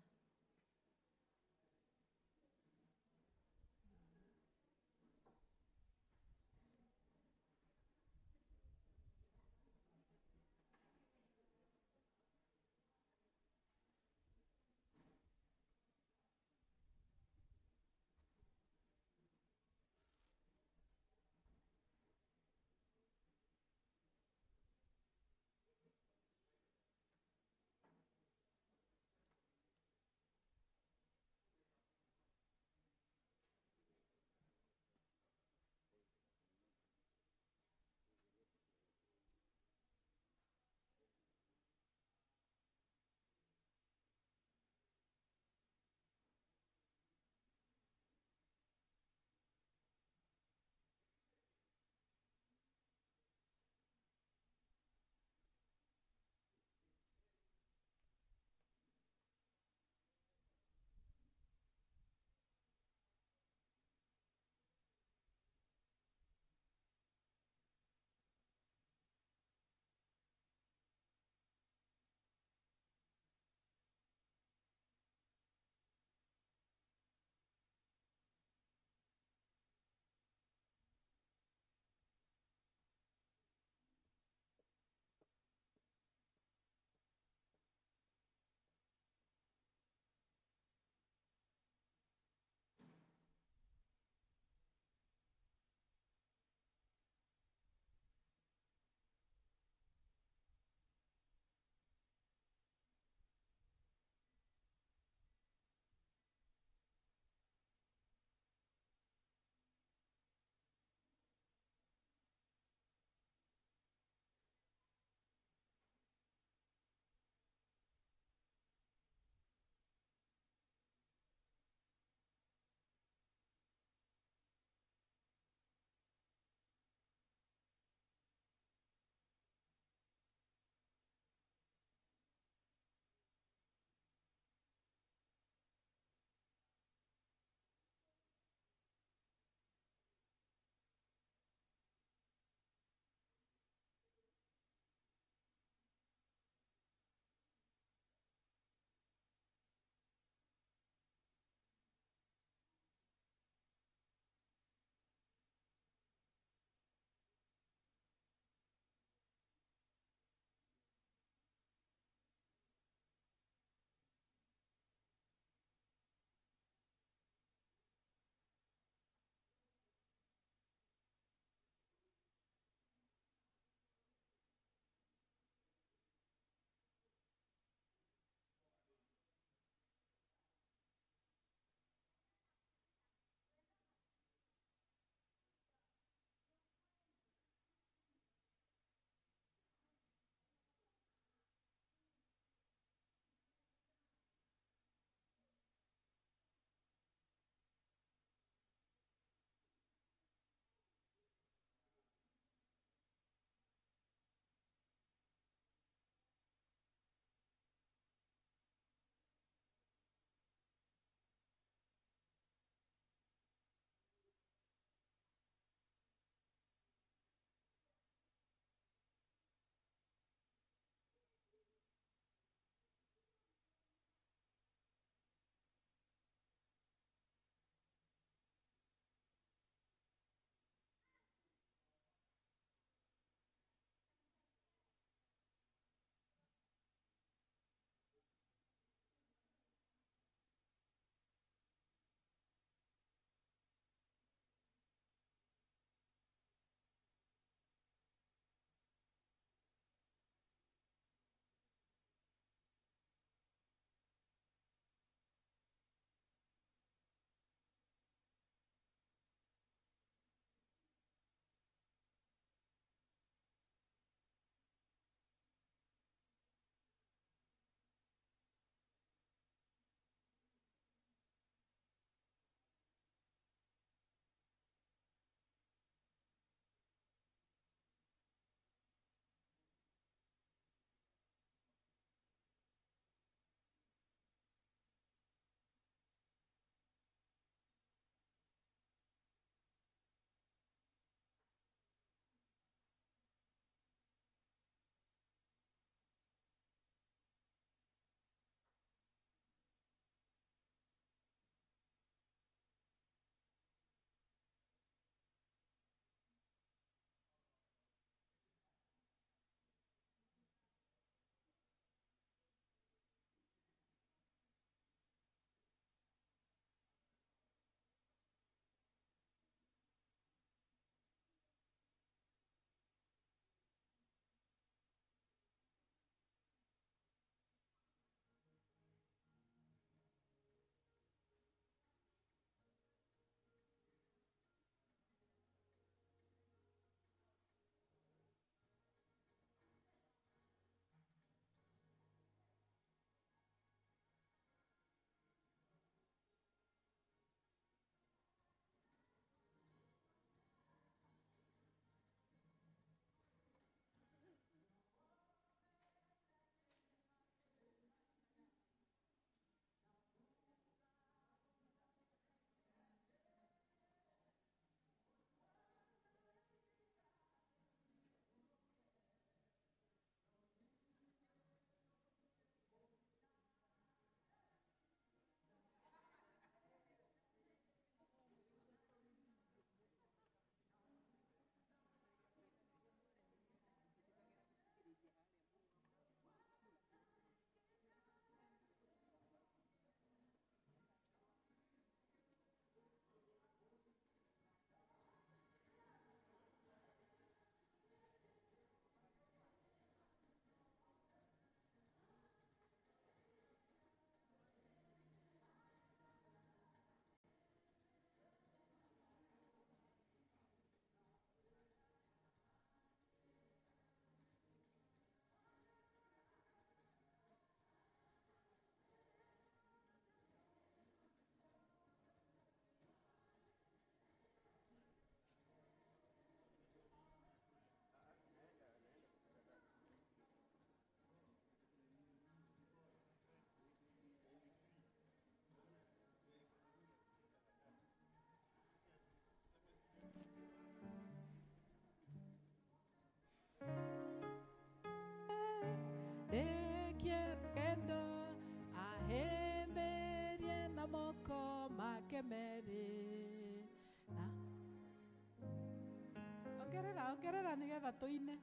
Ongerera nigetha tuine.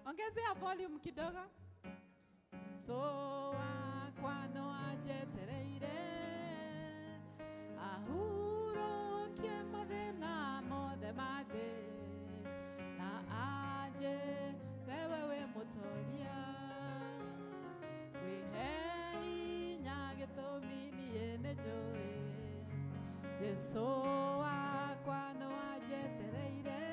Ongezea volume kidogo. So wakwa no anjetereire ahurokie mathĩna mothe ma thĩ na anjĩre we wĩ mũtoria wĩhe hinya gĩtũmi niĩ nĩnjũĩ Jesũ wakwa no anjetereire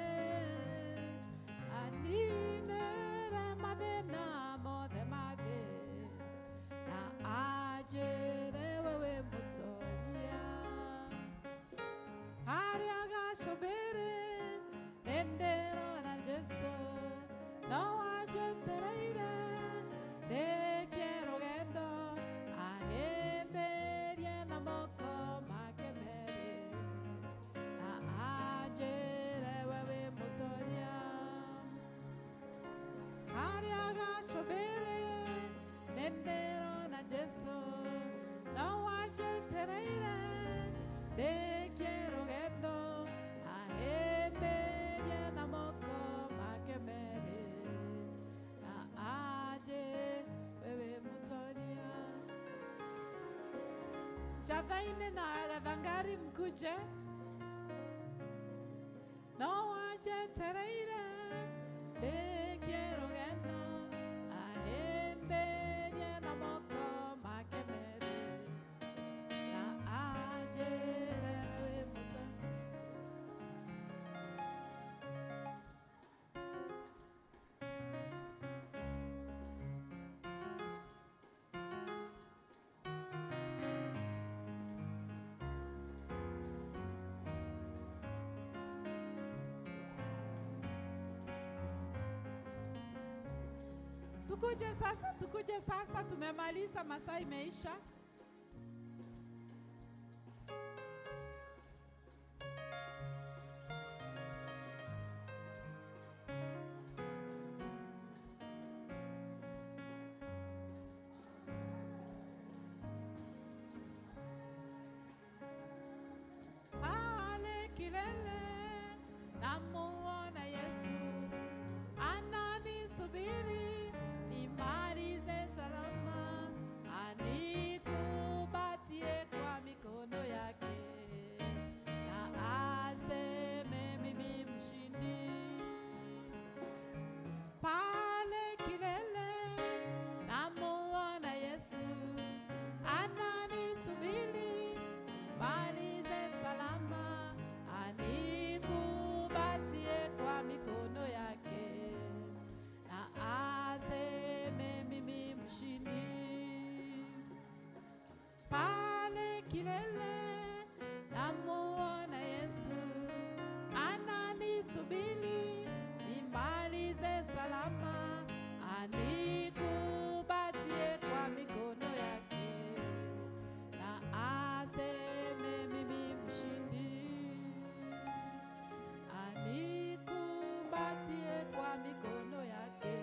aninĩre mathĩna mothe ma thĩ na anjĩre we wĩ mũtoria harĩa gacũmbĩrĩ nĩndĩrona Jesũ no anjetereire ndĩkie rũgendo ahĩmbĩrie na moko make merĩ na anjĩre we wĩ mũtoria harĩa gacũmbĩrĩ nĩndĩrona Jesũ no anjetereire ndĩkie rũgendo ahĩmbĩrie na moko make merĩ na anjĩre we wĩ mũtoria. Jathaine na Gathangari mkuje no anjetereire ndĩkie rũgendo ahĩmbĩrie na moko make merĩ na anjĩre wĩ mũtoria. Tukuje sasa, tumemaliza, masaa imeisha. Pale kilele namuona Yesu ananisubiri nimalize salama, anikubatie kwa mikono yake na aseme mimi mshindi. Pale kilele namuona Yesu ananisubiri nimalize salama, anikubatie kwa mikono yake na aseme mimi mshindi. Pale kilele namuona Yesu ananisubiri nimalize salama, anikubatie kwa mikono yake na aseme mimi mshindi. Anikumbatie kwa mikono yake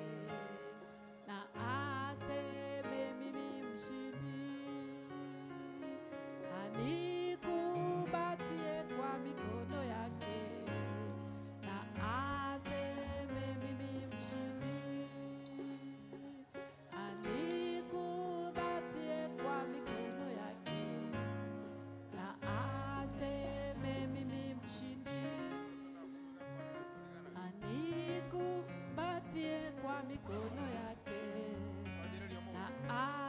na aseme mimi mshindi. Anikumbatie kwa mikono yake na aseme mimi mshindi. Anikumbatie kwa mikono yake na aseme mimi mshindi. Anikumbatie kwa mikono yake na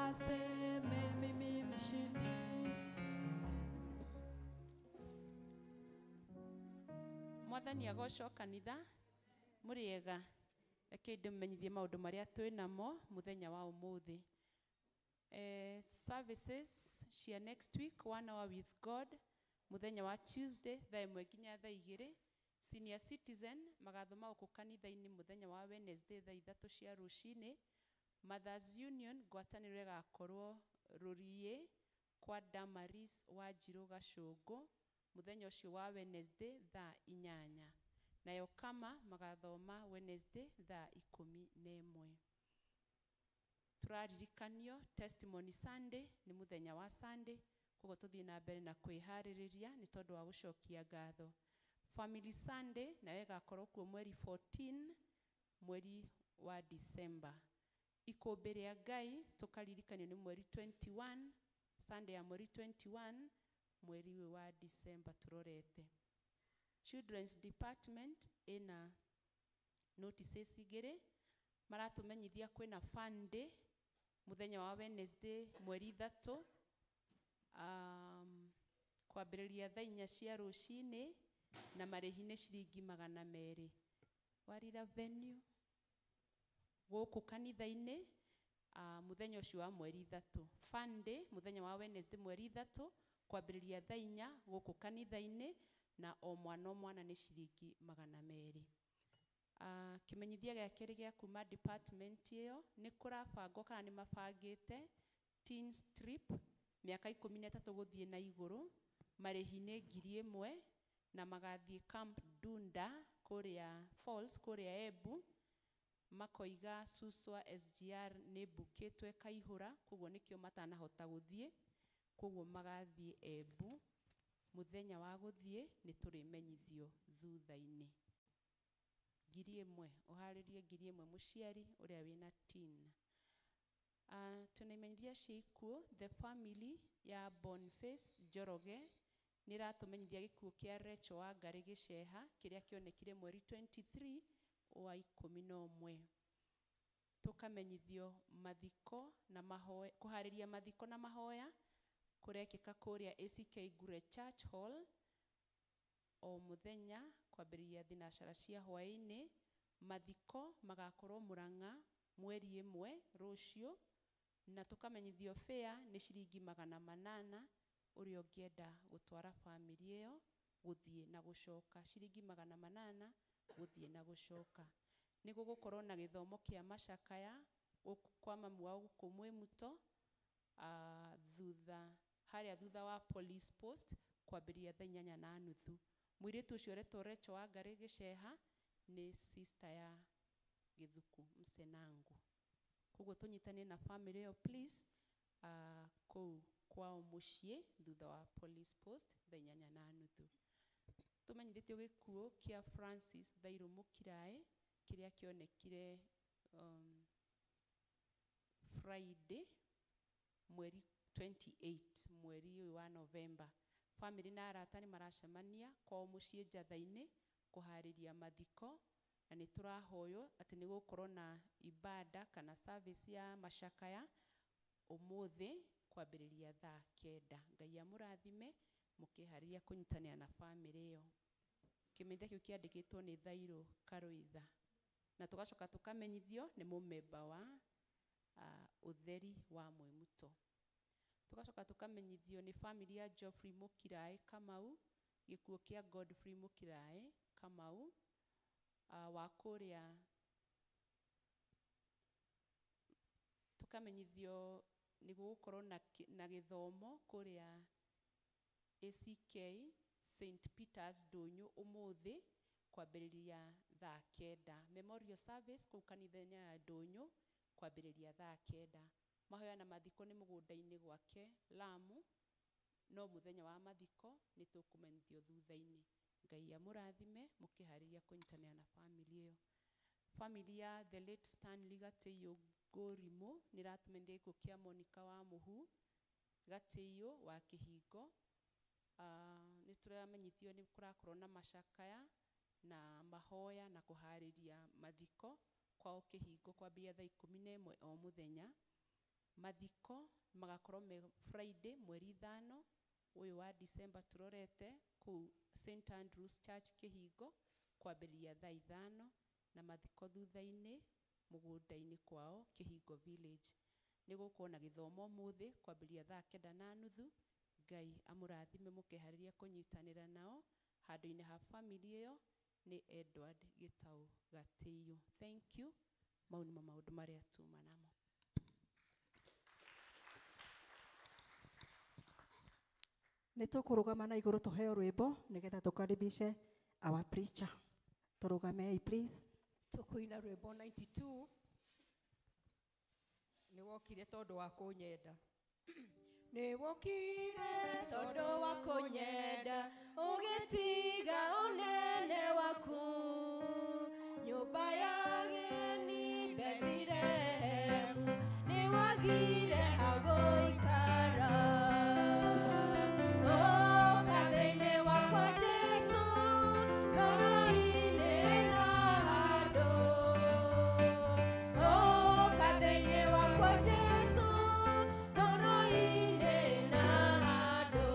aseme mimi mshindi. Mwathani agocwo kanitha mũrĩega reke ndĩmũmenyithie maũndũ marĩa twĩ namo mũthenya wa ũmũthĩ. Services cia next week, 1 hour with God mũthenya wa Tuesday thaa 1 nginya thaa 2. Senior citizen magathoma gũkũ kanitha-inĩ mũthenya wa Wednesday thaa 3 cia rũcinĩ. Mothers Union ngwatanĩro ĩgakorwo Rũriĩ kwa Damaris Wanjirũ Gacũngũ mũthenya ũcio wa Wednesday thaa 8. Nayo kama magathoma Wednesday thaa 11. Tũraririkanio Testimony Sunday nĩ mũthenya wa Sunday, koguo tũthiĩ na mbere na kwĩharĩrĩria nĩ tondũ wa gũcokia ngatho. Family Sunday nayo ĩgakorwo kuo mweri 14 mweri wa December. Ikũmbĩ rĩa Ngai tũkaririkanio nĩ mweri 21, Sunday ya mweri 21 mweri ũyũ wa December tũrorete. Children's Department ĩna notices igĩrĩ, maratũmenyithia kwĩna fun day mũthenya wa Wednesday mweri 3, kwambĩrĩria thaa 4 cia rũcinĩ na marĩhi nĩ ciringi 200. Warira venue gũkũ kanitha-inĩ mũthenya ũcio wa mweri 3. Fun day mũthenya wa Wednesday mweri 3 kwambĩrĩria thaa 4 gũkũ kanitha-inĩ na o mwana o mwana nĩ ciringi 200. Kĩmenyithia gĩa kerĩ gĩa kuma department ĩyo nĩ kũrabangwo kana nĩ mabangĩte teens trip mĩaka 13 gũthiĩ na igũrũ, marĩhi nĩ 1000 na magathiĩ Camp Dunda kũrĩa Falls kũrĩa Embu. Makoiga Suswa SGR nĩ mbukĩtwo ĩkaihũra, koguo nĩkĩo matanahota gũthiĩ, koguo magathiĩ Embu. Mũthenya wa gũthiĩ nĩ tũrĩmenyithio thutha-inĩ. 1000 ũharĩrie 1000 mũciari ũrĩa wĩna teen. Twĩna imenyithia cia ikuũ. The family ya Boniface Njoroge nĩ ĩratũmenyithia gĩkuũ kĩa Rachel Wangari Gĩceha kĩrĩa kĩonekire mweri 23 wa 11. Tũkamenyithio mathiko na mahoya, kũharĩria mathiko na mahoya kũrekĩka kũrĩa ACK Ngure Church Hall o mũthenya kwambĩrĩria thinacara cia hwaĩ-inĩ. Mathiko magakorwo Murang'a mweri 1 rũciũ, na tũkamenyithio fare nĩ ciringi 800 ũrĩa ũngĩenda gũtwara family ĩyo gũthiĩ na gũcoka, ciringi 800 gũthiĩ na gũcoka. Nĩ gũgũkorwo na gĩthomo kĩa macakaya gũkũ kwa mamu wao gũkũ Mwĩmuto, thutha harĩa thutha wa police post kwambĩrĩria thaa 8:30. Mũirĩtu ũcio ũretwo Rachel Wangari Gĩceha nĩ sister ya Gĩthuku Msenangu. Koguo tũnyitane na family ĩyo please, kũu kwao mũciĩ thutha wa police post thaa 8:30. Tũmenyithĩtio gĩkuũ kĩa Francis Thairũ Mũkiraĩ kĩrĩa kĩonekire Friday mweri 28 mweri ũyũ wa November. Family na arata nĩ maracemania kwao mũciĩ Njatha-inĩ kũharĩria mathiko, na nĩ tũrahoywo atĩ nĩ gũgũkorwo na ibada kana service ya macakaya ũmũthĩ kwambĩrĩria thaa 9. Ngai amũrathime mũkĩharĩria kũnyitanĩra na family ĩyo. Kĩmenyithia kĩu kĩandĩkĩtwo nĩ Thairũ Karũitha, na tũgacoka tũkamenyithio nĩ mũmemba wa ũtheri wa Mwĩmuto. Tũgacoka tũkamenyithio nĩ family ya Geoffrey Mũkiraĩ Kamau, gĩkuũ kĩa Godfrey Mũkiraĩ Kamau wa kũrĩa. Tũkamenyithio nĩ gũgũkorwo na gĩthomo kũrĩa ACK St Peters Ndũnyũ ũmũthĩ kwambĩrĩria thaa 9. Memorial service kũu kanitha-inĩ ya Ndũnyũ kwambĩrĩria thaa 9. Mahoya na mathiko nĩ mũgũnda-inĩ gwake Lamu, no mũthenya wa mathiko nĩ tũkũmenyithio thutha-inĩ. Ngai amũrathime mũkĩharĩria kũnyitanĩra na family ĩyo. Family ya the late Stanley Gatĩiyũ Ngũrimũ nĩ ĩratũmenyithia gĩkuũ kĩa Monica wa Mũhu Gatĩiyũ wa Kĩhingo. Nĩ tũramenyithio nĩ kũrakorwo na macakaya na mahoya na kũharĩria mathiko kwao Kĩhingo kwambĩrĩria thaa 11 o mũthenya. Mathiko magakorwo me Friday mweri 5 ũyũ wa December tũrorete kũu St Andrews Church Kĩhingo kwambĩrĩria thaa 5, na mathiko thutha-inĩ mũgũnda-inĩ kwao Kĩhingo Village. Nĩ gũkorwo na gĩthomo ũmũthĩ kwambĩrĩria thaa 9:30. Ngai amũrathime mũkeharĩria kũnyitanĩra nao handũ-inĩ ha family ĩyo nĩ Edward Gĩtaũ Gatĩiyũ. Thank you. Mau nĩmo maũndũ marĩa tuma namo. Nĩ tũkũrũgama na igũrũ tũheo rwĩmbo nĩgetha tũkaribishe our preacher. Tũrũgamei please. Tũkũina rwĩmbo 92 nĩ wokire tondũ wa kũnyenda. Nĩwokire tondũ wa kũnyenda, ũgĩtiga ũnene waku. Nyũmba ya ageni Bethilehemu, nĩwagire ha gũikara. Ũka thĩinĩ wakwa Jesũ, ngoro-inĩ na handũ. Ũka thĩinĩ wakwa Jesũ, ngoro-inĩ na handũ.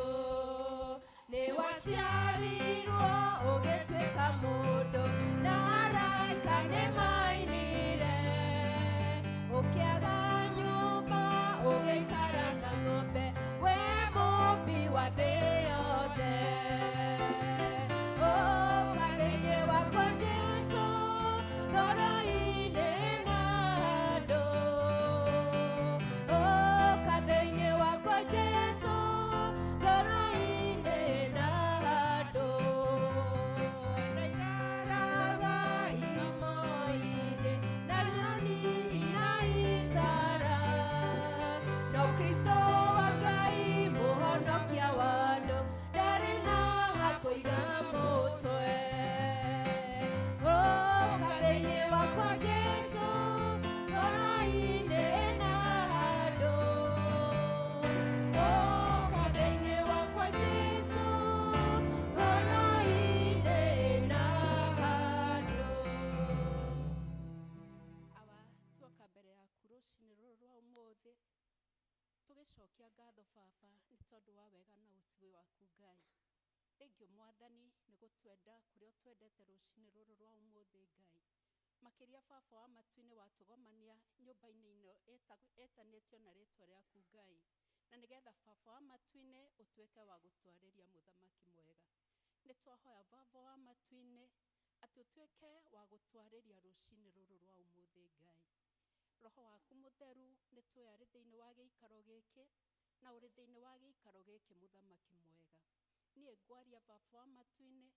Nĩwaciarirwo ũgĩtuĩka mũndũ, na araika nĩmainire. Ũkĩaga nyũmba ũgĩikara na ng'ombe, we mũmbi wa thĩ yothe. Ũka thĩinĩ wakwa Jesũ, ngoro-inĩ na handũ. Ũka thĩinĩ wakwa Jesũ, ngoro-inĩ na handũ. Ndaikaraga irima-inĩ, na nyoni inaitara. No Kristo wa Ngai mũhonokia wa andũ, ndarĩ na ha kũiga mũtwe. Ũka thĩinĩ wakwa Jesũ, ngoro-inĩ na handũ. Ũka thĩinĩ wakwa Jesũ, ngoro-inĩ na handũ. Awa tuoka mbere yaku rũcinĩ rũrũ rwa ũmũthĩ, tũgĩcokia ngatho baba nĩ tondũ wa wega na ũtugi waku Ngai. Thengiũ mwathani nĩ gũtwenda kũrĩa ũtwendete rũcinĩ rũrũ rwa ũmũthĩ Ngai. Makĩria baba wa matu-inĩ watũgomania nyũmba-inĩ ĩno ĩtanĩtio na rĩtwa rĩaku Ngai, na nĩgetha baba wa matu-inĩ ũtuĩke wa gũtwarĩria mũthamaki mwega. Nĩ twahoya baba wa matu-inĩ atĩ ũtuĩke wa gũtwarĩria rũcinĩ rũrũ rwa ũmũthĩ Ngai. Roho waku mũtheru nĩ tũĩ arĩ thĩinĩ wa gĩikaro gĩkĩ, na ũrĩ thĩinĩ wa gĩikaro gĩkĩ mũthamaki mwega. Niĩ ngwaria baba wa matu-inĩ,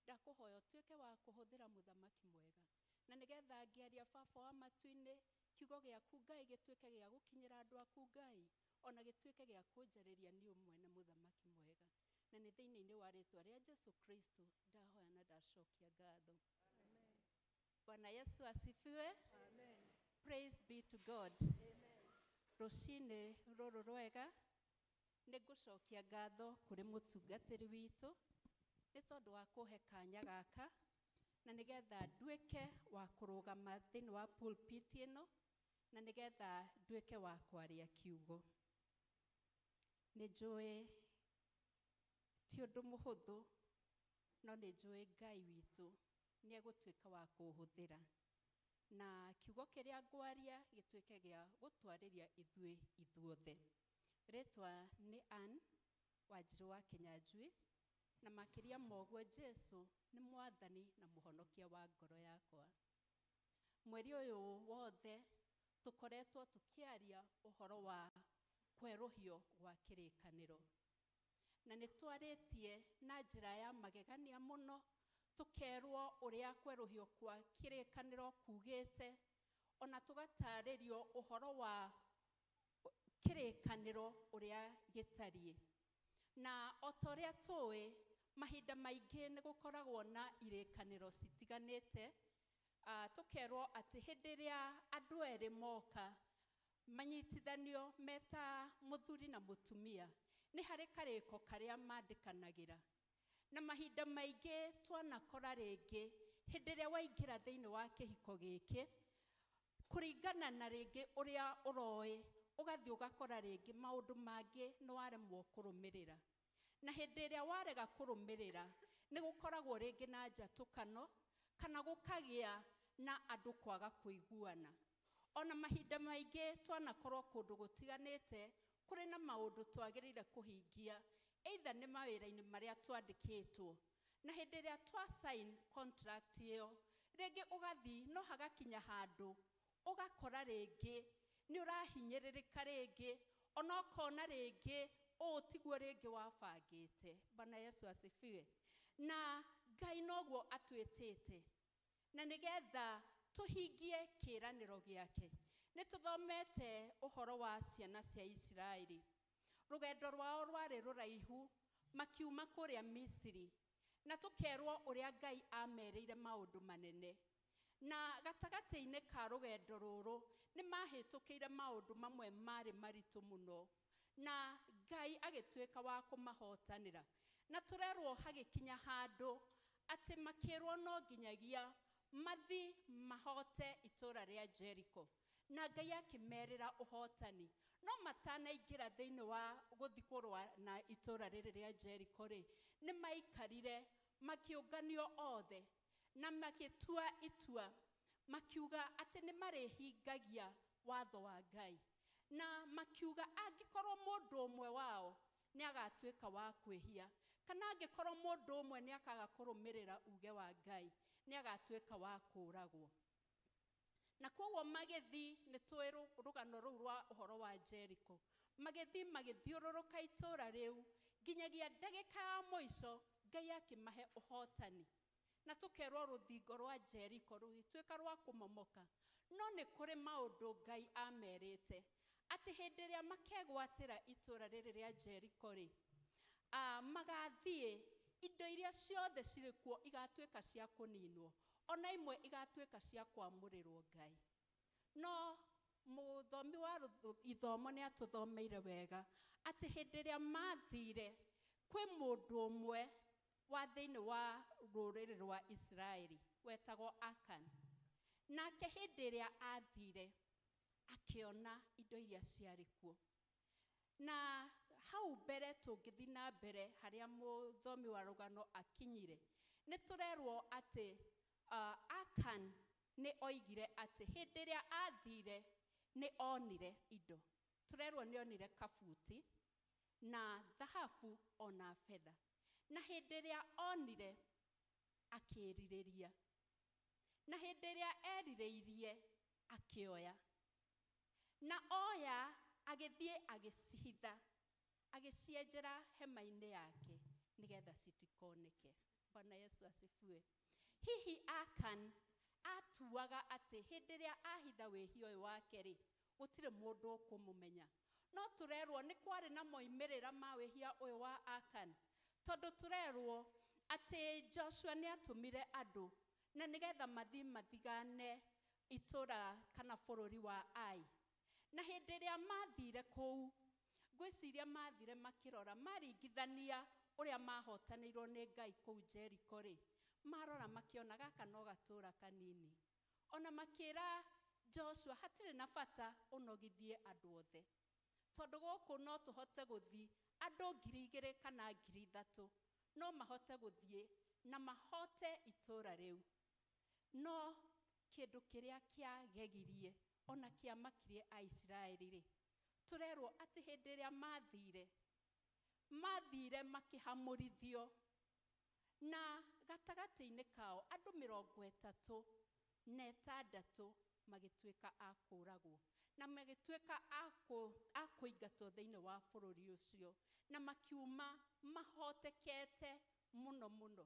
ndakũhoya ũtuĩke wa kũhũthĩra mũthamaki mwega, na nĩgetha ngĩaria baba wa matu-inĩ, kiugo gĩaku Ngai gĩtuĩke gĩa gũkinyĩra andũ aku Ngai, ona gĩtuĩke gĩa kũnjarĩria niĩ mwene mũthamaki mwega. Na nĩ thĩinĩ-inĩ wa rĩtwa rĩa Jesu Kristo ndahoya na ndacokia ngatho. Bwana Yesu asifiwe. Amen. Praise be to God. Rũcinĩ rũrũ rwega nĩ ngũcokia ngatho kũrĩ mũtungatĩri witũ nĩ tondũ wa kũhe kanya gaka, na nĩgetha nduĩke wa kũrũgama thĩinĩ wa pulpit ĩno, na nĩgetha nduĩke wa kwaria kiugo. Nĩ njũĩ ti ũndũ mũhũthũ, no nĩ njũĩ Ngai witũ nĩ egũtuĩka wa kũũhũthĩra, na kiugo kĩrĩa ngwaria gĩtuĩke gĩa gũtwarĩria ithuĩ ithuothe. Rĩtwa nĩ Ann Wanjirũ wa Kĩnyanjui, na makĩria ma ũguo Jesu nĩ mwathani na mũhonokia wa ngoro yakwa. Mweri ũyũ wothe tũkoretwo tũkĩaria ũhoro wa kwerũhio gwa kĩrĩkanĩro, na nĩ twarĩtie na njĩra ya magegania mũno, tũkerwo ũrĩa kwerũhio kwa kĩrĩkanĩro kugĩte, ona tũgatarĩrio ũhoro wa kĩrĩkanĩro ũrĩa gĩtariĩ. Na o ta ũrĩa tũĩ, mahinda maingĩ nĩ gũkoragwo na irĩkanĩro citiganĩte. Tũkerwo atĩ hĩndĩ ĩrĩa andũ erĩ moka manyitithanio meta mũthuri na mũtumia, nĩ harĩ karĩko karĩa mandĩkanagĩra. Na mahinda maingĩ twanakora rĩngĩ hĩndĩ ĩrĩa waingĩra thĩinĩ wa kĩhiko gĩkĩ, kũringana na rĩngĩ ũrĩa ũroĩ, ũgathiĩ ũgakora rĩngĩ maũndũ mangĩ nĩ waremwo kũrũmĩrĩra. Na hĩndĩ ĩrĩa warega kũrũmĩrĩra, nĩ gũkoragwo rĩngĩ na njatũkano, kana gũkagĩa na andũ kwaga kũiguana. Ona mahinda maingĩ twanakorwo kũndũ gũtiganĩte, kũrĩ na maũndũ twagĩrĩire kũhingia, either nĩ mawĩra-inĩ marĩa twandĩkĩtwo. Na hĩndĩ ĩrĩa twa sign contract ĩyo, rĩngĩ ũgathiĩ no hagakinya handũ, ũgakora rĩngĩ nĩ ũrahinyĩrĩrĩka rĩngĩ, ona ũkona rĩngĩ ũũ tiguo rĩngĩ wabangĩte. Bwana Yesu asifiwe. Na Ngai noguo atwĩtĩte, na nĩgetha tũhingie kĩĩranĩro gĩake. Nĩ tũthomete ũhoro wa ciana cia Isiraeli. Rũgendo rwao rwarĩ rũraihu makiuma kũrĩa Misiri, na tũkerwo ũrĩa Ngai amerĩire maũndũ manene. Na gatagatĩ-inĩ ka rũgendo rũrũ nĩ mahĩtũkĩire maũndũ mamwe marĩ maritũ mũno, na Ngai agĩtuĩka wa kũmahotanĩra. Na tũrerwo hagĩkinya handũ atĩ makĩrwo no nginyagia mathi mahote itũra rĩa Jericho, na Ngai akĩmerĩra ũhotani. No matanaingĩra thĩinĩ wa gũthiĩ kũrũa na itũra rĩrĩ rĩa Jericho rĩ, nĩ maikarire makĩũnganio othe na magĩtua itua, makiuga atĩ nĩ marĩhingagia watho wa Ngai, na makiuga angĩkorwo mũndũ ũmwe wao nĩ agatuĩka wa kwĩhia, kana angĩkorwo mũndũ ũmwe nĩ akaga kũrũmĩrĩra uge wa Ngai, nĩ agatuĩka wa kũũragwo. Na koguo magĩthiĩ, nĩ tũĩ rũgano rũu rwa ũhoro wa Jericho, magĩthiĩ magĩthiũrũrũka itũra rĩu nginyagia ndagĩka ya mũico Ngai akĩmahe ũhotani. Na tũkerwo rũthingo rwa Jericho rũgĩtuĩka rwa kũmomoka. No nĩ kũrĩ maũndũ Ngai amerĩte atĩ hĩndĩ ĩrĩa makegwatĩra itũra rĩrĩ rĩa Jericho rĩ, magathiĩ indo iria ciothe cirĩ kuo igatuĩka cia kũninwo, ona imwe igatuĩka cia kwamũrĩrwo Ngai. No mũthomi wa ithomo nĩ atũthomeire wega atĩ hĩndĩ ĩrĩa mathire kwĩ mũndũ ũmwe wa thĩinĩ wa rũrĩrĩ rwa Isiraeli wetagwo Akan. Nake hĩndĩ ĩrĩa athire akĩona indo iria ciarĩ kuo. Na hau mbere tũngĩthiĩ na mbere harĩa mũthomi wa rũgano akinyire, nĩ tũrerwo atĩ Akan nĩ oigire atĩ hĩndĩ ĩrĩa athire nĩ onire indo. Tũrerwo nĩ onire kabuti na thahabu ona betha. Na hĩndĩ ĩrĩa onire akĩrirĩria, na hĩndĩ ĩrĩa erirĩirie akĩoya, na oya agĩthiĩ agĩcihitha, agĩcienjera hema-inĩ yake nĩgetha citikoneke. Bwana Yesu asifiwe. Hihi Akan atuaga atĩ hĩndĩ ĩrĩa ahitha wĩhia ũyũ wake rĩ, gũtirĩ mũndũ ũkũmũmenya. No tũrerwo nĩ kwarĩ na moimĩrĩra ma wĩhia ũyũ wa Akan, tondũ tũrerwo atĩ Joshua nĩ atũmire andũ na nĩgetha mathiĩ mathigane itũra kana bũrũri wa Ai. Na hĩndĩ ĩrĩa mathire kũu, ngwĩciria mathire makĩrora, maringithania ũrĩa mahotanĩirwo nĩ Ngai kũu Jericho rĩ, marora makĩona gaka no gatũra kanini. Ona makĩra Joshua hatirĩ na bata ũnogithie andũ othe, tondũ gũkũ no tũhote gũthiĩ andũ 2,000 kana 3,000 no mahote gũthiĩ na mahote itũra rĩu. No kĩndũ kĩrĩa kĩagegirie ona kĩamakirie Aisiraeli rĩ, tũrerwo atĩ hĩndĩ ĩrĩa mathire makĩhamũrithio, na gatagatĩ-inĩ kao andũ 36 magĩtuĩka a kũũragwo, na magĩtuĩka a kũingatwo thĩinĩ wa bũrũri ũcio, na makiuma mahotekete mũno mũno.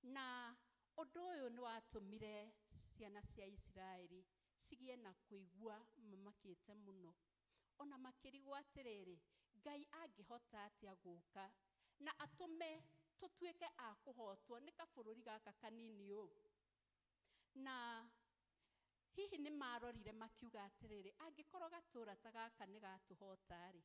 Na ũndũ ũyũ nĩ watũmire ciana cia Isiraeli cigĩe na kũigua mamakĩte mũno, ona makĩrigwo atĩrĩrĩ, Ngai angĩhota atĩa gũka na atũme tũtuĩke a kũhotwo nĩ kabũrũri gaka kanini ũũ. Na hihi nĩ marorire makiuga atĩrĩrĩ, angĩkorwo gatũra ta gaka nĩ gatũhota rĩ,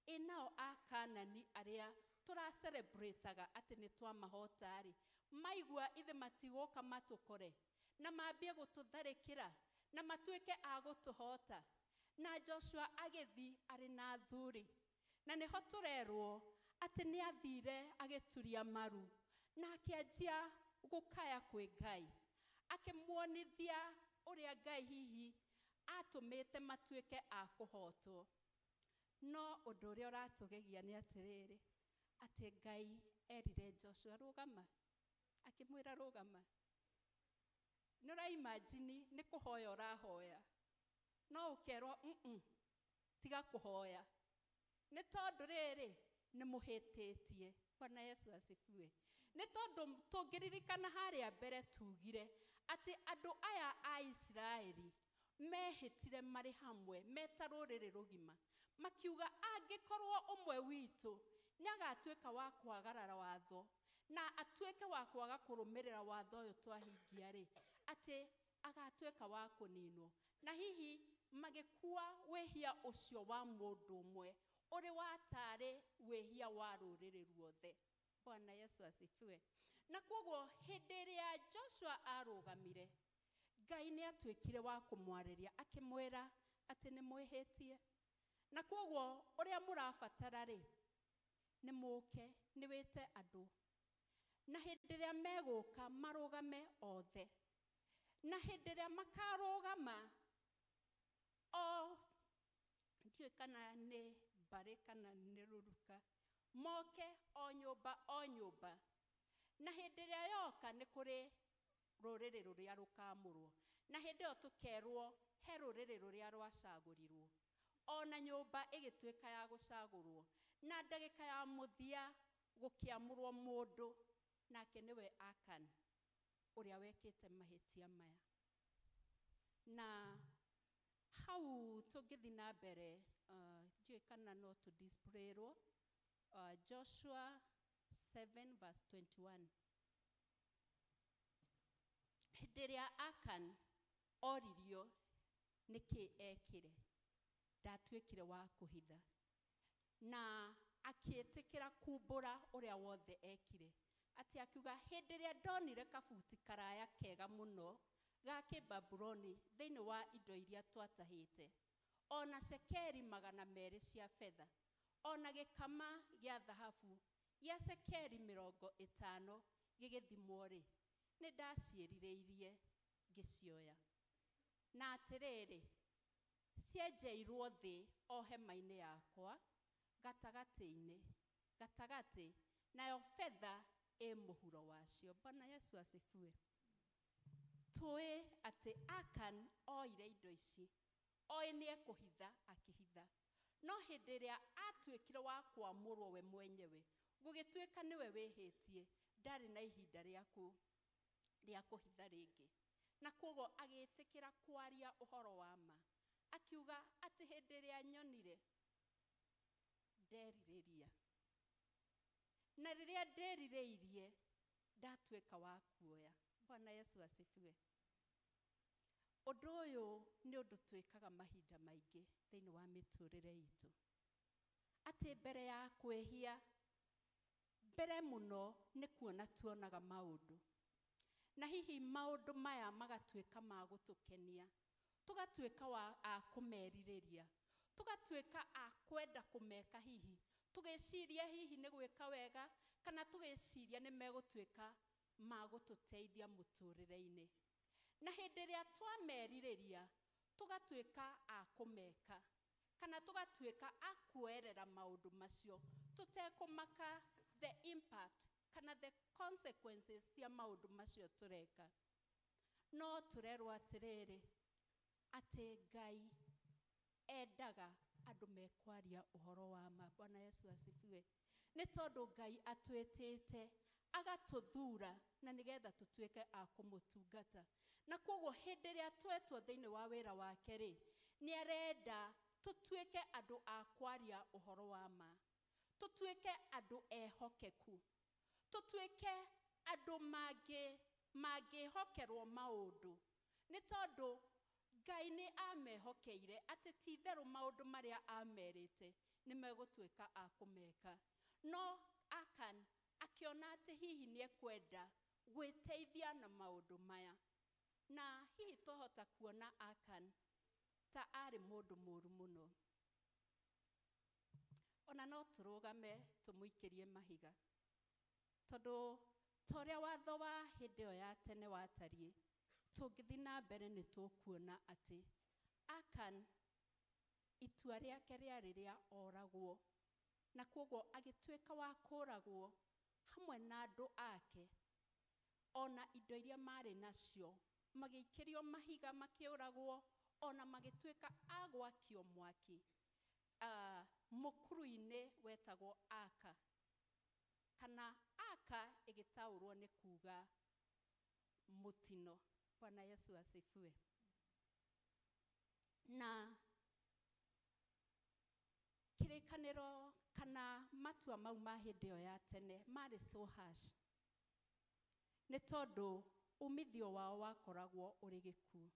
ĩ nao a Kanani arĩa tũracelebrataga atĩ nĩ twamahota rĩ, maigua ithe matigũka matũkore na mambie gũtũtharĩkĩra na matuĩke a gũtũhota. Na Joshua agĩthiĩ arĩ na athuri, na nĩho tũrerwo atĩ nĩ athire agĩturia maru na akĩanjia gũkaya kwĩ Ngai, akĩmuonithia ũrĩa Ngai hihi atũmĩte matuĩke a kũhotwo. No ũndũ ũrĩa ũratũgegia nĩ atĩrĩrĩ, atĩ Ngai erire Joshua rũgama, akĩmwĩra rũgama. Nĩ ũraimagine nĩ kũhoya ũrahoya, no ũkerwo tiga kũhoya, nĩ tondũ rĩrĩ nĩ mũhĩtĩtie. Bwana Yesu asifiwe. Nĩ tondũ tũngĩririkana harĩa mbere tugire atĩ andũ aya a Isiraeli mehĩtire marĩ hamwe meta rũrĩrĩ rũgima, Makiuga angĩkorwo ũmwe witũ nĩagatuĩka wa kwagarara watho na atuĩke wa kwaga kũrũmĩrĩra watho ũyũ twahingia rĩ, atĩ agatuĩka wa kũninwo. Na hihi magĩkua wĩhia ũcio wa mũndũ ũmwe ũrĩ watarĩ wĩhia wa rũrĩrĩ ruothe. Bwana Yesu asifiwe. Na kwoguo hĩndĩ ĩrĩa Joshua arũgamire, Ngai nĩ atuĩkire wa kũmwarĩria akĩmwĩra atĩ nĩ mwĩhĩtie. Na kwoguo ũrĩa mũrabatara rĩ, nĩ mũke, nĩ wĩte andũ. Na hĩndĩ ĩrĩa megũka marũgame othe. Na hĩndĩ ĩrĩa makarũgama o ndiũĩ kana nĩ mbarĩ kana nĩ rũruka, moke o nyũmba o nyũmba. Na hĩndĩ ĩrĩa yoka nĩ kũrĩ rũrĩrĩ rũrĩa rũkamũrwo. Na hĩndĩ ĩyo tũkerwo he rũrĩrĩ rũrĩa rwacagũrirwo. Ona nyũmba ĩgĩtuĩka ya gũcagũrwo. Na ndagĩka ya mũthia gũkĩamũrwo mũndũ, nake nĩwe Akan, ũrĩa wekĩte mahĩtia maya. Na hau tũngĩthiĩ na mbere, ndiũĩ kana no tũ display-rwo, Joshua 7 verse 21. Hĩndĩ ĩrĩa Akan oririo nĩkĩ ekire, ndatuĩkire wa kũhitha. Na akĩĩtĩkĩra kumbũra ũrĩa wothe ekire. Atĩ akiuga hĩndĩ ĩrĩa ndonire kabuti karaya kega mũno ga kĩbabuloni thĩinĩ wa indo iria twatahĩte, ona cekeri 200 cia betha, ona gĩkama gĩa thahabu gĩa cekeri 50 gĩgĩthimwo rĩ, nĩ ndaciĩrirĩirie ngĩcioya. Na atĩrĩrĩ, cienjeirwo thĩ o hema-inĩ yakwa gatagatĩ, nayo betha ĩ mũhuro wacio. Bwana Yesu asifiwe. Tũĩ atĩ Akan oire indo ici, oĩ nĩ ekũhitha, akĩhitha. No hĩndĩ ĩrĩa atuĩkire wa kwamũrwo we mwenyewe, gũgĩtuĩka nĩwe wĩhĩtie, ndarĩ na ihinda rĩa kũhitha rĩngĩ. Na kwoguo agĩĩtĩkĩra kwaria ũhoro wa ma. Akiuga atĩ hĩndĩ ĩrĩa nyonire, nderirĩria. Na rĩrĩa nderirĩirie, ndatuĩka wa kuoya. Bwana Yesu asifiwe. Ũndũ ũyũ nĩ ũndũ twĩkaga mahinda maingĩ thĩinĩ wa mĩtũrĩre itũ. Atĩ mbere ya kwĩhia, mbere mũno nĩ kuona tuonaga maũndũ. Na hihi maũndũ maya magatuĩka ma gũtũkenia. Tũgatuĩka a kũmerirĩria. Tũgatuĩka a kwenda kũmeka hihi. Tũgĩciria hihi nĩ gwĩka wega, kana tũgĩciria nĩ megũtuĩka ma gũtũteithia mũtũrĩre-inĩ. Na hĩndĩ ĩrĩa twamerirĩria, tũgatuĩka a kũmeka, kana tũgatuĩka a kuoerera maũndũ macio, tũtekũmaka the impact kana the consequences cia maũndũ macio tũreka. No tũrerwo atĩrĩrĩ, atĩ Ngai endaga andũ mekwaria ũhoro wa ma. Bwana Yesu asifiwe. Nĩ tondũ Ngai atwĩtĩte, agatũthura na nĩgetha tũtuĩke a kũmũtungata. Na kwoguo hĩndĩ ĩrĩa twetwo thĩinĩ wa wĩra wake rĩ, nĩ arenda tũtuĩke andũ a kwaria ũhoro wa ma. Tũtuĩke andũ ehokeku. Tũtuĩke andũ mangĩhokerwo maũndũ. Nĩ tondũ Ngai nĩ amehokeire atĩ ti itherũ maũndũ marĩa amerite nĩ megũtuĩka a kũmeka. No Akan akĩona atĩ hihi nĩ ekwenda gwĩteithia na maũndũ maya. Na hihi twahota kuona Akan ta arĩ mũndũ mũru mũno. Ona no tũrũgame tũmũikĩrie mahiga. Tondũ ta ũrĩa watho wa hĩndĩ ĩyo ya tene watariĩ, tũngĩthiĩ na mbere nĩ tũkuona atĩ Akan itua rĩake rĩarĩ rĩa oragwo. Na kwoguo agĩtuĩka wa kũragwo hamwe na andũ ake, ona indo iria marĩ nacio, magĩikĩrio mahiga makĩũragwo, ona magĩtuĩka a gwakio mwaki. Mũkuru-inĩ wetagwo Aka, kana Aka ĩgĩtaũrwo nĩ kuga mũtino. Bwana Yesu asifiwe. Na Kĩrĩkanĩro kana matua mau ma hĩndĩ ĩyo ya tene marĩ so harsh, nĩ tondũ umithio wao wakoragwo ũrĩ gĩkuũ.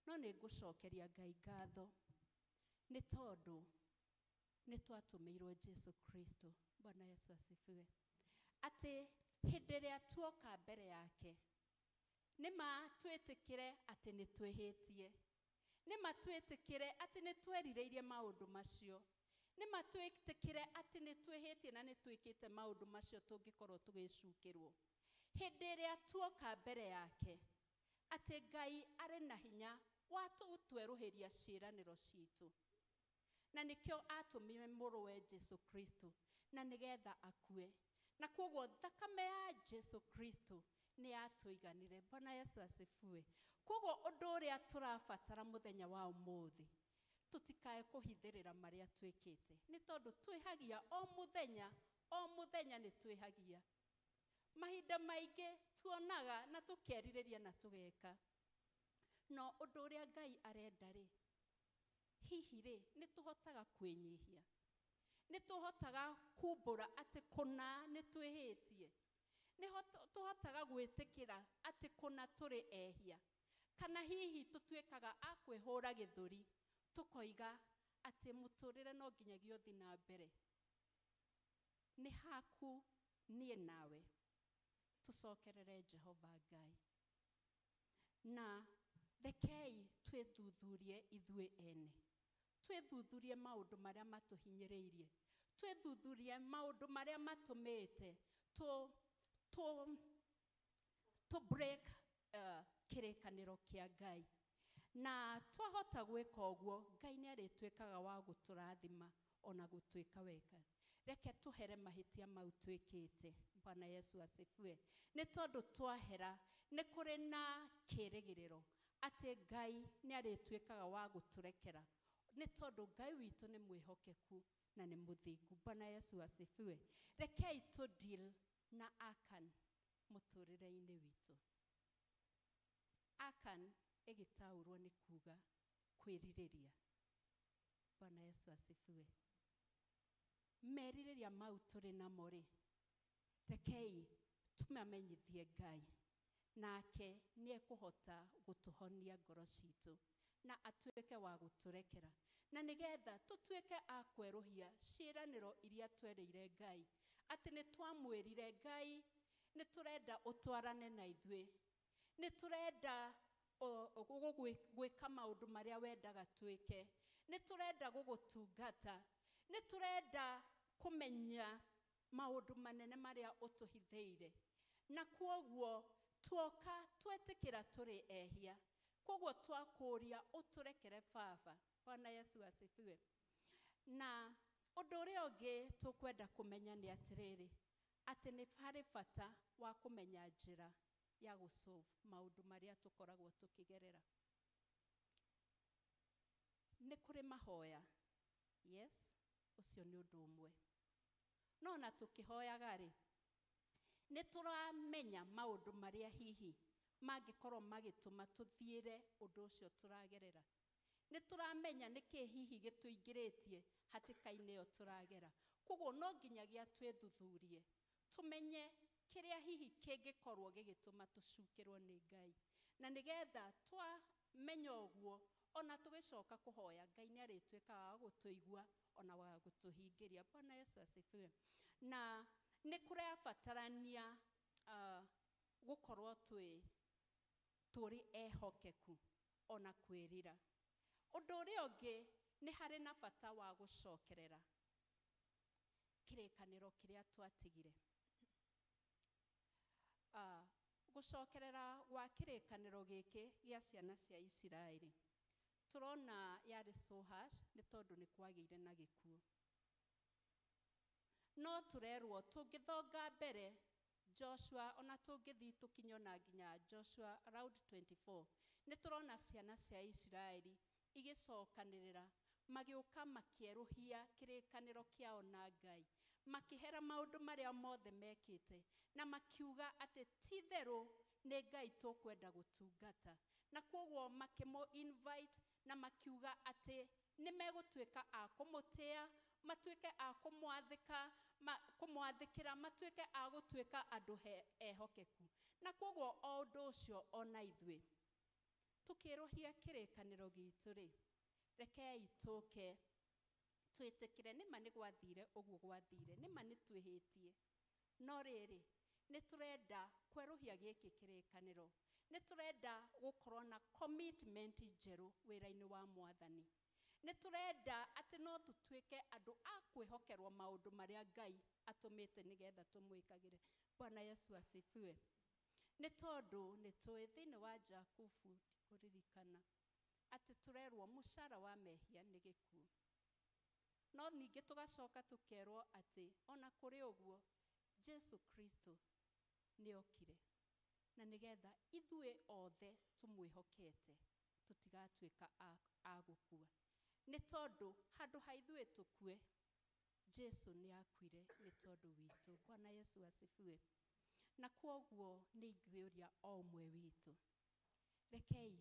No nĩ ngũcokeria Ngai ngatho nĩ tondũ nĩ twatũmĩirwo Jesu Kristo. Bwana Yesu asifiwe. Atĩ hĩndĩ ĩrĩa tuoka mbere yake, nĩ ma twĩtĩkĩre atĩ nĩ twĩhĩtie, nĩ ma twĩtĩkĩre atĩ nĩ twerirĩirie maũndũ macio, nĩ ma twĩtĩkĩre atĩ nĩ twĩhĩtie na nĩ twĩkĩte maũndũ macio tũngĩkorwo tũgĩcukĩrwo. Hĩndĩ ĩrĩa tuoka mbere yake, atĩ Ngai arĩ na hinya wa gũtwerũhĩria ciĩranĩro citũ, na nĩkĩo atũmire mũrũwe Jesu Kristo na nĩgetha akue, na kwoguo thakame ya Jesu Kristo nĩ yatũiganire. Bwana Yesu asifiwe. Kwoguo ũndũ ũrĩa tũrabatara mũthenya wa ũmũthĩ, tũtikae kũhithĩrĩra marĩa twĩkĩte, nĩ tondũ twĩhagia o mũthenya, o mũthenya nĩ twĩhagia. Mahinda maingĩ tuonaga na tũkerirĩria na tũgeka, no ũndũ ũrĩa Ngai arenda rĩ, hihi rĩ, nĩ tũhotaga kwĩnyihia, nĩ tũhotaga kumbũra atĩ kũna nĩ twĩhĩtie, nĩ tũhotaga gwĩtĩkĩra atĩ kũna tũrĩ ehia, kana hihi tũtuĩkaga a kwĩhũra gĩthũri tũkoiga atĩ mũtũrĩre no nginyagia ũthiĩ na mbere. Nĩ haku niĩ nawe tũcokerere Jehova Ngai, na rekei twĩthuthurie ithuĩ ene, twĩthuthurie maũndũ marĩa matũhinyĩrĩirie, twĩthuthurie maũndũ marĩa matũmĩte tũ break kĩrĩkanĩro kĩa Ngai. Na twahota gwĩka ũguo, Ngai nĩ arĩtuĩkaga wa gũtũrathima ona gũtuĩka weka. Reke tũhere mahĩtia mau twĩkĩte. Bwana Yesu asifiwe. Nĩ tondũ twahera nĩ kũrĩ na kĩĩrĩgĩrĩro atĩ Ngai nĩ arĩtuĩkaga wa gũtũrekera, nĩ tondũ Ngai witũ nĩ mwĩhokeku na nĩ mũthingu. Bwana Yesu asifiwe. Rekei tũ deal na Akan mũtũrĩre-inĩ witũ. Akan ĩgĩtaũrwo nĩ kuga kwĩrirĩria. Bwana Yesu asifiwe. Merirĩria mau tũrĩ namo rĩ, rekei tũmamenyithie Ngai, nake nĩ ekũhota gũtũhonia ngoro citũ na atuĩke wa gũtũrekera, na nĩgetha tũtuĩke a kwerũhia ciĩranĩro iria twerĩire Ngai, atĩ nĩ twamwĩrire Ngai nĩ tũrenda ũtwarane na ithuĩ, nĩ tũrenda gwĩka maũndũ marĩa wendaga twĩke, nĩ tũrenda gũgũtungata, nĩ tũrenda kũmenya maũndũ manene marĩa ũtũhithĩire. Na kwoguo tuoka twetĩkĩra tũrĩ ehia, kwoguo twakũria ũtũrekere Baba. Bwana Yesu asifiwe. Na ũndũ ũrĩa ũngĩ tũkwenda kũmenya nĩ atĩrĩrĩ, atĩ nĩ harĩ bata wa kũmenya njĩra ya gũsolve maũndũ marĩa tũkoragwo tũkĩgerera. Nĩ kũrĩ mahoya, yes, ũcio nĩ ũndũ ũmwe. No na tũkĩhoyaga rĩ, nĩ tũramenya maũndũ marĩa hihi mangĩkorwo magĩtũma tũthiĩre ũndũ ũcio tũragerera. Nĩ tũramenya nĩkĩ hihi gĩtũingĩrĩtie hatĩka-inĩ ĩyo tũragera. Koguo no nginyagia twĩthuthurie, tũmenye kĩrĩa hihi kĩngĩkorwo gĩgĩtũma tũcukĩrwo nĩ Ngai. Na nĩgetha twamenya ũguo, ona tũgĩcoka kũhoya, Ngai nĩ arĩtuĩkaga wa gũtũigua ona wa gũtũhingĩria. Bwana Yesu asifiwe. Na nĩ kũrabatarania gũkorwo tũrĩ ehokeku ona kwĩrira. Ũndũ ũrĩa ũngĩ nĩ harĩ na bata wa gũcokerera kĩrĩkanĩro kĩrĩa twatigire. Gũcokerera gwa kĩrĩkanĩro gĩkĩ gĩa ciana cia Isiraeli, tũrona yarĩ so harsh nĩ tondũ nĩ kwagĩire na gĩkuũ. No tũrerwo tũngĩthonga mbere Joshua, ona tũngĩthiĩ tũkinye ona nginya Joshua around 24, nĩ tũrona ciana cia Isiraeli igĩcokanĩrĩra, magĩũka makĩerũhia kĩrĩkanĩro kĩao na Ngai, makĩhera maũndũ marĩa mothe mekĩte, na makiuga atĩ ti-itherũ nĩ Ngai tũkwenda gũtungata. Na kwoguo makĩmũ invite Na makiuga atĩ nĩ megũtuĩka a kũmũtĩa, matuĩke a kũmwathĩka, kũmwathĩkĩra, matuĩke a gũtuĩka andũ ehokeku. Na kwoguo o ũndũ ũcio ona ithuĩ tũkĩrũhia kĩrĩkanĩro gitũ rĩ, rekei tũke twĩtĩkĩre nĩma nĩ gwathire ũguo gwathire, nĩma nĩ twĩhĩtie, no rĩrĩ nĩ tũrenda kwerũhia gĩkĩ kĩrĩkanĩro, nĩ tũrenda gũkorwo na commitment njerũ wĩra-inĩ wa Mwathani, nĩ tũrenda atĩ no tũtuĩke andũ a kwĩhokerwo maũndũ marĩa Ngai atũmĩte nĩgetha tũmwĩkagĩre. Bwana Yesu asifiwe. Nĩ tondũ nĩ tũĩ thĩinĩ wa Jakubu, ndikũririkana, atĩ tũrerwo mũcara wa mehia nĩ gĩkuũ. No ningĩ tũgacoka tũkerwo atĩ ona kũrĩ ũguo Jesu Kristo nĩokire na nĩgetha ithuĩ othe tũmwĩhokete tũtigatuĩka a gũkua. Nĩ tondũ handũ ha ithuĩ tũkue, Jesu nĩakuire nĩ tondũ witũ. Bwana Yesu asifiwe. Na kwoguo nĩ ingĩũria o ũmwe witũ, rekei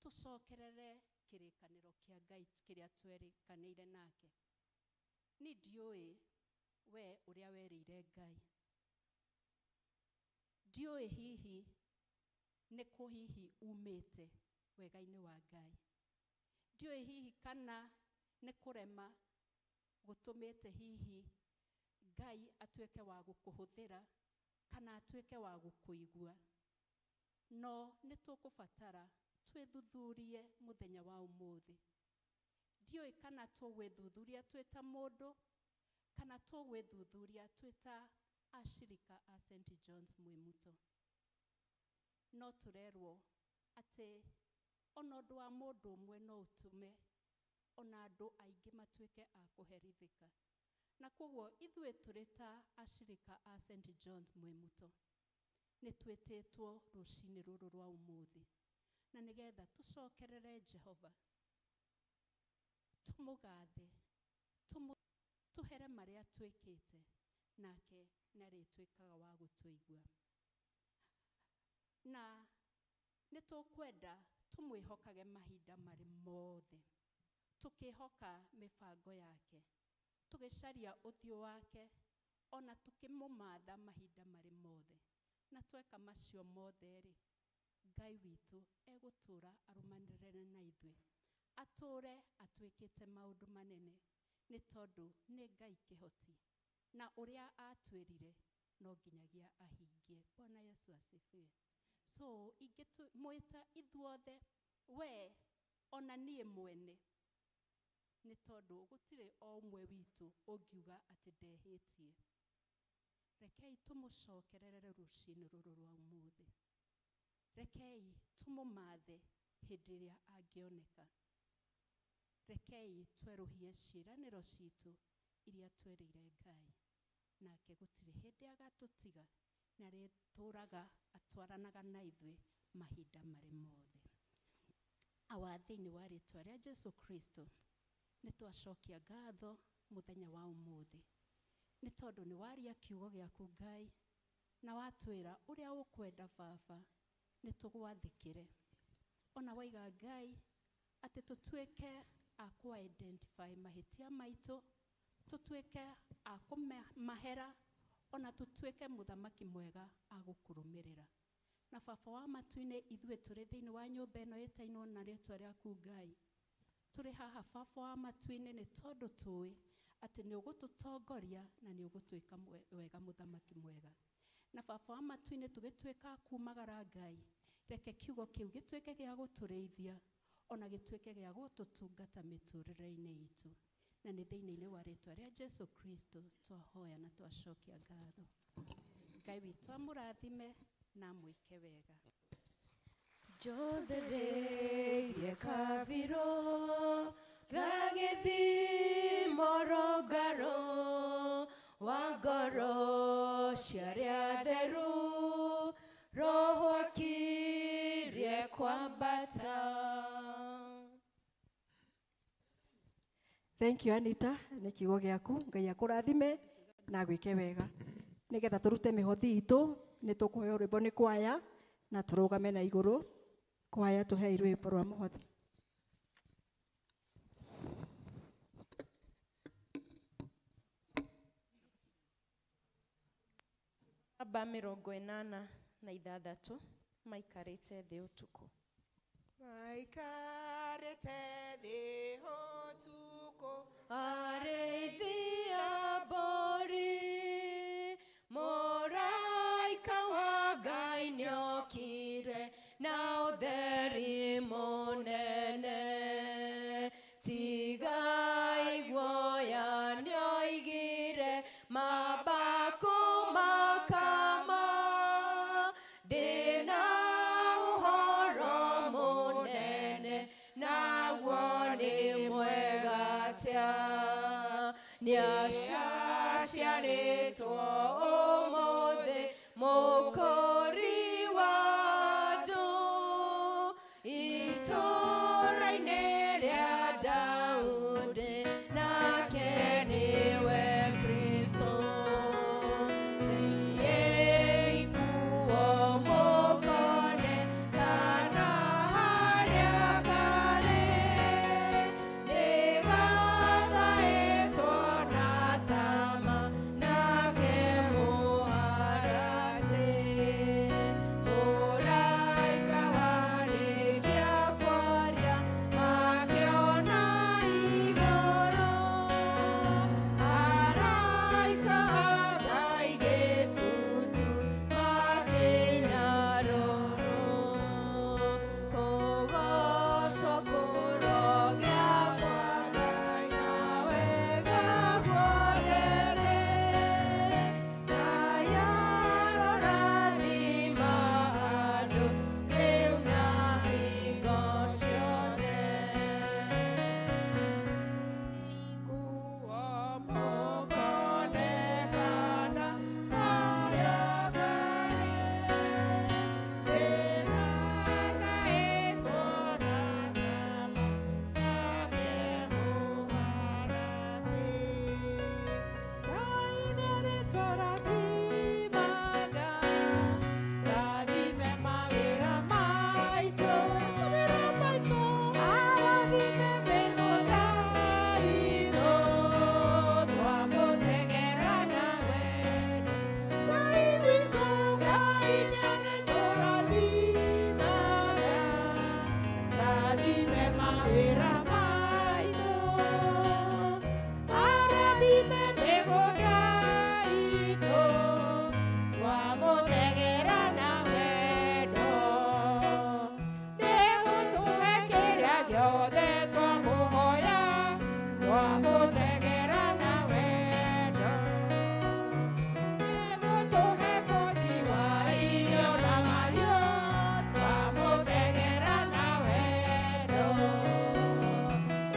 tũcokerere kĩrĩkanĩro kĩa Ngai kĩrĩa twerĩkanĩire nake. Niĩ ndiũĩ we ũrĩa werĩire Ngai, ndiũĩ hihi nĩ kũ hihi umĩte wega-inĩ wa Ngai, ndiũĩ hihi kana nĩ kũrema gũtũmĩte hihi Ngai atuĩke wa gũkũhũthĩra kana atuĩke wa gũkũigua, no nĩ tũkũbatara twĩthuthurie mũthenya wa ũmũthĩ. Ndiũĩ kana tũgwĩthuthuria twĩ ta mũndũ kana tũgwĩthuthuria twĩ ta ashirika a St. John's Mwimuto. No tũrerwo atĩ ona ũndũ wa mũndũ ũmwe no ũtũme ona andũ aingĩ matuĩke a kũherithĩka. Na kwoguo ithuĩ tũrĩ ta ashirika a St. John's Mwimuto nĩ twĩtĩtwo rũcinĩ rũrũ rwa ũmũthĩ na nĩgetha tũcokerere Jehova, tũmũgathe, tũhere marĩa twĩkĩte, nake nĩarĩtuĩkaga wa gũtũigua. Na nĩ tũkwenda tũmwĩhokage mahinda marĩ mothe, tũkĩhoka mĩbango yake, tũgĩcaria ũthiũ wake, ona tũkĩmũmatha mahinda marĩ mothe. Na tweka macio mothe rĩ, Ngai witũ egũtũra arũmanĩrĩre na ithuĩ, atũre atwĩkĩte maũndũ manene, nĩ tondũ nĩ Ngai kĩhoti, na ũrĩa atwĩrire no nginyagia ahingie. Bwana Yesu asifiwe. So ingĩmwĩta ithuothe, we ona niĩ mwene, nĩ tondũ gũtirĩ o ũmwe witũ ũngiuga atĩ ndehĩtie. Rekei tũmũcokerere rũcinĩ rũrũ rwa ũmũthĩ, rekei tũmũmathe hĩndĩ ĩrĩa angĩoneka, rekei twerũhie ciĩranĩro citũ iria twerĩire Ngai, nake gũtirĩ hĩndĩ agatũtiga, na arĩtũraga atwaranaga na ithuĩ mahinda marĩ mothe. Awa, thĩinĩ wa rĩtwa rĩa Jesu Kristo nĩ twacokia ngatho mũthenya wa ũmũthĩ, nĩ tondũ nĩ waria kiugo gĩaku Ngai, na watwĩra ũrĩa ũkwenda Baba nĩ tũgwathĩkĩre. Ona waiga Ngai atĩ tũtuĩke a kũ-identify mahĩtia maitũ, tũtuĩke a kũmahera, ona tũtuĩke mũthamaki mwega a gũkũrũmĩrĩra. Na Baba wa matu-inĩ, ithuĩ tũrĩ thĩinĩ wa nyũmba ĩno ĩtainwo na rĩtwa rĩaku Ngai, tũrĩ haha Baba wa matu-inĩ nĩ tondũ tũĩ atĩ nĩ ũgũtũtongoria na nĩ ũgũtwĩka wega mũthamaki mwega. Na Baba wa matu-inĩ, tũgĩtuĩka kumagara Ngai, reke kiugo kĩu gĩtuĩke gĩa gũtũrĩithia, ona gĩtuĩke gĩa gũtũtungata mĩtũrĩre-inĩ itũ. Na nĩ thĩinĩ-inĩ wa rĩtwa rĩa Jesu Kristo twahoya na twacokia ngatho. Ngai witũ amũrathime na amwĩke wega. Njothereirie kabirũ gagĩthimo rũngaro wa ngoro cia arĩa atheru, Roho akirie kwambata. Thank you Anita, nĩ kiugo gĩaku. Ngai akũrathime na agwĩke wega. Nĩgetha tũrute mĩhothi itũ, nĩ tũkũheo rwĩmbo nĩ kwaya na tũrũgame na igũrũ. Kwaya tũhei rwĩmbo rwa mũhothi. Namba 86 maikarĩte thĩ ũtukũ. Maikarĩte thĩ ũtukũ. Arĩithi a mbũri, mũraika wa Ngai nĩokire na ũtheri mũnene. Tigai guoya nĩoigire mabaku makama, ndĩna ũhoro mũnene naguo nĩ mwega atĩa. Nĩaciarĩtwo ũmũthĩ mũkũri wa andũ, itũũra-inĩ rĩa Daudi, nake nĩwe Kristo. Thiĩi kuo mũkone kana harĩa karĩ, nĩgathaĩtwo na tama, nake mũharatĩ. Mũraika warĩkia kwaria, makĩona igũrũ, araika a Ngai gĩtutu makĩina rũrũ. Kũgoocwo kũrogĩa kwa Ngai na wega guothe thĩ, Ngai arorathima andũ rĩu na hingo ciothe. Kuo mũkone kana harĩa karĩ, nĩgathaĩtwo na tama, nake mũharatĩ. Ngai nĩarĩtũrathimaga, rathime mawĩra maitũ, mawĩra maitũ, arathime mĩgũnda itũ, twamũtegera na wendo. Ngai witũ, Ngai nĩarĩtũrathimaga, rathime mawĩra maitũ, arathime mĩgũnda itũ, twamũtegera na wendo. Nĩgũtũhe kĩrĩa gĩothe twamũhoya, twamũtegera na wendo. Nĩgũtũhe bũthi wa irio na mahiũ, twamũtegera na wendo.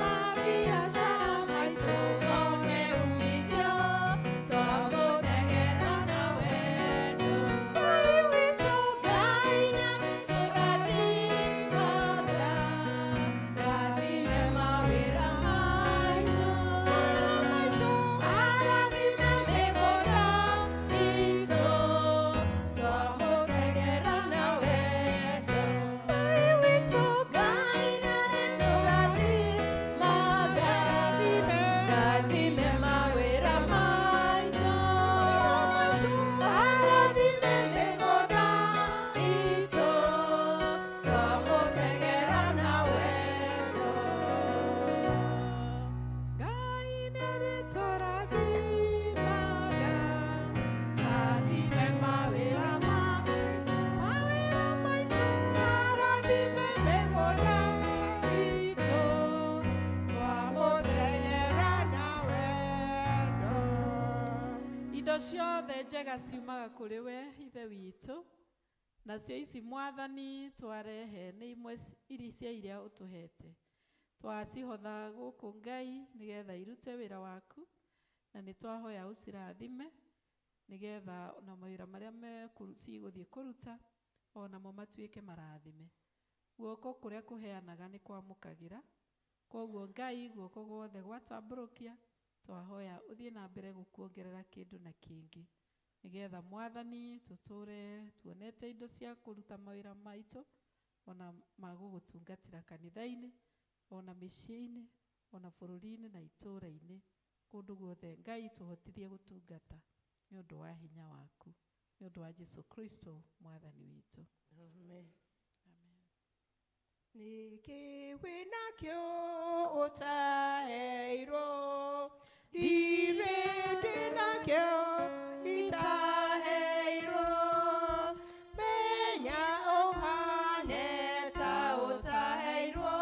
Mabiacara maitũ mone umithio, twamũtegera na wendo. Ngai witũ, Ngai nĩatũrathimaga, rathime mawĩra maitũ, mawĩra maitũ, arathime mĩgũnda itũ, twamũtegera na wendo. Ngai witũ, Ngai nĩarĩtũrathimaga, rathime mawĩra maitũ, arathime mĩgũnda itũ, twamũtegera na wendo. Ngai nĩarĩtũrathimaga, rathime mawĩra maitũ, mawĩra maitũ, arathime mĩgũnda itũ, twamũtegera na wendo. Indo ciothe njega ciumaga kũrĩ we Ithe witũ, nacio ici Mwathani twarehe nĩ imwe iri cia iria ũtũhete. Twacihotha gũkũ Ngai nĩgetha irute wĩra waku, na nĩ twahoya ũcirathime nĩgetha ona mawĩra marĩa cigũthiĩ kũruta onamo matuĩke marathime. Guoko kũrĩa kũheanaga nĩ kwamũkagĩra, koguo Ngai guoko guothe gwatambũrũkia twahoya ũthiĩ na mbere gũkuongerera kĩndũ na kĩngĩ nĩgetha Mwathani tũtũre tuonete indo cia kũruta mawĩra maitũ ona ma gũgũtungatĩra kanitha-inĩ ona mĩciĩ-inĩ ona bũrũri-inĩ na itũũra-inĩ kũndũ guothe. Ngai tũhotithie gũtungata nĩ ũndũ wa hinya waku. Nĩ ũndũ wa Jesu Kristo mwathani witũ. Amen. Nĩkĩ wĩnakĩo ũtaheirwo? Ndirĩ ndĩnakĩo itaheirwo. Menya ũhane ta ũtaheirwo.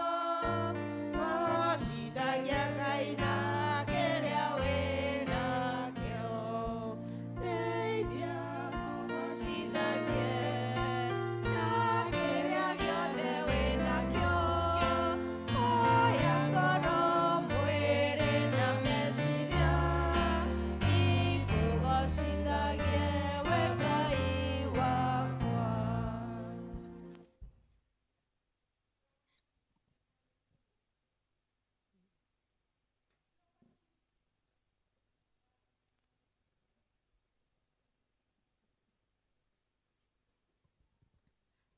Gocithagia Ngai na kĩrĩa wĩnakĩo. Ndeithia kũgocithagie na kĩrĩa gĩothe wĩnakĩo. Oya ngoro, mwĩrĩ na meciria, ikũgocithagie we Ngai wakwa.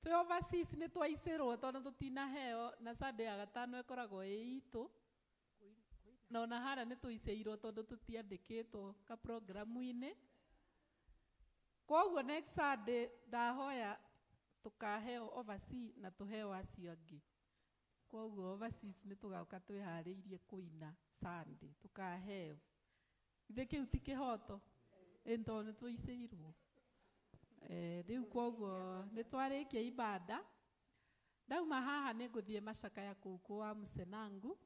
Twĩ overseas nĩ twaicĩrwo tondũ tũtinaheo na Sunday ya gatano ĩkoragwo ĩ itũ, na ona harĩa nĩ tũicĩirwo tondũ tũtiandĩkĩtwo ka programu-inĩ. Koguo next Sunday ndahoya tũkaheo overseas na tũheo acio angĩ. Koguo overseas nĩ tũgoka twĩharĩirie kũina Sunday tũkaheo. Githĩ kĩu ti kĩhoto? Ĩ tondũ nĩ tũicĩirwo. Rĩu koguo nĩ twarĩkia ibada. Ndauma haha nĩ ngũthiĩ macakaya kũu kwa Mũcenangu,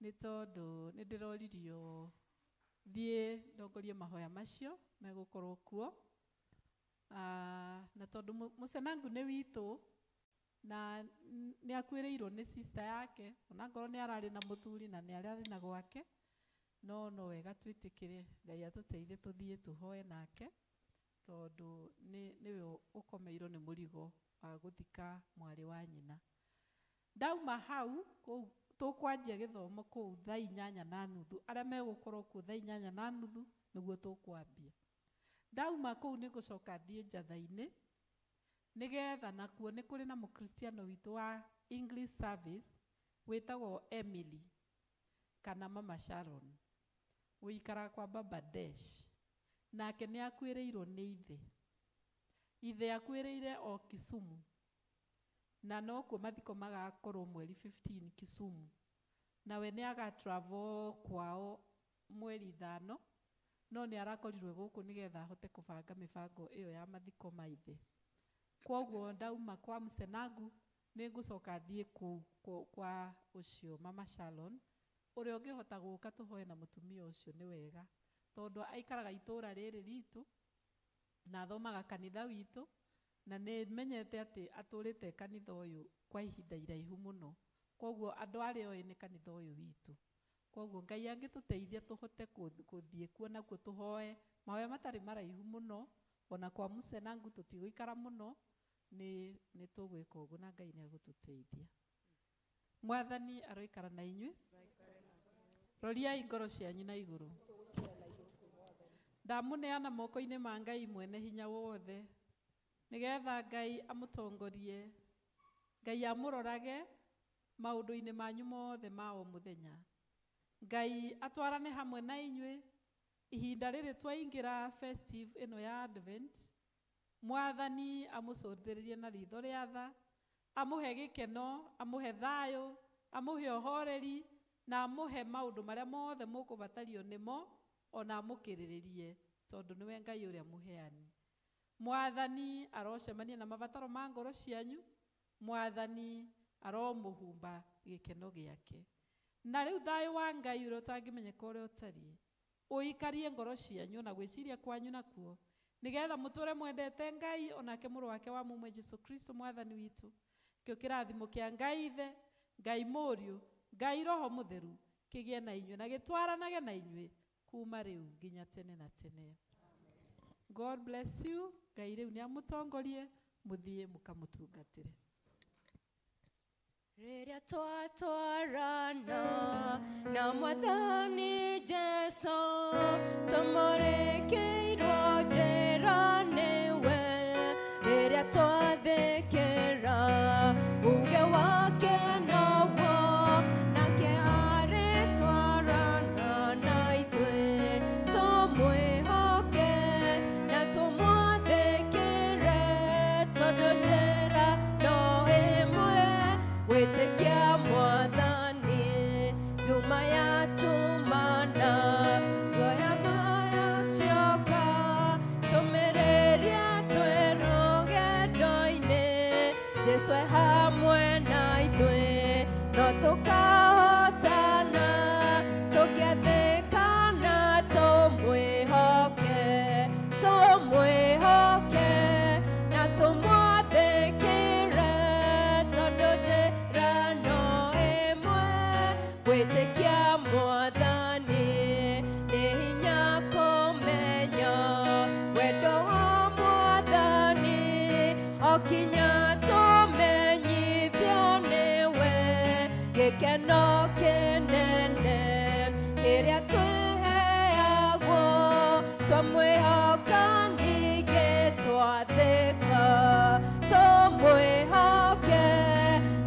nĩ tondũ nĩ ndĩroririo thiĩ ndongorie mahoya macio megũkorwo kuo. Na tondũ Mũcenangu nĩ witũ na nĩ akuĩrĩirwo nĩ sister yake, onangorwo nĩ ararĩ na mũthuri na nĩ ararĩ na gwake, no no wega twĩtĩkĩre Ngai atũteithie tũthiĩ tũhoe nake, tondũ nĩwe ũkomeirwo nĩ mũrigo wa gũthika mwarĩ wa nyina. Ndauma hau kũu tũkwanjia gĩthomo kũu thaa 8:30, arĩa megũkorwo kuo thaa 8:30 nĩguo tũkwambia. Ndauma kũu nĩ ngũcoka thiĩ njatha-inĩ nĩgetha nakuo nĩ kũrĩ na mũkristiano witũ wa English service wĩtagwo Emily kana Mama Sharon, ũikaraga kwa Baba Desh, nake nĩ akuĩrĩirwo nĩ ithe. Ithe akuĩrĩire o Kisumu, na nokuo mathiko magakorwo mweri 15 Kisumu, nawe nĩ agatravel kwao mweri 5, no nĩ arakorirwe gũkũ nĩgetha ahote kũbanga mĩbango ĩyo ya mathiko ma ithe. Koguo ndauma kwa Mũcenangu nĩ ngũcoka thiĩ kũu kwa ũcio Mama Sharon, ũrĩa ũngĩhota gũka tũhoe na mũtumia ũcio nĩ wega, tondũ aikaraga itũũra rĩrĩ ritũ na athomaga kanitha witũ, na nĩ menyete atĩ atũrĩte kanitha ũyũ kwa ihinda iraihu mũno. Koguo andũ arĩa oĩ nĩ kanitha ũyũ witũ. Koguo Ngai angĩtũteithia tũhote gũthiĩ kuo nakuo tũhoe mahoya matarĩ maraihu mũno, ona kwa Mũcenangu tũtigũikara mũno, nĩ tũgwĩka ũguo na Ngai nĩ egũtũteithia. Mwathani aroikara na inyuĩ. Roriai ngoro cianyu na igũrũ. Ndamũneana moko-inĩ ma Ngai mwene hinya wothe, nĩgetha Ngai amũtongorie, Ngai amũrorage maũndũ-inĩ manyu mothe ma o mũthenya. Ngai atwarane hamwe na inyuĩ ihinda rĩrĩ twaingĩra festive ĩno ya Advent. Mwathani amũcũthĩrĩrie na ritho rĩa tha, amũhe gĩkeno, amũhe thayũ, amũhe ũhoreri, na amũhe maũndũ marĩa mothe mũkũbatario nĩmo, ona amũkĩrĩrĩrie, tondũ nĩwe Ngai ũrĩa mũheani. Mwathani arocemania na mabataro ma ngoro cianyu, Mwathani aromũhumba gĩkeno gĩake. Na rĩu thayũ wa Ngai ũrĩa ũtangĩmenyeka ũrĩa ũtariĩ, ũikarie ngoro cianyu na gwĩciria kwanyu nakuo, nĩgetha mũtũre mwendete Ngai onake mũrũ wake wa mũmwe Jesu Kristo mwathani witũ. Kĩo kĩrathimo kĩa Ngai Ithe, Ngai Mũriũ, Ngai Roho Mũtheru kĩgĩe na inyuĩ na gĩtwaranage na inyuĩ kuma rĩu nginya tene na tene. God bless you. Ngai rĩu nĩ amũtongorie mũthiĩ mũkamũtungatĩre. Rĩrĩa twatwarana na Mwathani Jesu, tũmũrĩkĩirwo njĩra nĩwe. Rĩrĩa twathĩkĩra uge wake noguo, nake arĩtwarana na ithuĩ. Tũmwĩhoke na tũmwathĩkĩre. Kĩrĩa twĩheagwo twamwĩhoka ningĩ twathĩka tũmwĩhoke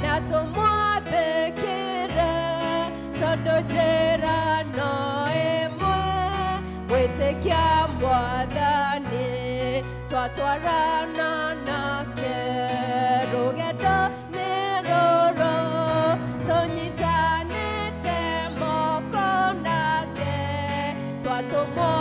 na tũmwathĩkĩre tondũ njĩra no ĩmwe gwĩtĩkia mwathani twatwarana nake rũgendo nĩ rũrũ tũnyitanĩte moko nake twatũmwo.